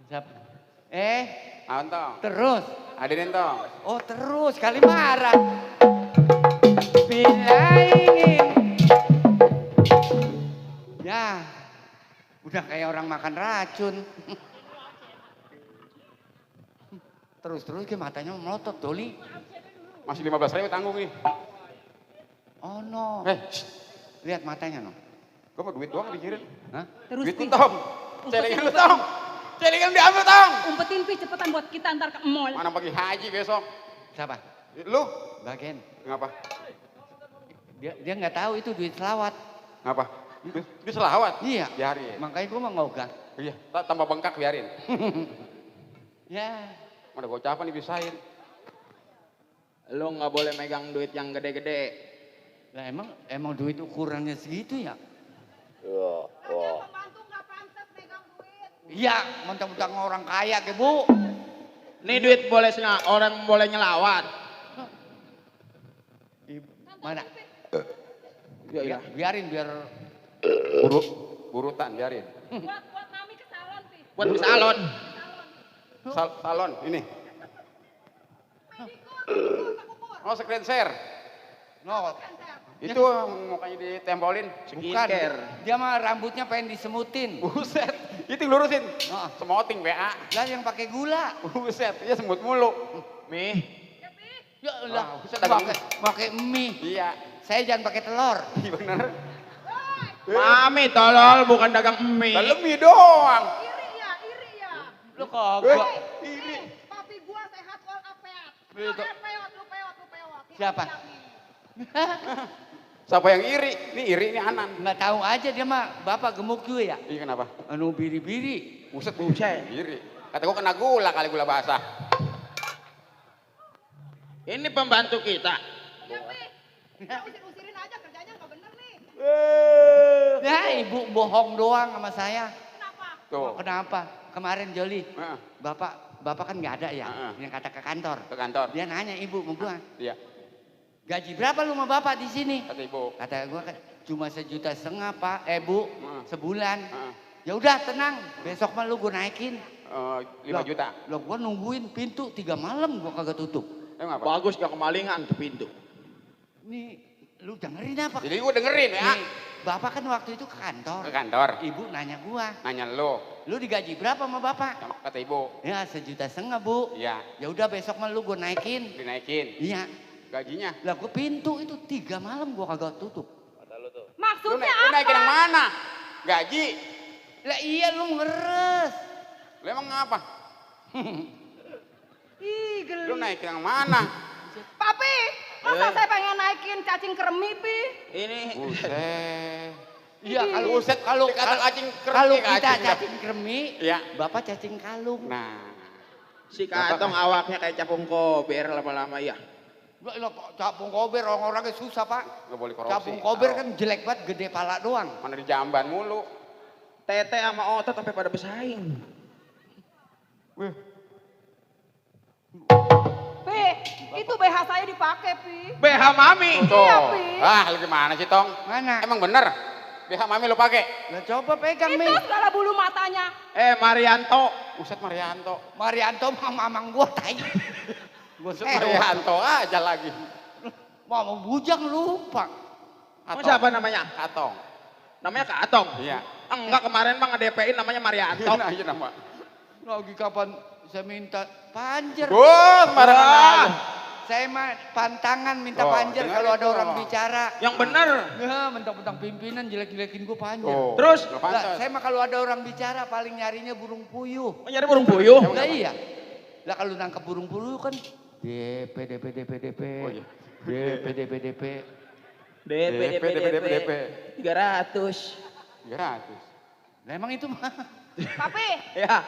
Siap. Tong. Terus. Hadirin tong. Oh terus, kali marah. Bila ingin. Ya, udah kayak orang makan racun. Terus ke matanya melotot, Doli. Masih 15.000 tanggung nih. Oh no. Lihat matanya no. Gue mau duit doang dikirim. Hah? Terus Duit Pi. tong. Celengan lu tong. Celengan diambil tong. Umpetin Pi cepetan buat kita antar ke mall. Mana pergi haji besok? Siapa? Lu? Bagian. Ngapa? Dia nggak tahu itu duit selawat. Ngapa? Duit selawat? Iya. Biarin. Makanya gua mau ngogah. Iya, tambah bengkak biarin. Ya. Mana gocapan dipisahin. Lu nggak boleh megang duit yang gede-gede. Lah emang duit ukurannya segitu ya? Iya, mentang-mentang orang kaya ke Bu. Nih duit boleh orang boleh nyelawat. Mana? Iya. Biarin biar burutan biarin. Buat mami ke salon Pi. Buat ke salon. Salon ini. Oh, screen share. no. Itu mukanya ditempolin. Bukan. Dia mah rambutnya pengen disemutin. Buset. Itu lurusin. Oh. Semoting BA. Lah yang pakai gula. Buset, iya semut mulu. Mie. Ya Allah, buset, pakai mie. Iya. Saya jangan pakai telur. Iya bener. Mami tolol bukan dagang mie. Lalu mie doang. Iri ya. Lu kagak. Iri. Papi gua sehat walafiat. Begitu. Lu pewot. Siapa? Siapa yang iri? Ini iri, ini Anan. Nggak tahu aja dia mah bapak gemuk juga ya. Iya kenapa? Anu biri-biri. Buset, iri. Kata gua kena gula kali gula basah. Ini pembantu kita. Iya Pi. Usir-usirin aja kerjanya nggak bener nih. Ya ibu bohong doang sama saya. Kenapa? Tuh. Kenapa? Kemarin Joli, Heeh. bapak kan nggak ada ya, yang kata ke kantor. Ke kantor. Dia nanya ibu sama gua, Iya. gaji berapa lu sama bapak di sini? Kata ibu. Kata gua kan cuma 1,5 juta Pak, Bu, sebulan. Heeh. Ya udah tenang, besok mah lu gua naikin. 5 juta. Loh gua nungguin pintu 3 malam gua kagak tutup. Emang apa? Bagus gak kemalingan tuh pintu. Nih, lu dengerin apa? Jadi gua dengerin ya. Nih, bapak kan waktu itu ke kantor. Ke kantor. Ibu nanya gua, Nanya lo. lu digaji berapa sama bapak? Kata ibu. Ya 1,5 juta Bu. Iya. Ya udah besok mah lu gua naikin. Dinaikin. Iya. Gajinya. Lah gua pintu itu 3 malam gua kagak tutup. Maksudnya Lu naikin yang mana? Gaji. Lah iya lu ngeres. Lu emang apa? Ih, geli. Lu naikin yang mana? Papi, masa saya pengen naikin cacing kremi Pi? Ini Buset. Iya kalau Buset, kalau kata cacing kremi, kalau kita cacing. cacing kremi, Iya. bapak cacing kalung. Nah. si Katong awaknya kayak capung kober lama-lama ya. Lah capung kober orang-orangnya susah Pak. Gak boleh korupsi. Capung kober kan jelek banget, gede pala doang. Mana di jamban mulu. Tete sama otot sampai pada bersaing. Pi, itu BH saya dipakai Pi. BH Mami. Iya Pi. Lu gimana sih Tong? Mana? Emang bener? BH Mami lu pakai? Lah coba pegang Itu Mi. segala bulu matanya. Marianto. Buset Marianto. Marianto mamang gua tai. Gua Marianto aja lagi. mau bujang lupa. Mau siapa namanya? Katong. Namanya Katong. Iya. Enggak, kemarin bang nge-DP-in namanya Marianto. Nah, iya nama. Lagi kapan saya minta panjer. Sembarangan aja. Saya mah pantangan minta Oh, panjer dengar kalau ada itu. orang bicara. Yang bener. Ya, mentang-mentang pimpinan jelek-jelekin gua panjer. Oh, Terus? nggak Lah, pantas. saya mah kalau ada orang bicara paling nyarinya burung puyuh. Mau nyari burung puyuh. Lah iya. Lah kalau nangkep burung puyuh kan DP DP. Oh, iya. DP. DP. 300. 300. Lah emang itu mah. Papi, Ya.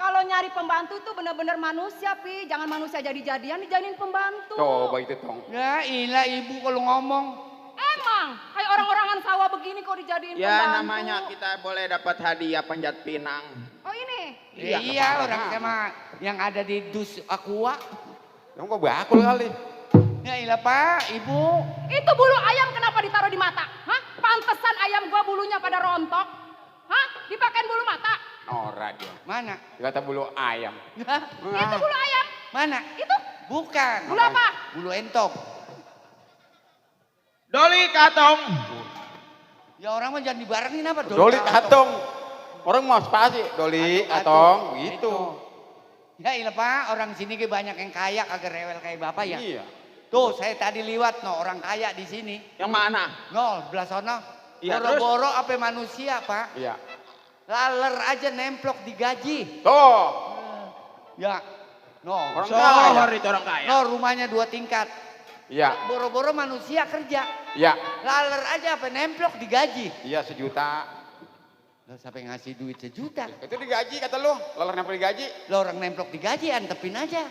kalau nyari pembantu itu benar-benar manusia, Pi. Jangan manusia jadi-jadian dijadiin pembantu. Coba itu Tong. Ya ilah ibu kalau ngomong. Emang, kayak orang-orangan sawah begini kok dijadiin Ya pembantu. namanya kita boleh dapat hadiah panjat pinang. Oh ini? Iya orang sama yang ada di dus aqua. Kamu kok bakul kali. Ya ilah Pak, Ibu. Itu bulu ayam kenapa ditaruh di mata? Hah? Pantesan ayam gua bulunya pada rontok. Hah? Dipakein bulu mata? Norak dia. Mana? Kata bulu ayam. Itu bulu ayam. Mana? Itu? Bukan. Bulu apa? Bulu entong. Doli Katong. Ya orang mah jangan dibarengin apa Doli Katong. Orang mau spasi. Doli Katong. Gitu. Ya ilah Pak, orang sini ke banyak yang kaya kagak rewel kayak Bapak ya. Iya. Tuh saya tadi liwat no orang kaya di sini. Yang mana? No, belah sono. Iya, Boro-boro apa manusia Pak. Iya. Laler aja nemplok digaji. Tuh. Ya. No. Orang Sohor kaya. itu orang kaya. No, rumahnya 2 tingkat. Iya. Boro-boro manusia kerja. Iya. Laler aja apa nemplok digaji. Iya 1 juta. Lo sampai ngasih duit 1 juta. Itu digaji kata lu. Laler nempel digaji. Lo orang nemplok digaji antepin aja.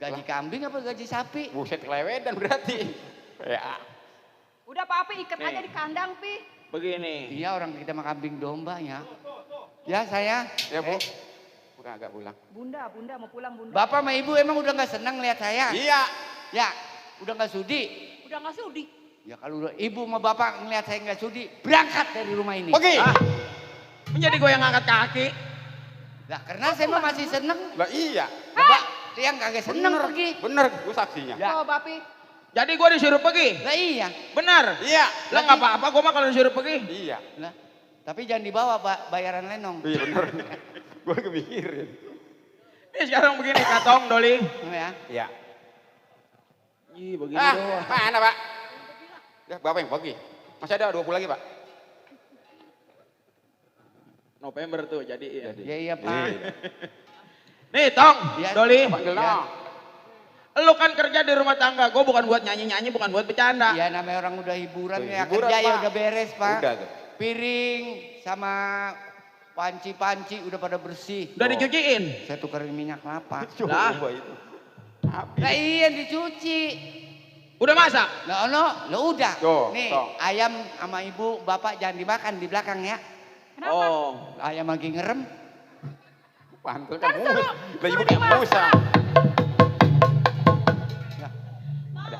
Gaji kambing apa gaji sapi? Buset kelewedan berarti. Ya. Udah Pak Api ikat aja di kandang, Pi. Begini. Iya orang kita mah kambing domba ya. Ya saya. Ya Bu. Bukan agak pulang. Bunda mau pulang Bunda. Bapak sama Ibu emang udah gak senang lihat saya? Iya. Ya, udah gak sudi? Udah nggak sudi. Ya kalau udah Ibu sama Bapak ngelihat saya gak sudi, berangkat dari rumah ini. Pergi. Menjadi gue yang ngangkat kaki. Lah karena saya mah masih seneng. Lah iya. Bapak yang kagak seneng pergi. Bener, gue saksinya. Ya. Oh, Bapi. Jadi gue disuruh pergi. Lah iya. Benar. Iya. Lah nggak apa-apa, gue mah kalau disuruh pergi. Iya. Lah, tapi jangan dibawa bayaran lenong. Iya bener. Gue kemikirin. Ini sekarang begini Katong, Doli. Oh, ya. Iya. Ih, begini Ah, doang. mana Pak? Ya, Bapak yang pergi. Masih ada 20 lagi Pak? November tuh jadi iya. Ya iya Pak. Nih Tong, Ya. Doli. Panggil Ya. dong. Lu kan kerja di rumah tangga, gue bukan buat nyanyi-nyanyi, bukan buat bercanda. Ya namanya orang udah hiburan Tuh, ya hiburan, kerja ya Pak. udah beres Pak. Udah tuh. Piring sama panci-panci udah pada bersih. Udah dicuciin. Saya tukerin minyak kelapa. Coba itu. Lah iya dicuci. Udah masak? Lah udah. Tuh, Nih tuh. ayam sama ibu bapak jangan dimakan di belakang ya. Kenapa? Oh. Ayam lagi ngerem. Pantul kan mus. Lah ibu kayak musa.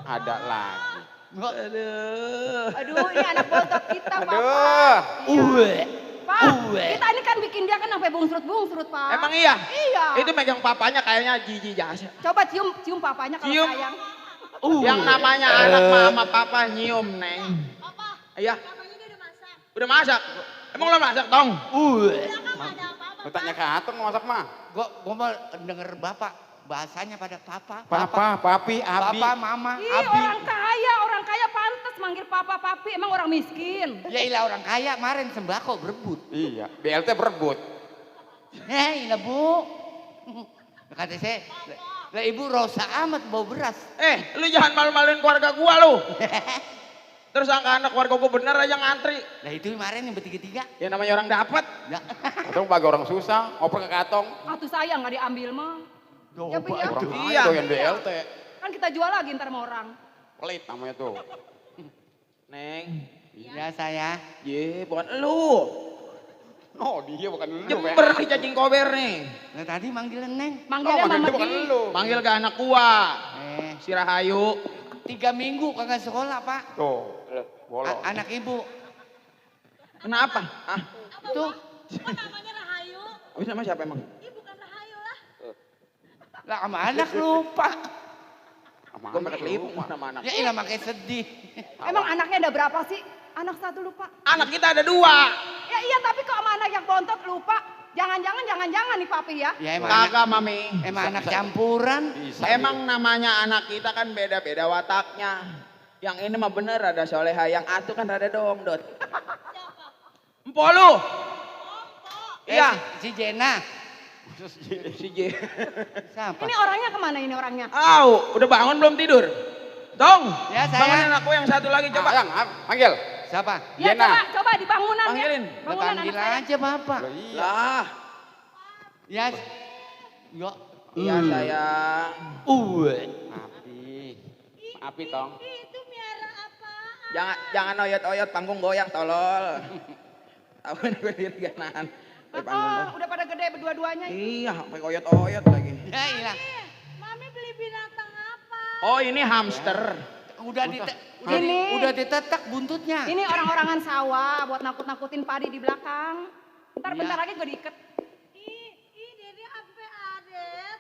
Ada lagi. Aduh, ini anak bontot kita, Pak. Aduh. Pak, kita ini kan bikin dia kan sampai bungsrut-bungsrut, Pak. Emang iya? Iya. Itu megang papanya kayaknya jijik jasa. Coba cium papanya kalau Cium. sayang. Yang namanya anak sama papa nyium, Neng. Papa. Iya. Namanya dia udah masak. Udah masak? Emang lo masak, Tong? Lu tanya ke Atong mau masak mah? Gua mau denger bapak bahasanya pada papa. Papa, papi, abi. Papa, mama, Ih, abi. orang kaya pantas manggil papa papi, emang orang miskin. Ya ilah orang kaya kemarin sembako berebut. Iya, BLT berebut. Ilah bu. Kata saya, lah ibu rosa amat bau beras. Lu jangan malu-maluin keluarga gua lu. Terus angka anak keluarga gua bener aja ngantri. Lah itu kemarin yang bertiga-tiga. Ya namanya orang dapet. Atong bagi orang susah, ngoper ke Katong. Atuh sayang nggak diambil mah. Ya, Pi, ya. Orang Iya. doyan BLT. Kan kita jual lagi ntar sama orang. Pelit namanya tuh. Neng. Ya saya. Ye, bukan lu. Oh dia bukan lu. Jember nih cacing kober nih. Nah tadi manggilnya Neng. Manggilnya manggil Mama dia bukan Di. lu. Manggil ke anak gua. Si Rahayu. 3 minggu kagak sekolah pak. Tuh, bolong. Anak ibu. Kenapa? Ah, Tuh. Kok namanya Rahayu? abis nama siapa emang? Ih, bukan Rahayu lah. Lah sama anak lupa. Gua pada kelipu nama anak. Ya ilah makanya sedih. Emang anaknya ada berapa sih? Anak satu lupa. Anak kita ada 2. Ya iya tapi kok sama anak yang bontot lupa. Jangan-jangan nih papi ya. Ya emang Kagak, Mami. emang anak campuran. Emang namanya anak kita kan beda-beda wataknya. Yang ini mah bener ada soleha, yang atuh kan rada dongdot. Empo lu. Iya. Si Jena. Si J. Siapa? Ini orangnya kemana ini orangnya? Au, udah bangun belum tidur? Dong. Ya, saya. Bangunin aku yang satu lagi coba. Yang, panggil. Siapa? Ya Jena. coba di bangunan Panggilin. ya. Bangunan Panggil anak saya. aja bapak. Lah iya. Lah. Ya. Ya. Iya sayang. Api tong. Itu miara apaan? Jangan oyot-oyot panggung goyang tolol. Tahu nih gue diri-dirian. Udah pada gede berdua-duanya. Iya, sampai oyot-oyot lagi. Ya iya. Mami beli binatang apa? Oh, ini hamster. Udah ditetek buntutnya. Ini orang-orangan sawah buat nakut-nakutin padi di belakang. Ntar bentar lagi gue diikat. Ih, Dede sampai adet.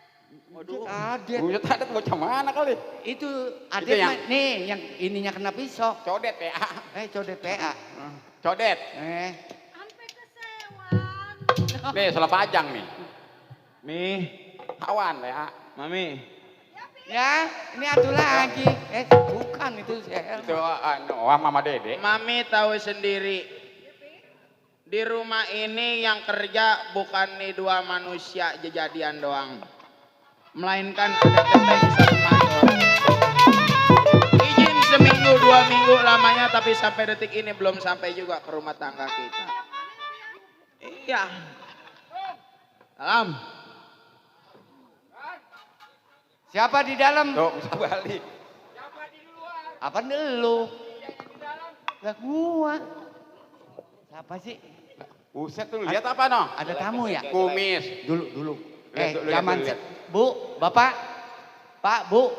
Waduh. Adet. Buyut adet bocah mana kali? Itu Itu adet yang- nih yang ininya kena pisau. Codet ya. Codet PA. Codet. Sampai kesewan. Nih, salah pajang nih. Nih, Kawan ya. Mami. Ya, ini atu lagi. Bukan itu saya. Itu Mama Dede. Mami tahu sendiri. Di rumah ini yang kerja bukan nih dua manusia jejadian doang. Melainkan ada teteh satu mandor. Izin seminggu 2 minggu lamanya tapi sampai detik ini belum sampai juga ke rumah tangga kita. Iya. Salam. Siapa di dalam? Tuh, bisa balik. Apa lu? Lah gua. Siapa sih? Buset tuh, lihat apa no? Ada tamu ya? Kumis. Dulu. Lihat, lihat, Zaman lihat. Bu, Bapak. Pak, Bu.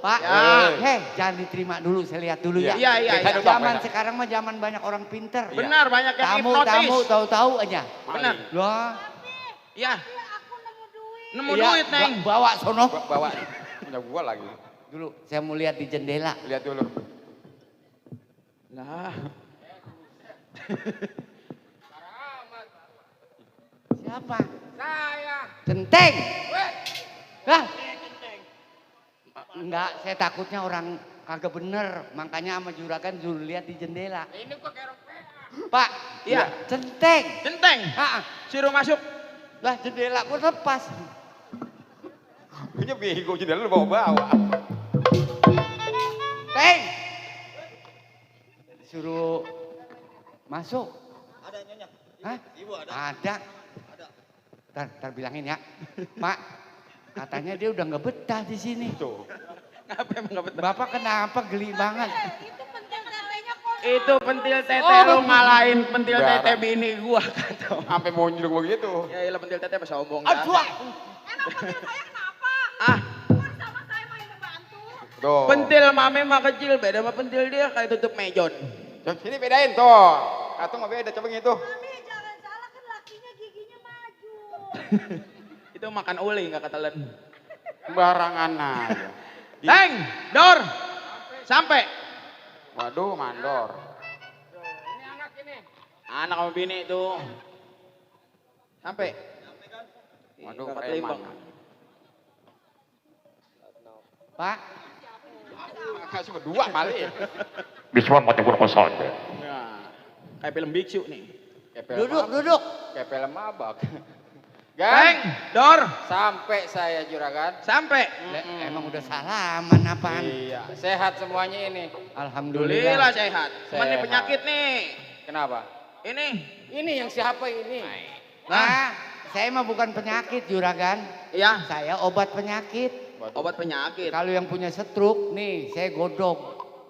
Pak. Ya. Jangan diterima dulu, saya lihat dulu ya. Iya. Zaman sekarang mah zaman banyak orang pinter. Benar, banyak yang Tamu hipnotis. tahu-tahu aja. Benar. Lah. Iya. Aku nemu duit. Nemu Iya, duit, Neng. Bawa sono. Bawa. Punya gua lagi. Dulu, saya mau lihat di jendela. Lihat dulu. Nah. Siapa? Saya. Centeng. Lah. Enggak, saya takutnya orang kagak bener. Makanya sama juragan dulu lihat di jendela. Ini kok kayak Pak, Iya. Centeng. Centeng. Suruh masuk. Lah jendela gua lepas. punya bego jendela lu bawa-bawa. Teng. Suruh masuk. Ada nyonya. Hah? Ibu ada. Ada. Ntar bilangin ya. Pak, katanya dia udah nggak betah di sini. Tuh. Ngapa emang nggak betul? Bapak kenapa geli banget? Itu pentil tetenya kok. Itu pentil tete lu ngalahin pentil tete bini gua kata. Sampai mau nyeluk begitu. Ya ilah pentil tete pas sombong. Aduh. Emang pentil saya kenapa? Ah, Kan sama saya mau membantu. Tuh. pentil mame mah kecil beda sama pentil dia kayak tutup mejon. Coba sini bedain tuh. Atau mah beda coba gitu. Mami jangan salah kan lakinya giginya maju. Itu makan uli nggak ketelan. Barangan aja. Teng, Dor. Sampai. Waduh, mandor. Anak sama bini itu. Sampai. Waduh, Kakak preman. Limbang. Pak, Kasih berdua kali. Biswan mati berkosan. Nah, kayak film biksu nih. duduk. Kayak film mabak. Teng, Gang, Dor. sampai saya juragan. Sampai. Emang udah salaman apaan? Iya, sehat semuanya ini. Alhamdulillah. Alhamdulillah sehat. Cuman nih Sehat. penyakit nih. Kenapa? Ini. Ini yang siapa ini? Nah, saya mah bukan penyakit juragan. Ya, Saya obat penyakit. obat penyakit. Kalau yang punya stroke, nih saya godok.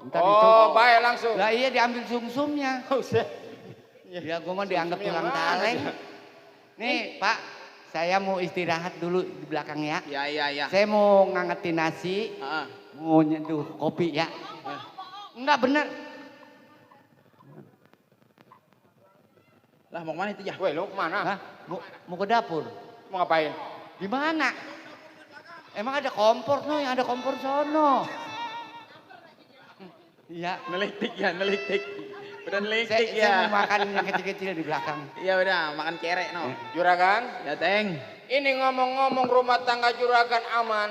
Ntar Oh, baik langsung. Lah iya diambil sumsumnya. Buset. Ya gua mah dianggap Sumsum yang tulang mana taleng. sih? Nih Pak, saya mau istirahat dulu di belakang ya. Ya. Saya mau ngangetin nasi, Heeh. mau nyeduh kopi ya. Enggak bener. Lah mau kemana itu ya? Woi, lu kemana? Hah? Mau ke dapur. Mau ngapain? Di mana? Emang ada kompor no, yang ada kompor sono. Iya. Nelitik ya, nelitik. Udah nelitik Saya ya. mau makan yang kecil-kecil di belakang. Iya udah, makan cerek no. Juragan, Ya Teng. ini ngomong-ngomong rumah tangga juragan aman.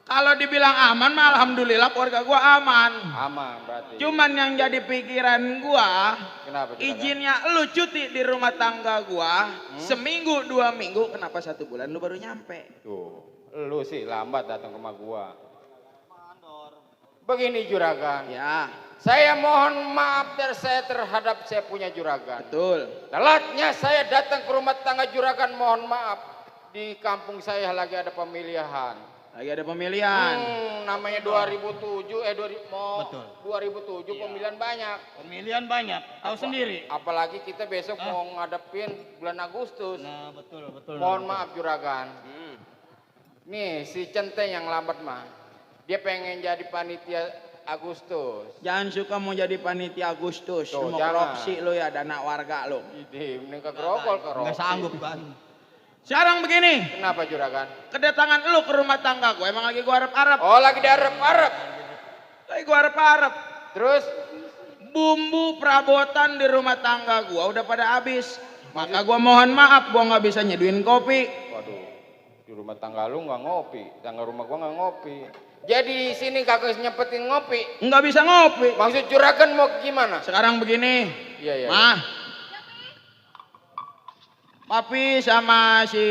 Kalau dibilang aman mah alhamdulillah keluarga gua aman. Aman berarti. Cuman yang jadi pikiran gua, Kenapa juragan? izinnya lu cuti di rumah tangga gua seminggu 2 minggu, kenapa 1 bulan lu baru nyampe? Tuh, lu sih lambat datang ke rumah gua. Begini juragan, Ya, Saya mohon maaf dari saya terhadap saya punya juragan. Betul. Telatnya saya datang ke rumah tangga juragan, mohon maaf. Di kampung saya lagi ada pemilihan. Lagi ada pemilihan. Namanya 2007, 2007 Iya. pemilihan banyak. Pemilihan banyak, tahu sendiri. Apalagi kita besok mau ngadepin bulan Agustus. Nah, betul. Mohon maaf juragan. Nih si Centeng yang lambat mah. Dia pengen jadi panitia Agustus. Jangan suka mau jadi panitia Agustus. Tuh, Lu mau jangan. korupsi lu ya dana warga lu. Ide, mending kegerokol ke Nggak sanggup kan? Sekarang begini, Kenapa juragan? kedatangan lu ke rumah tangga gue emang lagi gua harap-harap. Oh lagi diarep-arep. Lagi gua harap-harap. Terus Bumbu perabotan di rumah tangga gua udah pada habis. Maka gua mohon maaf gua nggak bisa nyeduin kopi. waduh, di rumah tangga lu nggak ngopi, tangga rumah gua nggak ngopi. Jadi sini kagak nyempetin ngopi. Nggak bisa ngopi. Maksud juragan mau gimana? Sekarang begini, Iya. Mah. Papi sama si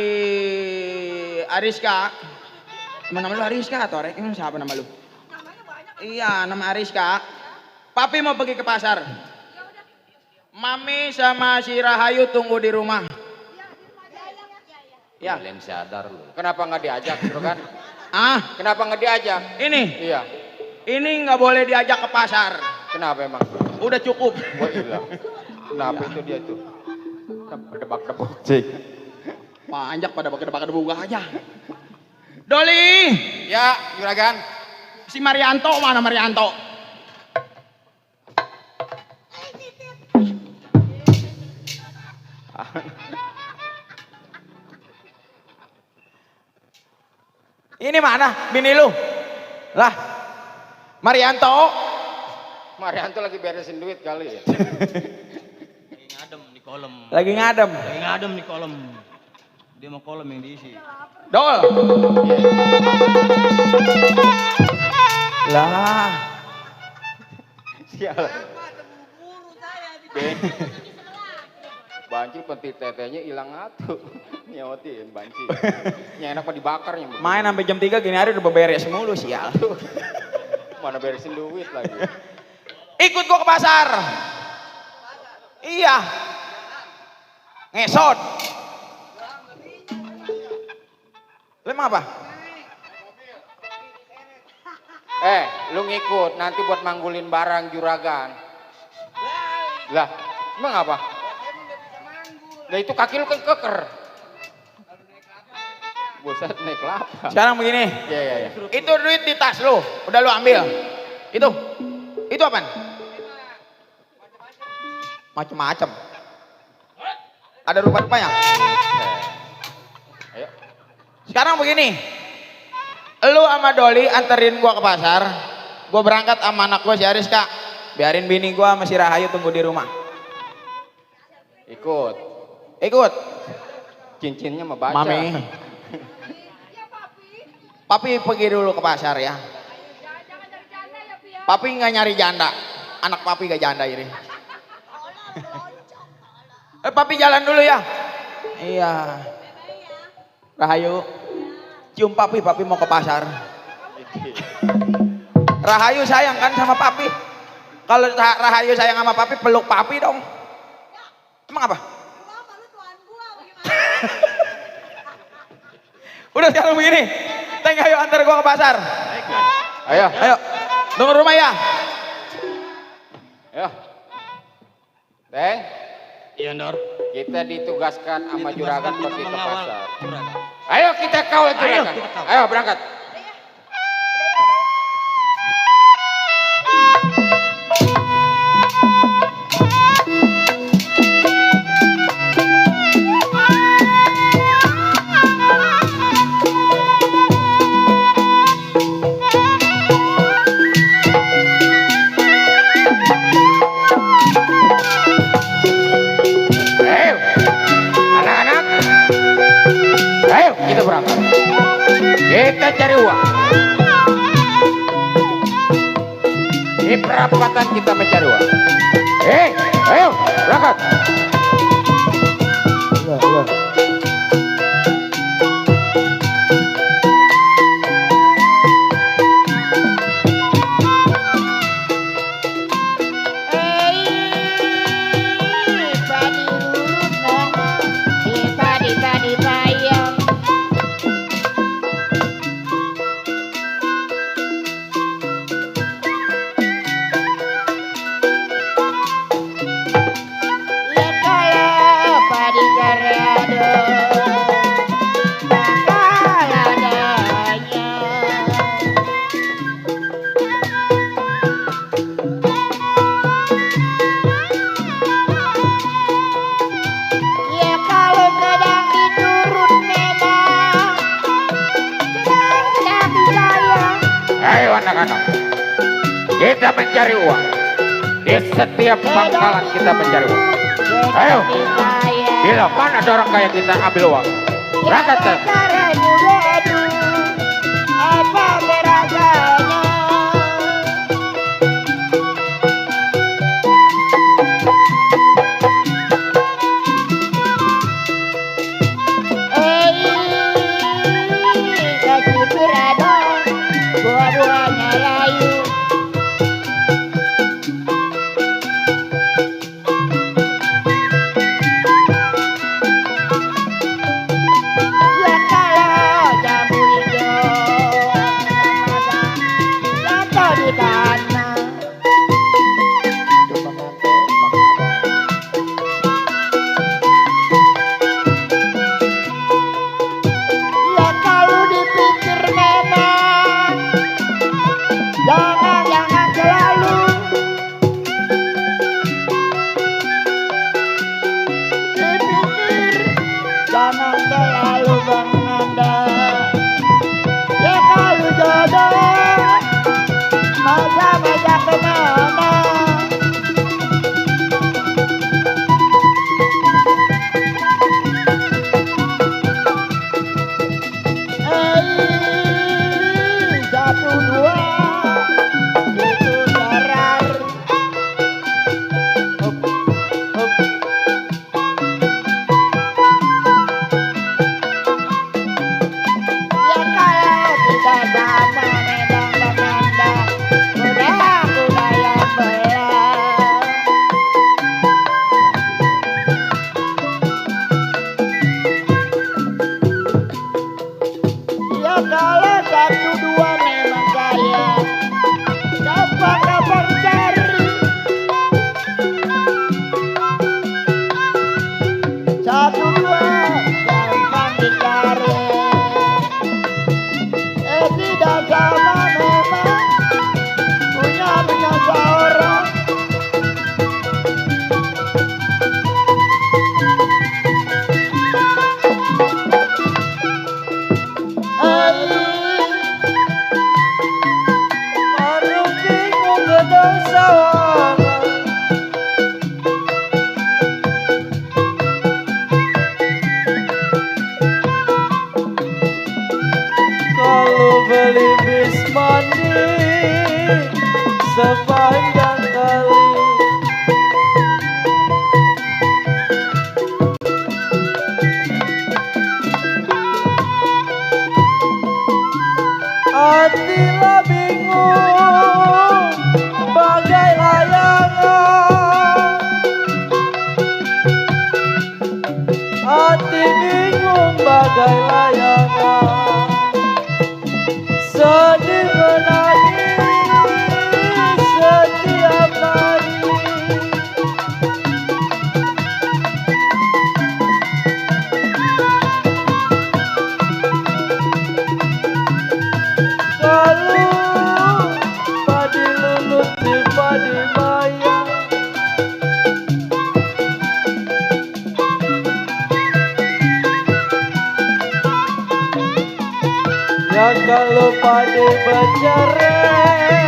Ariska. Nama lu Ariska atau Rek? Siapa nama lu? Iya, nama Ariska. Papi mau pergi ke pasar. Mami sama si Rahayu tunggu di rumah. Ya. Kalian sadar lu. Kenapa nggak diajak juragan? Kenapa nggak diajak? Ini. Iya. Ini nggak boleh diajak ke pasar. Kenapa emang? Udah cukup. Wah hilang. Kenapa itu dia tuh? Debak-debak cik. Panjak pada debak-debak aja. Doli. Ya, juragan. Si Marianto mana Marianto? Ini mana bini lu? Lah, Marianto. Marianto lagi beresin duit kali ya. Lagi ngadem di kolom. Lagi ngadem. Lagi ngadem di kolom. Dia mau kolom yang diisi. Dol. Lah. Sial. Banci penti tetenya hilang atuh. Nyawatin banci. Yang enak mah dibakarnya. Main sampai jam 3 gini hari udah beberes mulu sial. Mana beresin duit lagi. Ikut gua ke pasar. Iya. Ngesot. Lem apa? Lu ngikut nanti buat manggulin barang juragan. Lah, emang apa? Lah itu kaki lu kan keker. Buset naik kelapa. Sekarang begini. Iya. Itu duit di tas lu, udah lu ambil. Itu apaan? Macem-macem. Ada rupa-rupanya. Ayo. Sekarang begini. Lu sama Doli anterin gua ke pasar. Gua berangkat sama anak gua si Ariska. Biarin bini gua sama si Rahayu tunggu di rumah. Ikut. Cincinnya mah baca. Mami. Papi pergi dulu ke pasar ya. Papi nggak nyari janda. Anak papi gak janda ini. Papi jalan dulu ya. Iya. Rahayu. Cium papi mau ke pasar. Rahayu sayang kan sama papi. Kalau Rahayu sayang sama papi, peluk papi dong. Emang apa? Udah sekarang begini. Teng, ayo antar gua ke pasar. Ayo. Tunggu rumah ya. Ayo. Teng. Iya, Ndor. Kita ditugaskan sama juragan pergi ke mengawal pasar. juragan. Ayo kita kawal juragan. Ayo berangkat. Kita berangkat. Kita cari uang. Di perapatan kita mencari uang. Ayo berangkat. anak-anak. Kita mencari uang. Di setiap pangkalan kita mencari uang. Ayo, bila mana ada orang kaya kita ambil uang. Berangkat kan? Apa beraganya? Kaki beradang, buah-buahnya layu. Ya kalau jambu hijau jatuh di tanah. Ya kalau dipikir memang jangan selalu dipikir, jangan selalu Bang Nanda. Ya kalau jodoh masa kemana? Satu dua itu darar. Ya kalau tidak sama memang Bang Nanda, kuda-kuda yang belah. Ya kalau satu dua memang kaya, gampang cari. Satu dua gampang dicari. Tidak sama memang punya seorang. Baru bingung gedang sawah. Kalau beli bis mandi sepanjang kali. Hatilah bingung bagai layangan. Hati bingung bagai layangan. Sedih menangis setiap hari. Kalau padi lulut di padi maya. Ya kalau padi bercerai,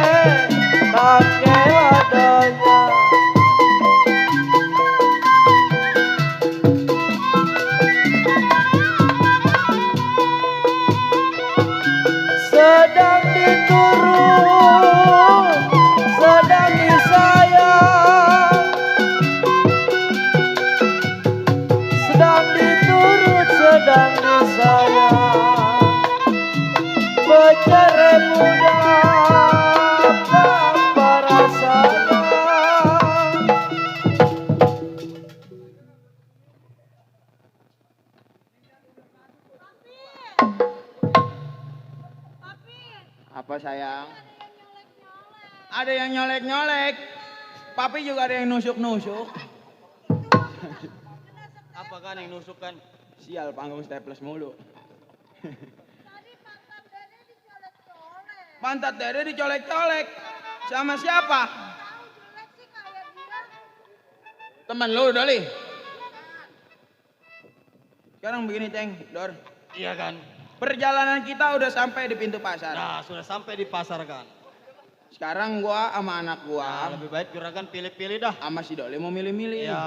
pakai adanya. Sedang diturun, sedang disayang. Sedang diturut, sedang disayang. Bercerai muda, apa rasanya? Apa sayang? Ada yang nyolek-nyolek. Papi juga ada yang nusuk-nusuk. Apa kan yang nusuk kan? Sial, panggung staples mulu. Pantat dede dicolek-colek. Sama siapa? Teman lu, Doli. Sekarang begini, Ceng, Dor. Iya kan? Perjalanan kita udah sampai di pintu pasar. Nah, sudah sampai di pasar kan. Sekarang gua sama anak gua. Lebih baik juragan pilih-pilih dah. Sama si Dole mau milih-milih. Ya.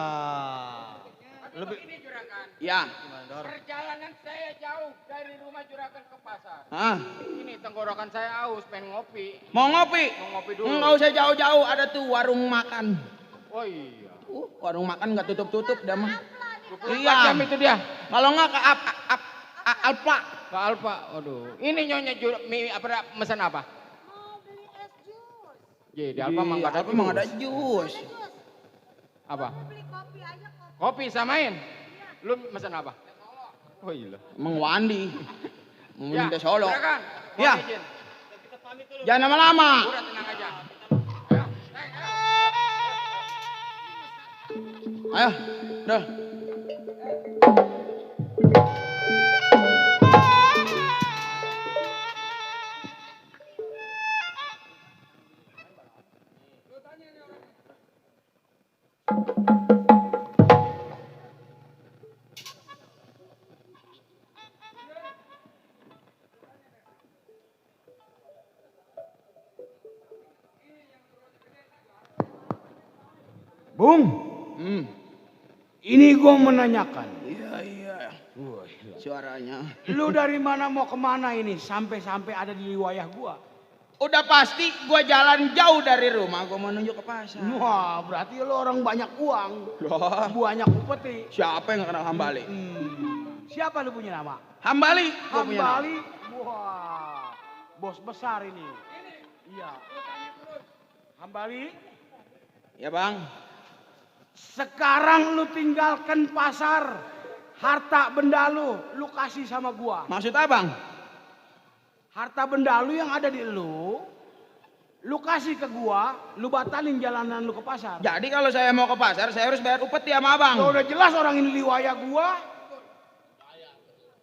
Lebih. Ini juragan. Ya. Perjalanan saya jauh dari rumah juragan ke pasar. Hah? Ini tenggorokan saya aus, pengen ngopi. Mau ngopi? Mau ngopi dulu. Enggak usah jauh-jauh, ada tuh warung makan. Oh iya. Warung makan nggak tutup-tutup dah mah. 24 jam itu dia. Kalau nggak ke Alfa. Ke Alfa. Aduh. Ini nyonya pesan apa? Di Alfa mah nggak ada Alfa mah nggak ada jus. Apa? Kopi samain. Lu pesan apa? Oh iya. Emang Wandi. Mau minta Ya, Solo. silakan. Ya. Mohon izin. Jangan lama-lama. Udah tenang aja. Ayo, Dol. Bung, ini gue menanyakan. Iya. Suaranya. Lu dari mana mau kemana ini sampai ada di wilayah gua? Udah pasti gua jalan jauh dari rumah, gua mau nunjuk ke pasar. Wah, berarti lu orang banyak uang. Banyak upeti. Siapa yang kenal Hambali? Siapa lu punya nama? Hambali. Gua punya nama. Hambali. Wah, bos besar ini. Iya. Hambali. Ya bang. Sekarang lu tinggalkan pasar, harta benda lu kasih sama gua. Maksud abang? Harta benda lu yang ada di lu kasih ke gua, lu batalin jalanan lu ke pasar. Jadi kalau saya mau ke pasar, saya harus bayar upeti sama abang. Udah jelas orang ini liwaya gua.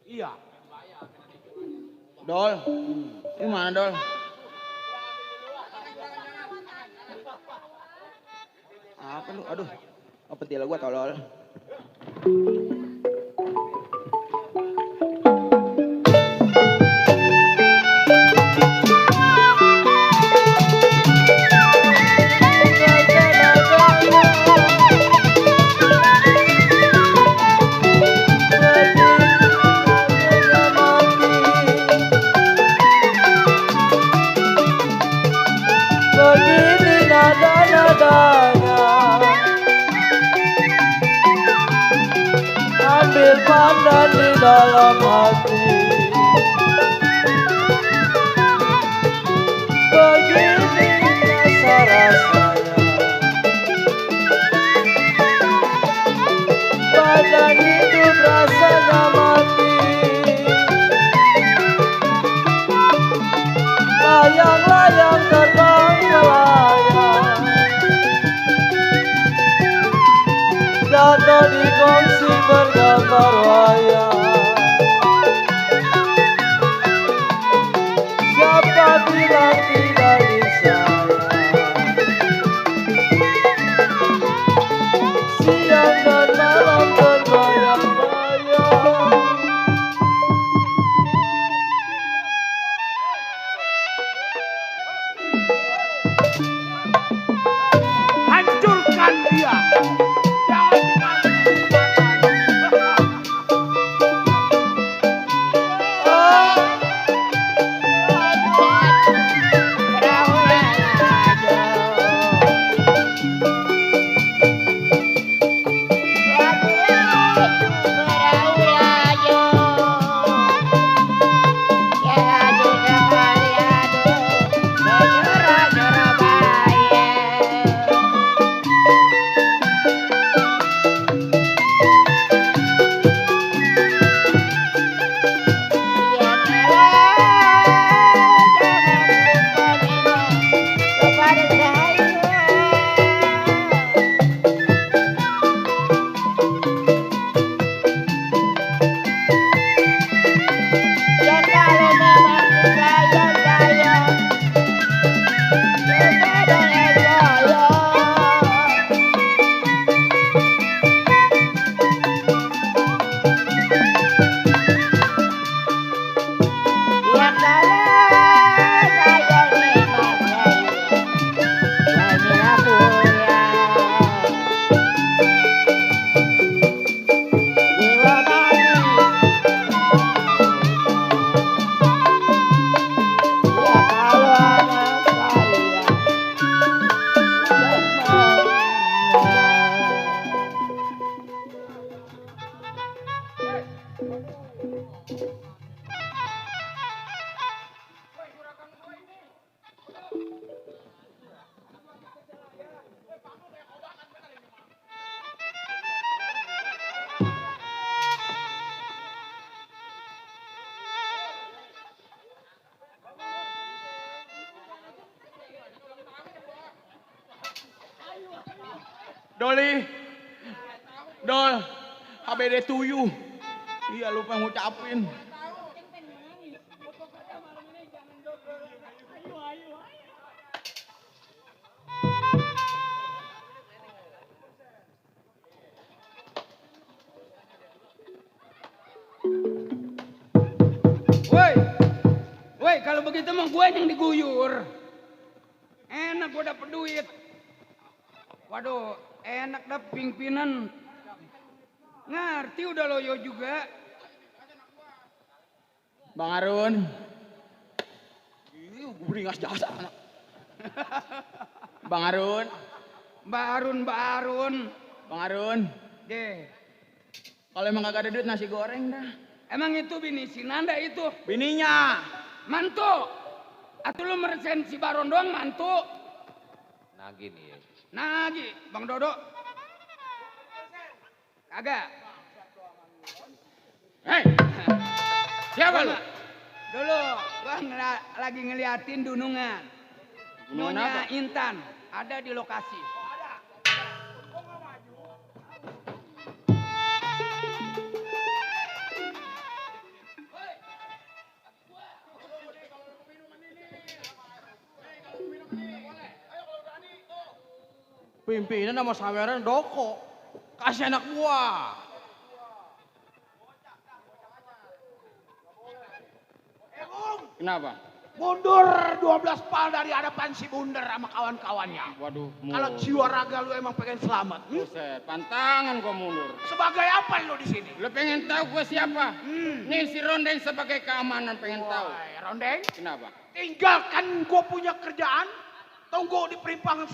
Iya. Dol, ini mana Dol? Apa lu? Aduh, upeti lah gua tolol. Begini nada-nadanya, ambil pandan di dalam hati. Begini rasa-rasanya, badan hidup rasanya mati. Layang-layang terbang melayang, jatuh di gongsi bergambar wayang. Siapa bilang tidak disayang? Siang dan malam terbayang-bayang. Hancurkan dia. Jangan dikasih kesempatan. Doli, Dol, HBD tuyu. Iya lupa ngucapin. Woi, kalau begitu mah gue yang diguyur. Enak gue dapet duit. Waduh, enak dah pimpinan. Ngerti udah loyo juga. Bang Arun. Gue beringas jasa anak. Bang Arun. Mbak Arun. Bang Arun. Deh. Kalau emang kagak ada duit nasi goreng dah. Emang itu bini si Nanda itu? Bininya. Mantu. Atau lu meresain si Baron doang mantu? Nagi nih ya. Nagi, Bang Dodo. Kagak. Hei. Siapa lu? Dulu gua lagi ngeliatin dunungan. Dunungan Nyonya apa? Intan ada di lokasi. Pimpinan sama saweran doko. Kasih anak buah. Kenapa? Mundur 12 pal dari hadapan si Bunder sama kawan-kawannya. Waduh, Kalau jiwa raga lu emang pengen selamat. Buset, pantangan gua mundur. Sebagai apa lu di sini? Lu pengen tahu gua siapa? Nih si Rondeng sebagai keamanan pengen tahu. Rondeng? Kenapa? Tinggalkan gua punya kerjaan. Tunggu di persimpangan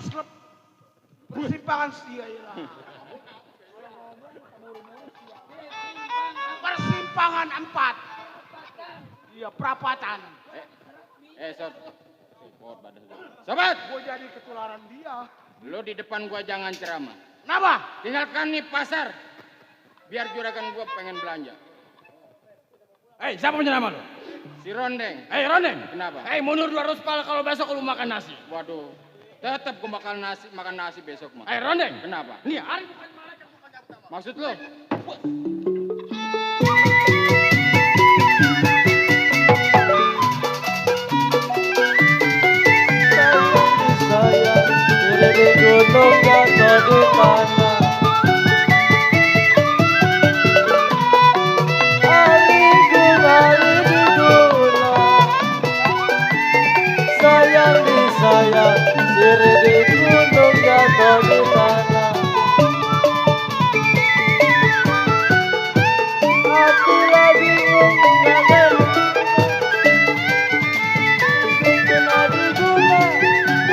Persimpangan 4. Iya, perapatan. Sobat, Gua jadi ketularan dia. lu di depan gua jangan ceramah. Kenapa? Tinggalkan nih pasar. Biar juragan gua pengen belanja. Siapa punya nama lu? Si Rondeng. Rondeng. Kenapa? Mundur 200 pal kalau besok lu makan nasi. Waduh, tetap gua makan nasi besok mah. Rondeng. Kenapa? Nih, hari Maksud lu? Sayang, diri di gunung jatuh di mana? Ali di gula. Sayang disayang, diri di gunung jatuh di mana? Hati lagi ngomong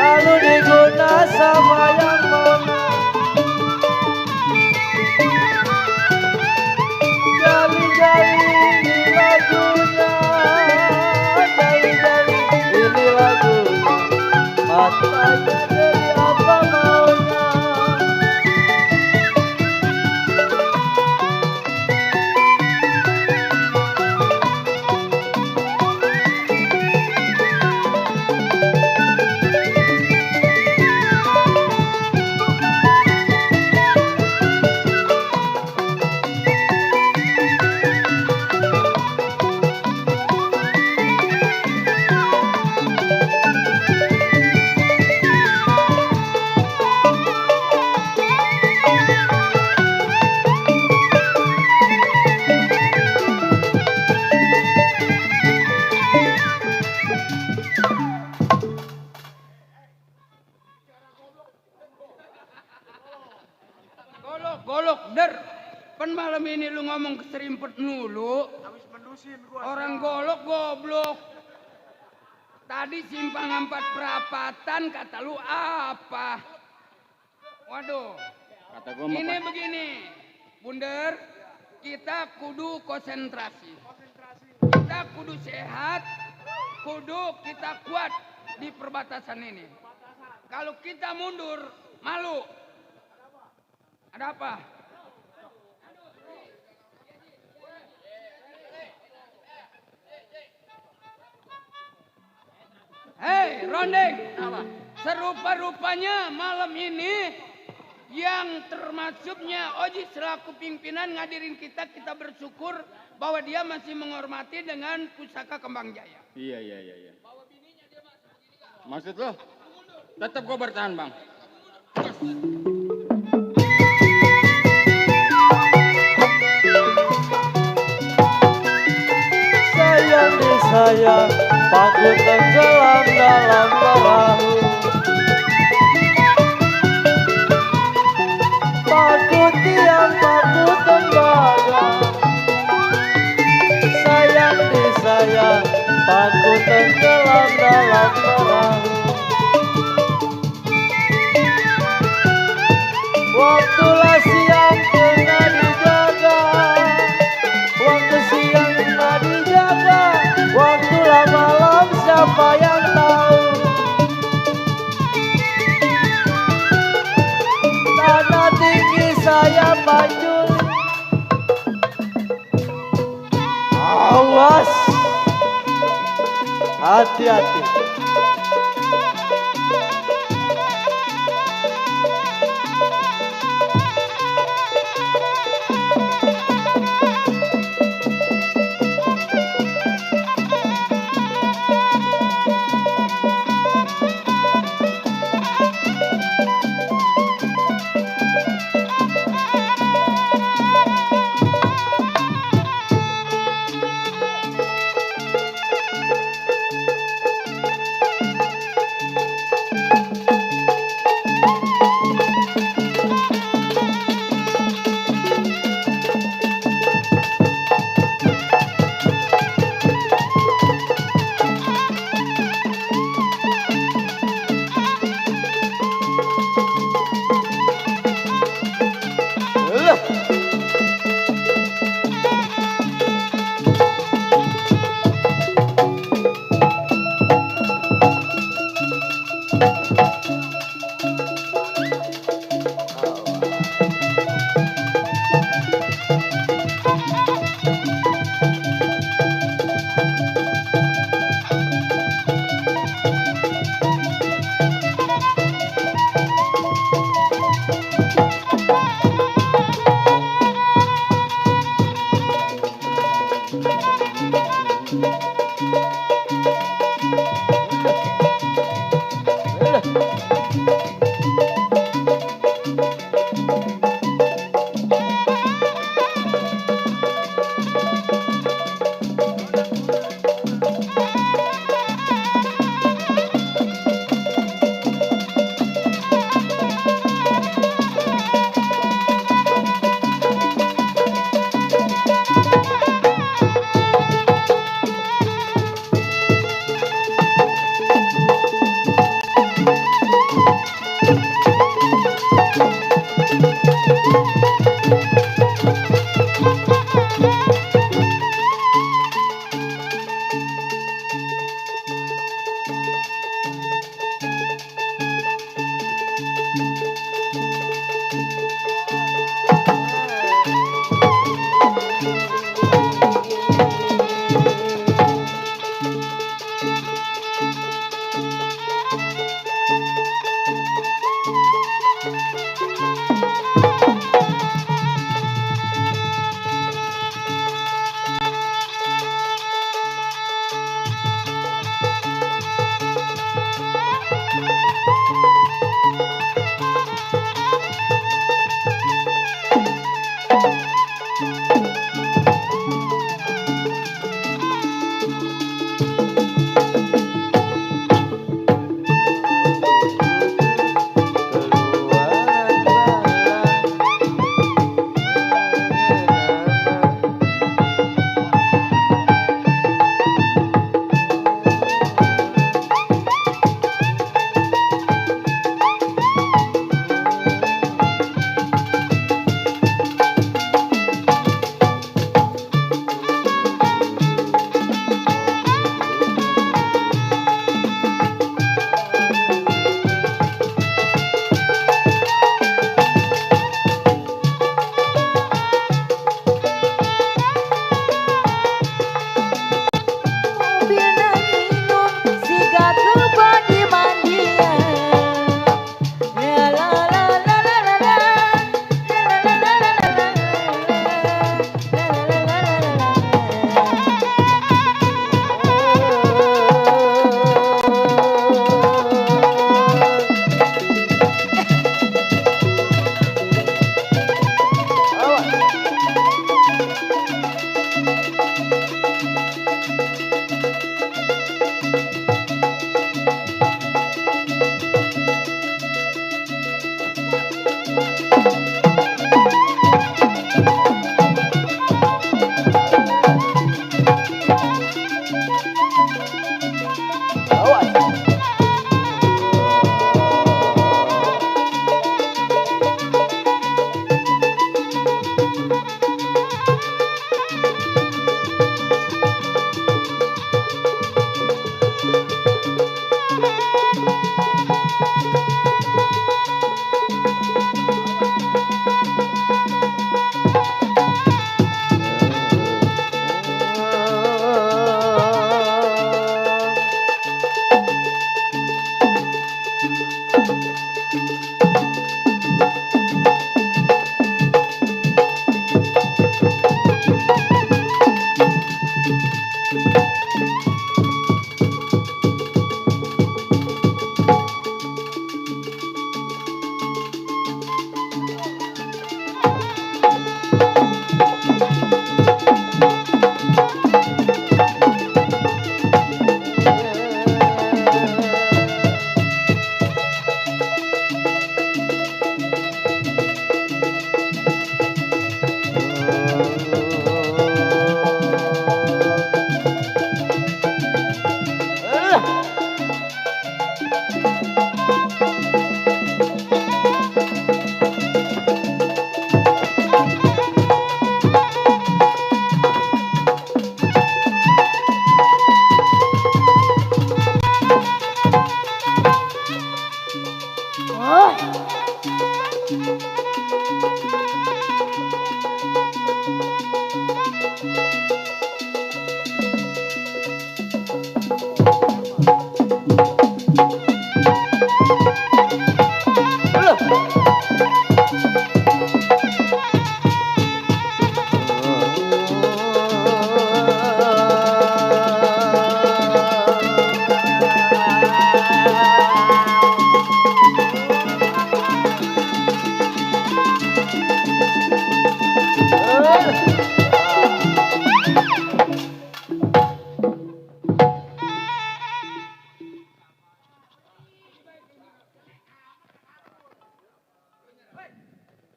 lalu diguna sama yang mana? Jali-jali ini lagunya, jali-jali ini lagunya, matanya jadi apa maunya? Golok, der. Kan malam ini lu ngomong keserimpet mulu. Habis mendusin gua. Orang golok goblok. Tadi simpang 4 perapatan kata lu apa? Waduh. Kata gua Ini begini, Bunder. kita kudu konsentrasi. Kita kudu sehat, kudu kita kuat di perbatasan ini. Kalau kita mundur, malu. Ada apa? Hei, Rondeng. Serupa-rupanya malam ini yang termasuknya Oji selaku pimpinan ngadirin kita bersyukur bahwa dia masih menghormati dengan pusaka Kembang Jaya. Iya. Maksud lo? Tetap gue bertahan, Bang. Sayang disayang, paku tenggelam dalam perahu. Paku tiang, paku tembaga. Sayang disayang, paku tenggelam dalam perahu. Waktulah siang tengah dijaga, waktu siang tengah dijaga, waktulah malam siapa yang tahu. Tanah tinggi saya panjul, awas, hati-hati.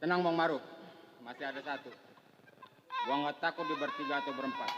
Tenang Bang Maruf, masih ada satu. Gua nggak takut di bertiga atau berempat.